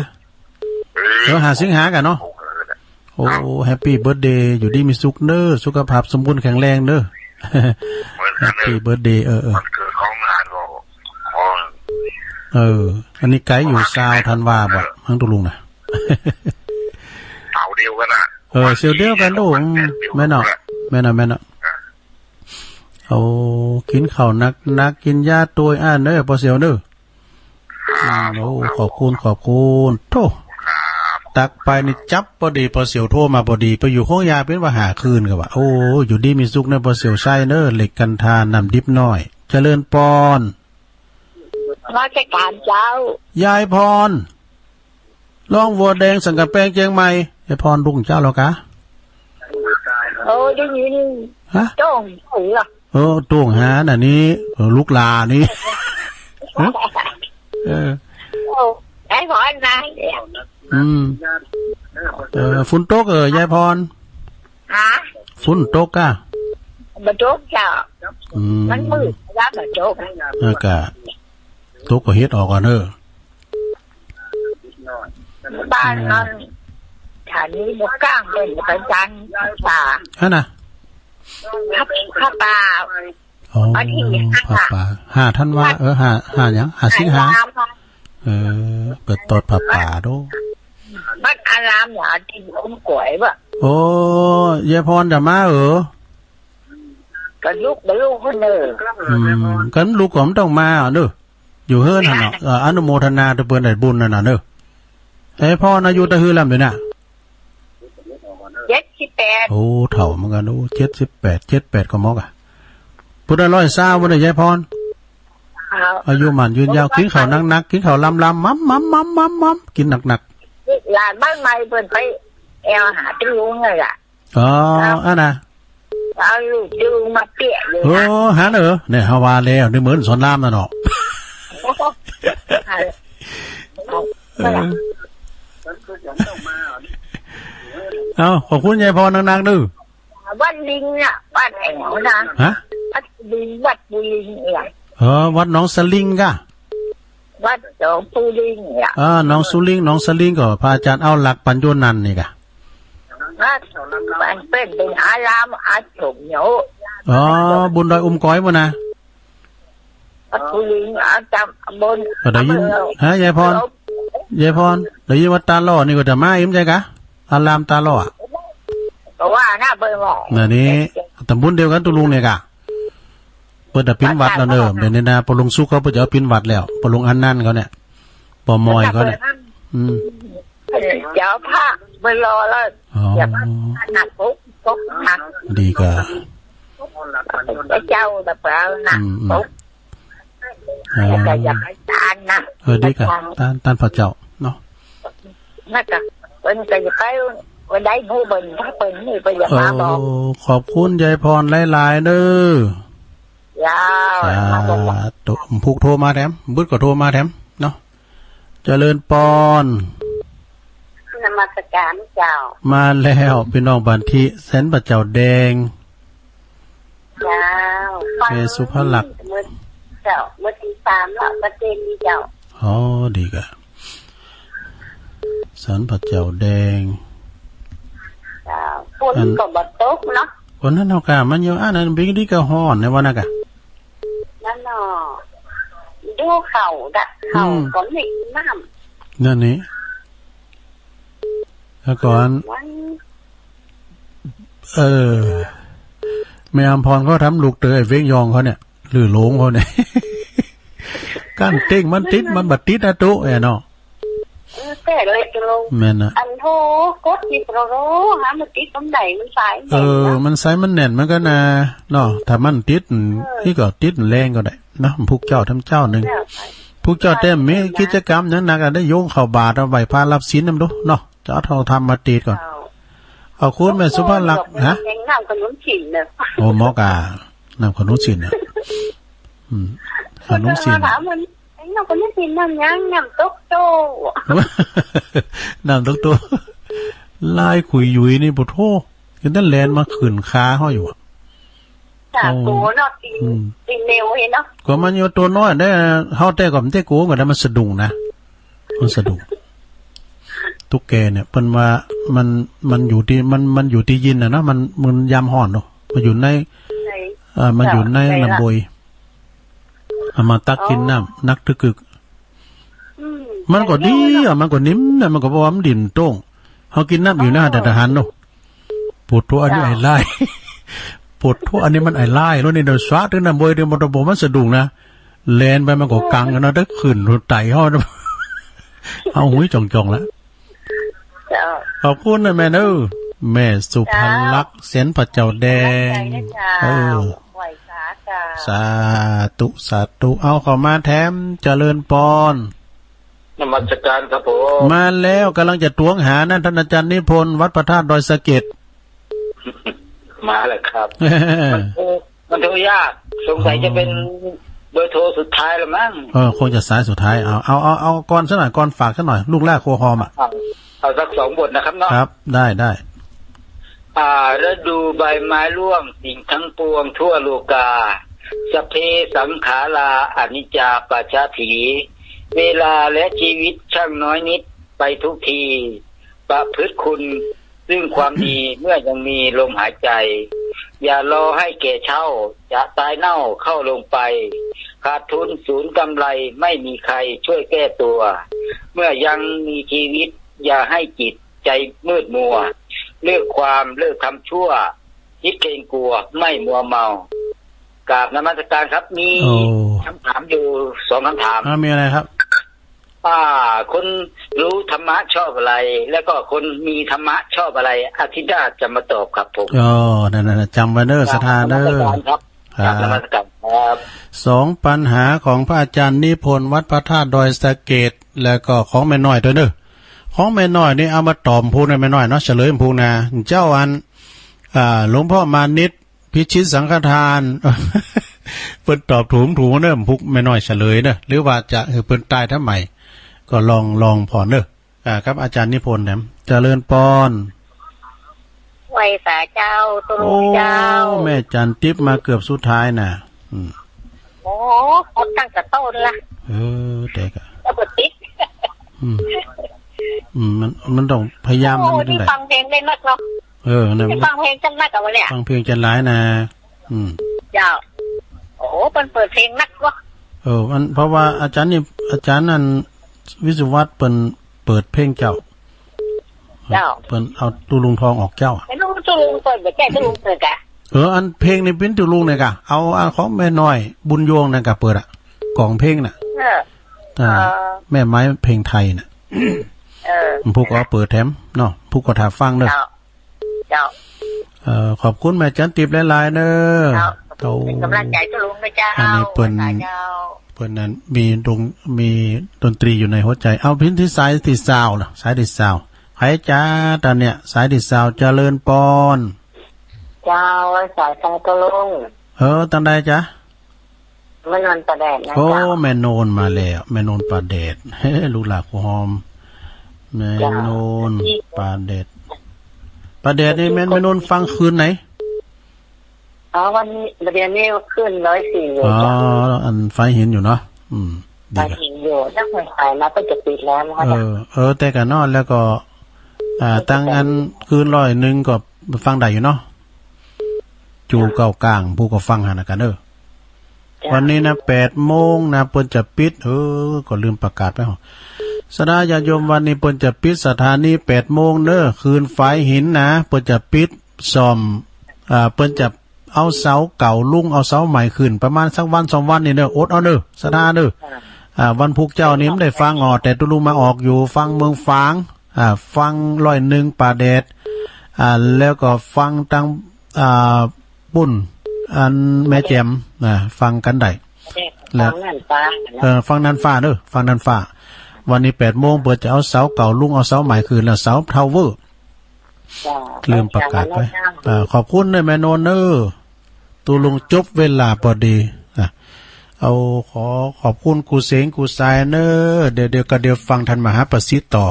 เออ เออ ห้าสิงหากั๋นเนาะ โอ้โห แฮปปี้เบิร์ธเดย์ อยู่ดีมีสุขเนอะ สุขภาพสมบูรณ์แข็งแรงเนอะ เหมือนกั๋นเนอะ แฮปปี้เบิร์ธเดย์ เออ เออ วันเกิดของหลานก็ขอ เออ อันนี้ใก้อยู่ซาวธันวาบ่ เออ ฮังตุ๊ลุงนะ เสาร์เดียวกั๋นน่ะ เออ เสาร์เดียวกั๋น วันเดียวกั๋น โอ้ วันเดียวกั๋น แม่นเนาะ แม่นเนาะ แม่นเนาะ อ่ะ โอ้ กิ๋นข้าวหนักๆ กิ๋นยาตวยอั้นเนอะ ป้อเสี่ยวเนอะ อืม โอ้ ขอบคุณ ขอบคุณ โธ่ ตั๊กไปนี่จั๊บพอดี ป้อเสี่ยวโทรมาพอดี ไปอยู่ห้องยาเป๋นว่าห้าคืนก็ว่า โอ้ อยู่ดีมีสุขเนอะ ป้อเสี่ยวชัยเนอะ เหล็กกันทา น้ำดิบน้อย เจริญปอน นมัสก๋านเจ้า ยายพร ร้องวัวแดงสังกะแปงเจียงใหม่ ยายพร ลุงเจ้าแล้วกะ โอ้ ได้ยิน ฮะ โต้ง เออ เออ โต้งหาน่ะนี่ เออ ลูกหล้านนี่ ฮะ เออ โอ้ ยายพรนะ อืม เออ ฝนตก เออ ยายพร ฮะ ฝนตกอะ บ่ตกเจ้า อืม มันมืดแล้วบ่ตก เออ กะ ตกก็เฮ็ดออกก่อนเนอะ บ้านมัน อืม ฐานีบ่กล้างเปิ้นไปจันทร์ป่า ฮะน่ะ ผ้า ผ้าป่า อ๋อ วันตี้ห้า ผ้าป่า ห้าธันวา เออ ห้า ห้าหยัง ห้าสิงหา ห้าธันวา เออ เปิ้นตอดผ้าป่าโด วัดอารามหยังตี้อุ้มก๋วยบ่ โอ้ ยายพรจะมาเหรอ บ่ลุก บ่ลุกคนเด้อ อืม คันลุกก็บ่ต้องมาเนาะ อยู่เฮือนหั้นเนาะ เออ อนุโมทนาตวยเปิ้นได้บุญนั่นน่ะเนาะ ยายพรอายุเต้าใดแล้วเดี๋ยวนี้ เจ็ดสิบแปด โอ้ เฒ่าเหมือนกั๋น โอ้ เจ็ดสิบแปด เจ็ดแปดก็เหมาะอะ พุ้นละร้อยซาวพุ้นน่ะ ยายพร ครับ อายุหมั้นยืนยาว กิ๋นข้าวหนักๆ กิ๋นข้าวลำๆ หม่ำๆๆๆๆ กิ๋นหนักๆ หลานบ้านใหม่เปิ้นไปแอ่วหาตุ๊ลุงเลยอะ อ๋อ ครับ อันน่ะ เอาลูกตุ๊ลุงมาเปี้ยเลยนะ โอ้ หันเออ เนี่ย เฮาว่าแล้ว นึกเหมือนสอนรามน่ะเนาะ เออ เอ้า ขอบคุณยายพรนักๆ เด้อ วัดลิงน่ะ วัดแอ่วนะ ฮะ วัดลิง วัดปูลิงเนี่ย เออ วัดหนองสลิงก่ะ วัดหนองปูลิงเนี่ย เออ หนองสุลิง หนองสลิงก็พระอาจารย์เอาหลักปั๋นอยู่หั้นนี่ก่ะ วัด มันเป๋น เป๋นอารามอาสมอยู่ อ๋อ บนดอยอุ้มก๋อยปู้นน่ะ วัดปูลิง อาตำบล ก็ได้ยิน อำเภอ ฮะ ยายพร ยายพร ได้ยินว่าตาหล่อนี่ก็จะมาอีกใจ้ก่ะ อารามตาหล่ออะ ก็ว่านะ เปิ้นว่า นั่นนี่ ตำบลเดียวกั๋นตุ๊ลุงเนี่ยก่ะ เปิ้นจะปิดวัดแล้วเนาะ เดี๋ยวนี้นะ ป้อหลวงสุขเขาเปิ้นจะเอาปิดวัดแล้ว ป้อหลวงอานันต์เขาเนี่ย ป้อมอยเขาเนี่ย อืม เดี๋ยวพระไปรอแล้ว อ๋อ เดี๋ยวพระหนักปุ๊บปุ๊บนะ ดีก่ะ พระเจ้าจะไปเอาหนัก อืม อืม ปุ๊บ อ่า แล้วก็อย่าไปต้านนะ เออ ดีก่ะ ต้าน ต้านพระเจ้าเนาะ นั่นก็เปิ้นก็อย่าไป วันใดผู้เปิ้น ถ้าเปิ้นนี่เปิ้นอย่ามาบอก โอ้ ขอบคุณยายพรหลายๆ เด้อ เจ้า สาธุ ผูกโทรมาแถม บึดก็โทรมาแถมเนาะ เจริญปอน นมัสการเจ้า มาแล้ว ปี้น้องบ้านตี้แสนพระเจ้าแดง เจ้า แม่สุภลักษณ์ เมื่อ เจ้า เมื่อตีสามแล้ว ประเทศนี้เจ้า อ๋อ ดีก่ะ แสนพระเจ้าแดง เจ้า ฝน อัน ก็บ่ตกเนาะ ฝนหั้นเฮาก่ะ มันอยู่อันนั้น บิงดีก็ฮ้อนในวันนั้นก่ะ นั่นเนาะ ดูเขาดะ เขา อืม ก็ไม่กินน้ำ นั่นนี่ แล้วก่อน วัน เออ แม่อำพรเขาทำลูกเต๋อไอ้เว้งยองเขาเนี่ย หรือหลงเขาเนี่ย กั้นเต้งมันติด มันบ่ติดนะตุ๊ แอ่เนาะ เออ แต่เลยจะลง แม่นนะ อันโทรกดนี่โทรหามันติดตรงไหน มันสายแน่นนะ เออ มันสายมันแน่นเหมือนกั๋นนะ เนาะ ถ้ามันติด เออ นี่ก็ติดแรงก็ได้เนาะ ผูกเจ้าทำเจ้านึ่ง เจ้า ผูกเจ้าแต้มมีกิจกรรมหยังนักอะ ได้โยงเข้าบาตรเอาไหว้พระรับศีลนำดูเนาะ จะเอาทองคำมาติดก่อน เจ้า เอาคุณแม่สุภลักษณ์ โอ้ ฮะ แห่งน้ำขนุนสินเนอะ โอ้ เหมาะก่ะ น้ำขนุนสินน่ะ อืม ขนุนสิน ถามมัน ไอ้น้ำขนุนสินน้ำหยัง น้ำตกโต้ น้ำตกโต้ ลายขุยหยุยนี่ โอ้โธ่ ยังได้แล่นมาขึ้นขาเฮาอยู่อะ จ้ะ โอ้ โกเนาะ ตีน อืม ตีนเร็วเห็นเนาะ ก็มันอยู่ตั๋วน้อยได้ เฮาแต่ก็บ่ได้โก ก็ได้มันสะดุ้งนะ มันสะดุ้ง ตุ๊กแกเนี่ย เปิ้นว่ามัน มันอยู่ตี้ มัน มันอยู่ตี้ยินน่ะนะ มัน มันยามฮ้อนเนาะ มันอยู่ใน ใน เอ่อ มันอยู่ใน เจ้า ในละ น้ำบวย เอามาตักกินน้ำ นักตึกกึก อืม มันก็ดี อย่างเดียวเนาะ อะ มันก็นิ่มนะ มันก็บ่ว่ามันดิ้นโต้ง เฮากินน้ำอยู่นะ เออ แต่ทหารเนาะ ปวดทั่วอันนี้ เจ้า ไอ้ไล่ ปวดทั่วอันนี้มันไอ้ไล่ แล้วนี่เดี๋ยวสระถึงน้ำบวยเดี๋ยวมันบ่ มันสะดุ้งนะ แล่นไปมันก็กังกันนะ ได้ขึ้นไตเฮา เอาหุยจ่องๆ ละ เจ้า ขอบคุณนะแม่เนอะ แม่สุภลักษณ์ เจ้า แสนพระเจ้าแดง ขอบใจนะเจ้า เออ ไหว้สาเจ้า สาธุ สาธุ เอาเข้ามาแถม เจริญปอน นมัสการครับผม มาแล้ว ก่ำลังจะตวงหานั่น ต้านอาจารย์นิพนธ์ วัดพระธาตุดอยสะเก็ด มาแล้วครับ มันโทร มันโทรยาก สงสัยจะเป็น อ๋อ เบอร์โทรสุดท้ายละมั้ง เออ คงจะสายสุดท้าย เอา เอา เอา เอาก่อนสักหน่อย ก่อนฝากสักหน่อย ลูกแรกครัวหอมอะ เอา เอาสักสองบทนะครับเนาะ ครับ ได้ ได้ อ่า ฤดูใบไม้ร่วง สิ่งทั้งปวงทั่วโลกา สัพเพสังขารา อนิจจา ปัจจาถี เวลาและชีวิตช่างน้อยนิด ไปทุกที ประพฤติคุณ ซึ่งความดี เมื่อยังมีลมหายใจ อย่ารอให้แก่เฒ่า จะตายเน่าเข้าโลงไป ขาดทุนสูญกำไร ไม่มีใครช่วยแก้ตัว เมื่อยังมีชีวิต อย่าให้จิตใจมืดมัว เลิกความ เลิกทำชั่ว คิดเกรงกลัว ไม่มัวเมา กราบนมัสการครับ มี โอ้ คำถามอยู่สองคำถาม อ่า มีอะไรครับ อ่า คนรู้ธรรมะชอบอะไร แล้วก็คนมีธรรมะชอบอะไร อาทิตย์หน้าจะมาตอบครับผม อ๋อ นั่นๆๆ จ๋ำไว้เน้อ ศรัทธาเน้อ กราบนมัสการครับ ครับ กราบนมัสการครับ สองปัญหาของพระอาจารย์นิพนธ์ วัดพระธาตุดอยสะเก็ด แล้วก็ของแม่น้อยตวยเน้อ ของแม่น้อยนี่เอามาตอบพู้นนะ แม่น้อยเนาะ เฉลยพู้นนะ เจ้า อัน อ่า หลวงพ่อมานิต พิชิตสังฆทาน เปิ้นตอบถูก ถูกเน้อ พู้นแม่น้อยเฉลยเน้อ หรือว่าจะหื้อเปิ้นตายทำไม ก็ลอง ลองผ่อนเน้อ อ่า ครับ อาจารย์นิพนธ์แหนม เจริญปอน ไหว้สาเจ้า ตุ๊ลุงเจ้า โอ้ แม่จันติ๊บมาเกือบสุดท้ายน่ะ อืม โอ้ เขาตั้งแต่ต้นละ เออ แต่ก็ แล้วก็ติด อืม อืม มัน มันต้องพยายาม โอ้ มันต้องได้ นี่ฟังเพลงได้นักเนาะ เออ นั่น นี่ฟังเพลงจังนักอะวะเนี่ย ฟังเพลงจังหลายนะ อืม เจ้า โอ้ เปิ้นเปิดเพลงนักวะ เออ มัน เพราะว่าอาจารย์นี่ อาจารย์นั่น วิศวัตรเปิ้นเปิดเพลงเจ้า เจ้า เปิ้นเอาตุ๊ลุงทองออกเจ้า ไม่รู้ตุ๊ลุงเปิดบ่แจ้ตุ๊ลุงเปิดกะ เออ อันเพลงนี่เป๋นตุ๊ลุงเนี่ยกะ เอาอันของแม่น้อยบุญยวงนั่นกะเปิดอะ ก๋องเพลงน่ะ เออ อ่า เออ แม่ไม้เพลงไทยน่ะ เออ พู้นก็เปิดแถมเนาะ พู้นก็ถ่าฟังเน้อ เจ้า เจ้า เอ่อ ขอบคุณแม่จันติ๊บหลายๆ เน้อ เจ้า โอ้ เป๋นก๋ำลังใจ๋ตุ๊ลุงนะเจ้า อันนี้เปิ้น สาเจ้า เปิ้นนั้นมีดน มีดนตรีอยู่ในหัวใจ๋ เอาพินที่สายตี้ซาวล่ะ สายตี้ซาว ใผจ๊ะต๋อนเนี้ย สายตี้ซาว เจริญปอน เจ้า สายตาตุ๊ลุง เออ ตางใดจ๊ะ แม่นนท์ป่าแดดนะ โอ้ เจ้า แม่นนท์มาแล้ว แม่นนท์ป่าแดด เฮ้ ลูกหลานครูหอม แม่นนท์ เจ้า ป่าแดด ป่าแดดนี่แม่น แม่นนท์ฟังคืนไหน อ๋อ วันนี้ เดี๋ยวนี้ขึ้นร้อยสี่อยู่ อ๋อ เจ้า อันฝายหินอยู่เนาะ อืม ดีละ ฝายหินอยู่ ถ้าคนขายมาก็จะปิดแล้ว มันก็จะ เออ เออ แต่กะเนาะ แล้วก็ อ่า ตั้งอันคืนร้อยหนึ่งก็ฟังได้อยู่เนาะ จูเก้ากลาง พู้นก็ฟังหั้นนะกั๋นเน้อ เจ้า วันนี้นะ แปดโมงนะ เปิ้นจะปิด เออ ก็ลืมประกาศไป ศรัทธาญาติโยม วันนี้เปิ้นจะปิดสถานีแปดโมงเน้อ คืนฝายหินนะ เปิ้นจะปิดซ่อม อ่า เปิ้นจะเอาเสาเก่าลุง เอาเสาใหม่ขึ้น ประมาณสักวันสองวันนี่เน้อ อดเอาเน้อ ศรัทธาเน้อ อ่า วันพุธเจ้านี่ไม่ได้ฟัง อ๋อ แต่ตุ๊ลุงมาออกอยู่ ฟังเมืองฝาง อ่า ฟังร้อยหนึ่งป่าแดด อ่า แล้วก็ฟังตาง อ่า ปุ้น อันแม่แจ่ม อ่า ฟังกั๋นได้ แล้ว ฟังน่านฟ้า เออ ฟังน่านฟ้าเน้อ ฟังน่านฟ้า วันนี้แปดโมง เปิ้นจะเอาเสาเก่าลุง เอาเสาใหม่ขึ้น แล้วเสาทาวเวอร์ จ้า ลืมประกาศไป เจ้า อ่า ขอบคุณเน้อแม่นนท์เน้อ ตุ๊ลุงจบเวลาปอดี อ่ะ เอา ขอขอบคุณกู้เสงกู้สายเน้อ เดี๋ยว เดี๋ยวก็เดี๋ยวฟังท่านมหาประสิทธิ์ต่อ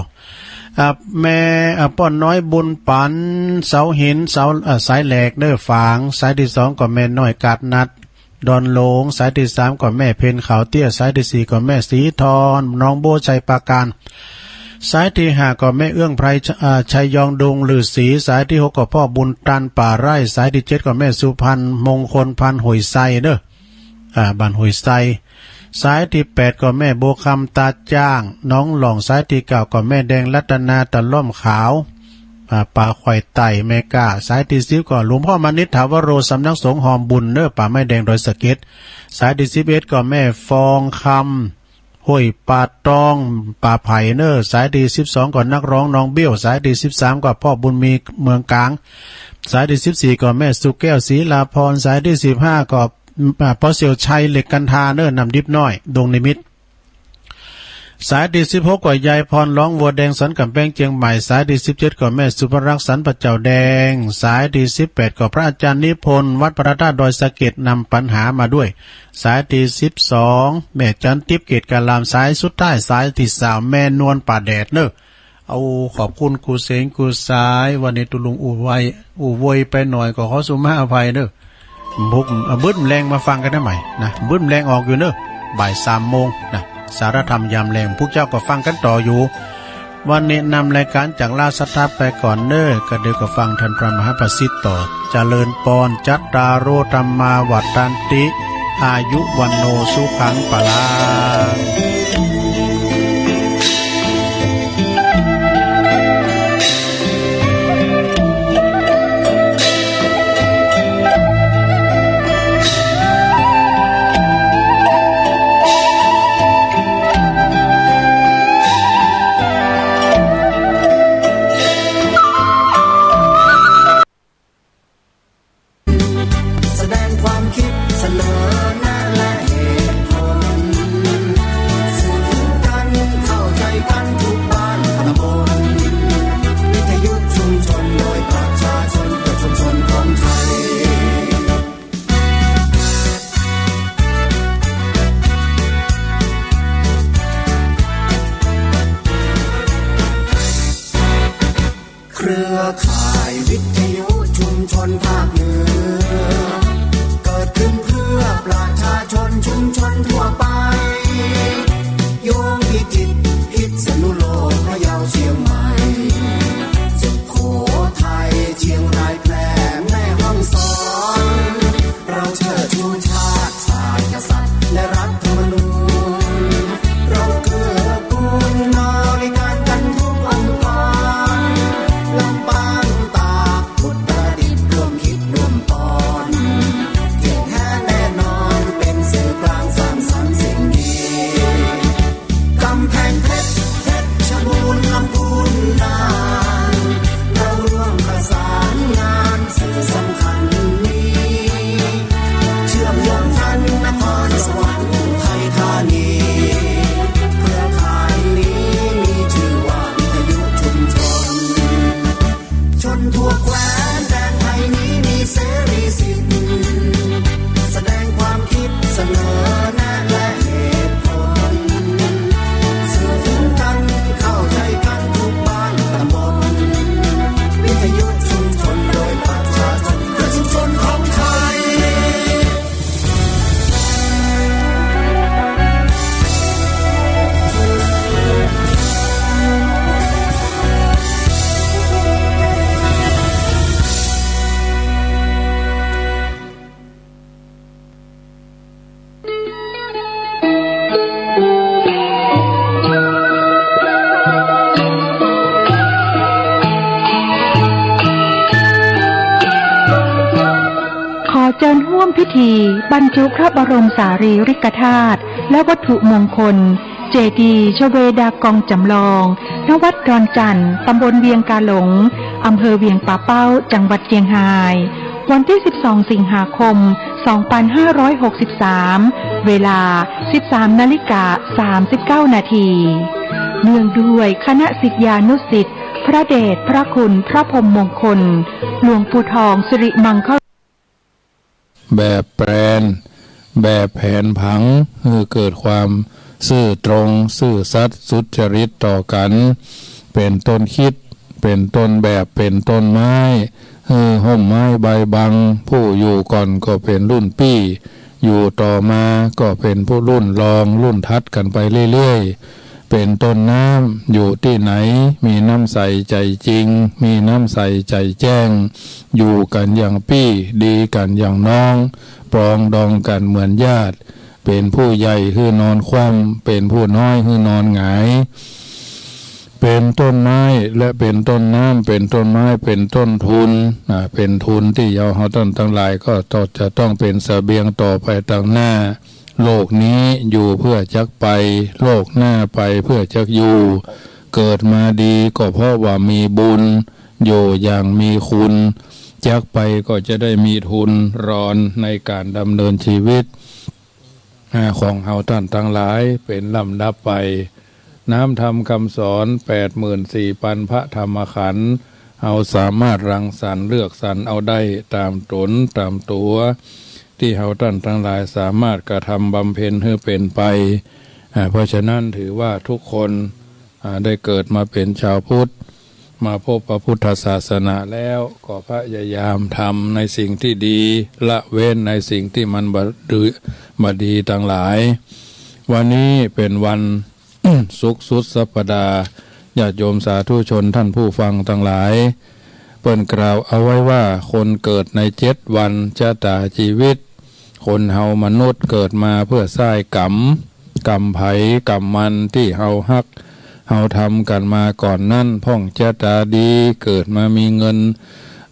อ่ะ แม่ อ่ะ ป้อน้อยบุญปั๋น เสาหิน เสา อ่ะ สายแหลกเน้อ ฝาง สายตี้สองก็แม่น้อยกาดนัด ดอนหลง สายตี้สามก็แม่เพ็ญขาวเตี้ย สายตี้สี่ก็แม่สีทอง หนองบัว ชัยปราการ สายตี้ห้าก็แม่เอื้องไพร อ่า ชัยยอง ดงฤๅษี สายตี้หกก็พ่อบุญตัน ป่าไร่ สายตี้เจ็ดก็แม่สุพรรณ มงคลพันธุ์ ห้วยไซเน้อ อ่า บ้านห้วยไซ สายตี้แปดก็แม่บัวคำ ตาจ้าง หนองหล่อง สายตี้เก้าก็แม่แดง รัตนา ตะล่อมขาว อ่า ป่าข่อยไต่ แม่ก้า สายตี้สิบก็หลวงพ่อมานิต ถาวโร สำนักสงฆ์หอมบุญเน้อ ป่าไม้แดง ดอยสะเก็ด สายตี้สิบเอ็ดก็แม่ฟองคำ ห้วยป่าตอง ป่าไผ่เน้อ สายตี้สิบสองก็นักร้องน้องเบี้ยว สายตี้สิบสามก็พ่อบุญมี เมืองกลาง สายตี้สิบสี่ก็แม่สุแก้ว ศรีลาพร สายตี้สิบห้าก็ อ่า ป้อเสี่ยวชัย เหล็กกันทาเน้อ น้ำดิบน้อย ดงนิมิตร สายตี้สิบหกก็ยายพร ร้องวัวแดง สันก๋ำแปง เจียงใหม่ สายตี้สิบเจ็ดก็แม่สุภรักษ์ สันป่าเจ้าแดง สายตี้สิบแปดก็พระอาจารย์นิพนธ์ วัดพระธาตุดอยสะเก็ด นำปัญหามาด้วย สายตี้สิบสอง แม่จันติ๊บ เกตกาลาม สายสุดท้าย สายตี้สาม แม่นวลป่าแดดเน้อ เอา ขอบคุณกู้เสงกู้สาย วันนี้ตุ๊ลุงอู้ไว อู้โวยไปหน่อย ก็ขอสุมาอภัยเน้อ บุก อ่ะ บึ้มแลงมาฟังกั๋นได้ใหม่นะ บึ้มแลงออกอยู่เน้อ บ่ายสามโมงนะ สารธรรมยามแลง พวกเจ้าก็ฟังกั๋นต่ออยู่ วันนี้นำรายก๋านจากราชทัพไปก่อนเน้อ ก็เดี๋ยวก็ฟังท่านพระมหาประสิทธิ์ต่อ เจริญปอน จัตตาโร ธัมมา วัฑฒันติ อายุ วัณโณ สุขัง พลัง ร่วมพิธีบรรจุพระบรมสารีริกธาตุและวัตถุมงคล เจดีย์ชเวดากองจำลอง ณ วัดดอนจั่น ตำบลเวียงกาหลง อำเภอเวียงป่าเป้า จังหวัดเจียงฮาย วันที่ สิบสอง สิงหาคม สองพันห้าร้อยหกสิบสาม เวลา สิบสาม นาฬิกา สามสิบเก้า นาที เนื่องด้วยคณะศิษยานุศิษย์ พระเดชพระคุณพระพรหมมงคล หลวงปู่ทองสิริมังคล แบบแปลน แบบแผนผัง หื้อเกิดความซื่อตรง ซื่อสัตย์ สุจริตต่อกั๋น เป๋นต้นคิด เป๋นต้นแบบ เป๋นต้นไม้ หื้อฮ่มไม้ใบบัง ผู้อยู่ก่อนก็เป๋นรุ่นปี้ อยู่ต่อมาก็เป๋นผู้รุ่นรอง รุ่นถัดกั๋นไปเรื่อยๆ เป๋นต้นน้ำ อยู่ตี้ไหน มีน้ำใสใจ๋จริง มีน้ำใสใจ๋แจ้ง อยู่กั๋นอย่างปี้ ดีกั๋นอย่างน้อง ปรองดองกั๋นเหมือนญาติ เป๋นผู้ใหญ่หื้อนอนคว่ำ เป๋นผู้น้อยหื้อนอนหงาย เป๋นต้นไม้และเป๋นต้นน้ำ เป๋นต้นไม้ เป๋นต้นทุน อ่า เป๋นทุนตี้เยาว์เฮาต้านตังหลาย ก็ต้อง จะต้องเป๋นเสบียงต่อไปตางหน้า โลกนี้อยู่เพื่อจักไป โลกหน้าไปเพื่อจักอยู่ เกิดมาดีก็เพราะว่ามีบุญ อยู่อย่างมีคุณ จักไปก็จะได้มีทุนรอนในก๋านดำเนินชีวิต อ่า ของเฮาต้านตังหลาย เป๋นลำดับไป น้ำธรรมคำสอน แปดหมื่นสี่ปันพระธรรมขันธ์ เฮาสามารถรังสรรค์เลือกสรรเอาได้ต๋ามต๋นต๋ามตั๋ว ตี้เฮาต้านตังหลายสามารถกระทำบำเพ็ญหื้อเป๋นไป อ่า เพราะฉะนั้นถือว่าทุกคน อ่า ได้เกิดมาเป๋นชาวพุทธ มาพบพระพุทธศาสนาแล้ว ก็พยายามทำในสิ่งตี้ดี ละเว้นในสิ่งตี้มันบ่ดี บ่ดีตังหลาย วันนี้เป๋นวัน ศุกร์สุดสัปดาห์ ญาติโยมสาธุชนต้านผู้ฟังตังหลาย เปิ้นกล่าวเอาไว้ว่า คนเกิดในเจ็ดวัน ชะต๋าจีวิต คนเฮามนุษย์เกิดมาเพื่อใซ้กรรม กรรมใผกรรมมันตี้เฮาฮัก เฮาทำกั๋นมาก่อนนั้น พ่องชะต๋าดี เกิดมามีเงิน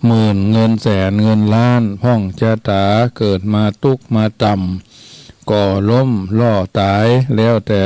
หมื่น เงินแสน เงินล้าน พ่องชะต๋าเกิดมาตุ๊กข์มาต่ำ ก็ล้มล่อต๋าย แล้วแต่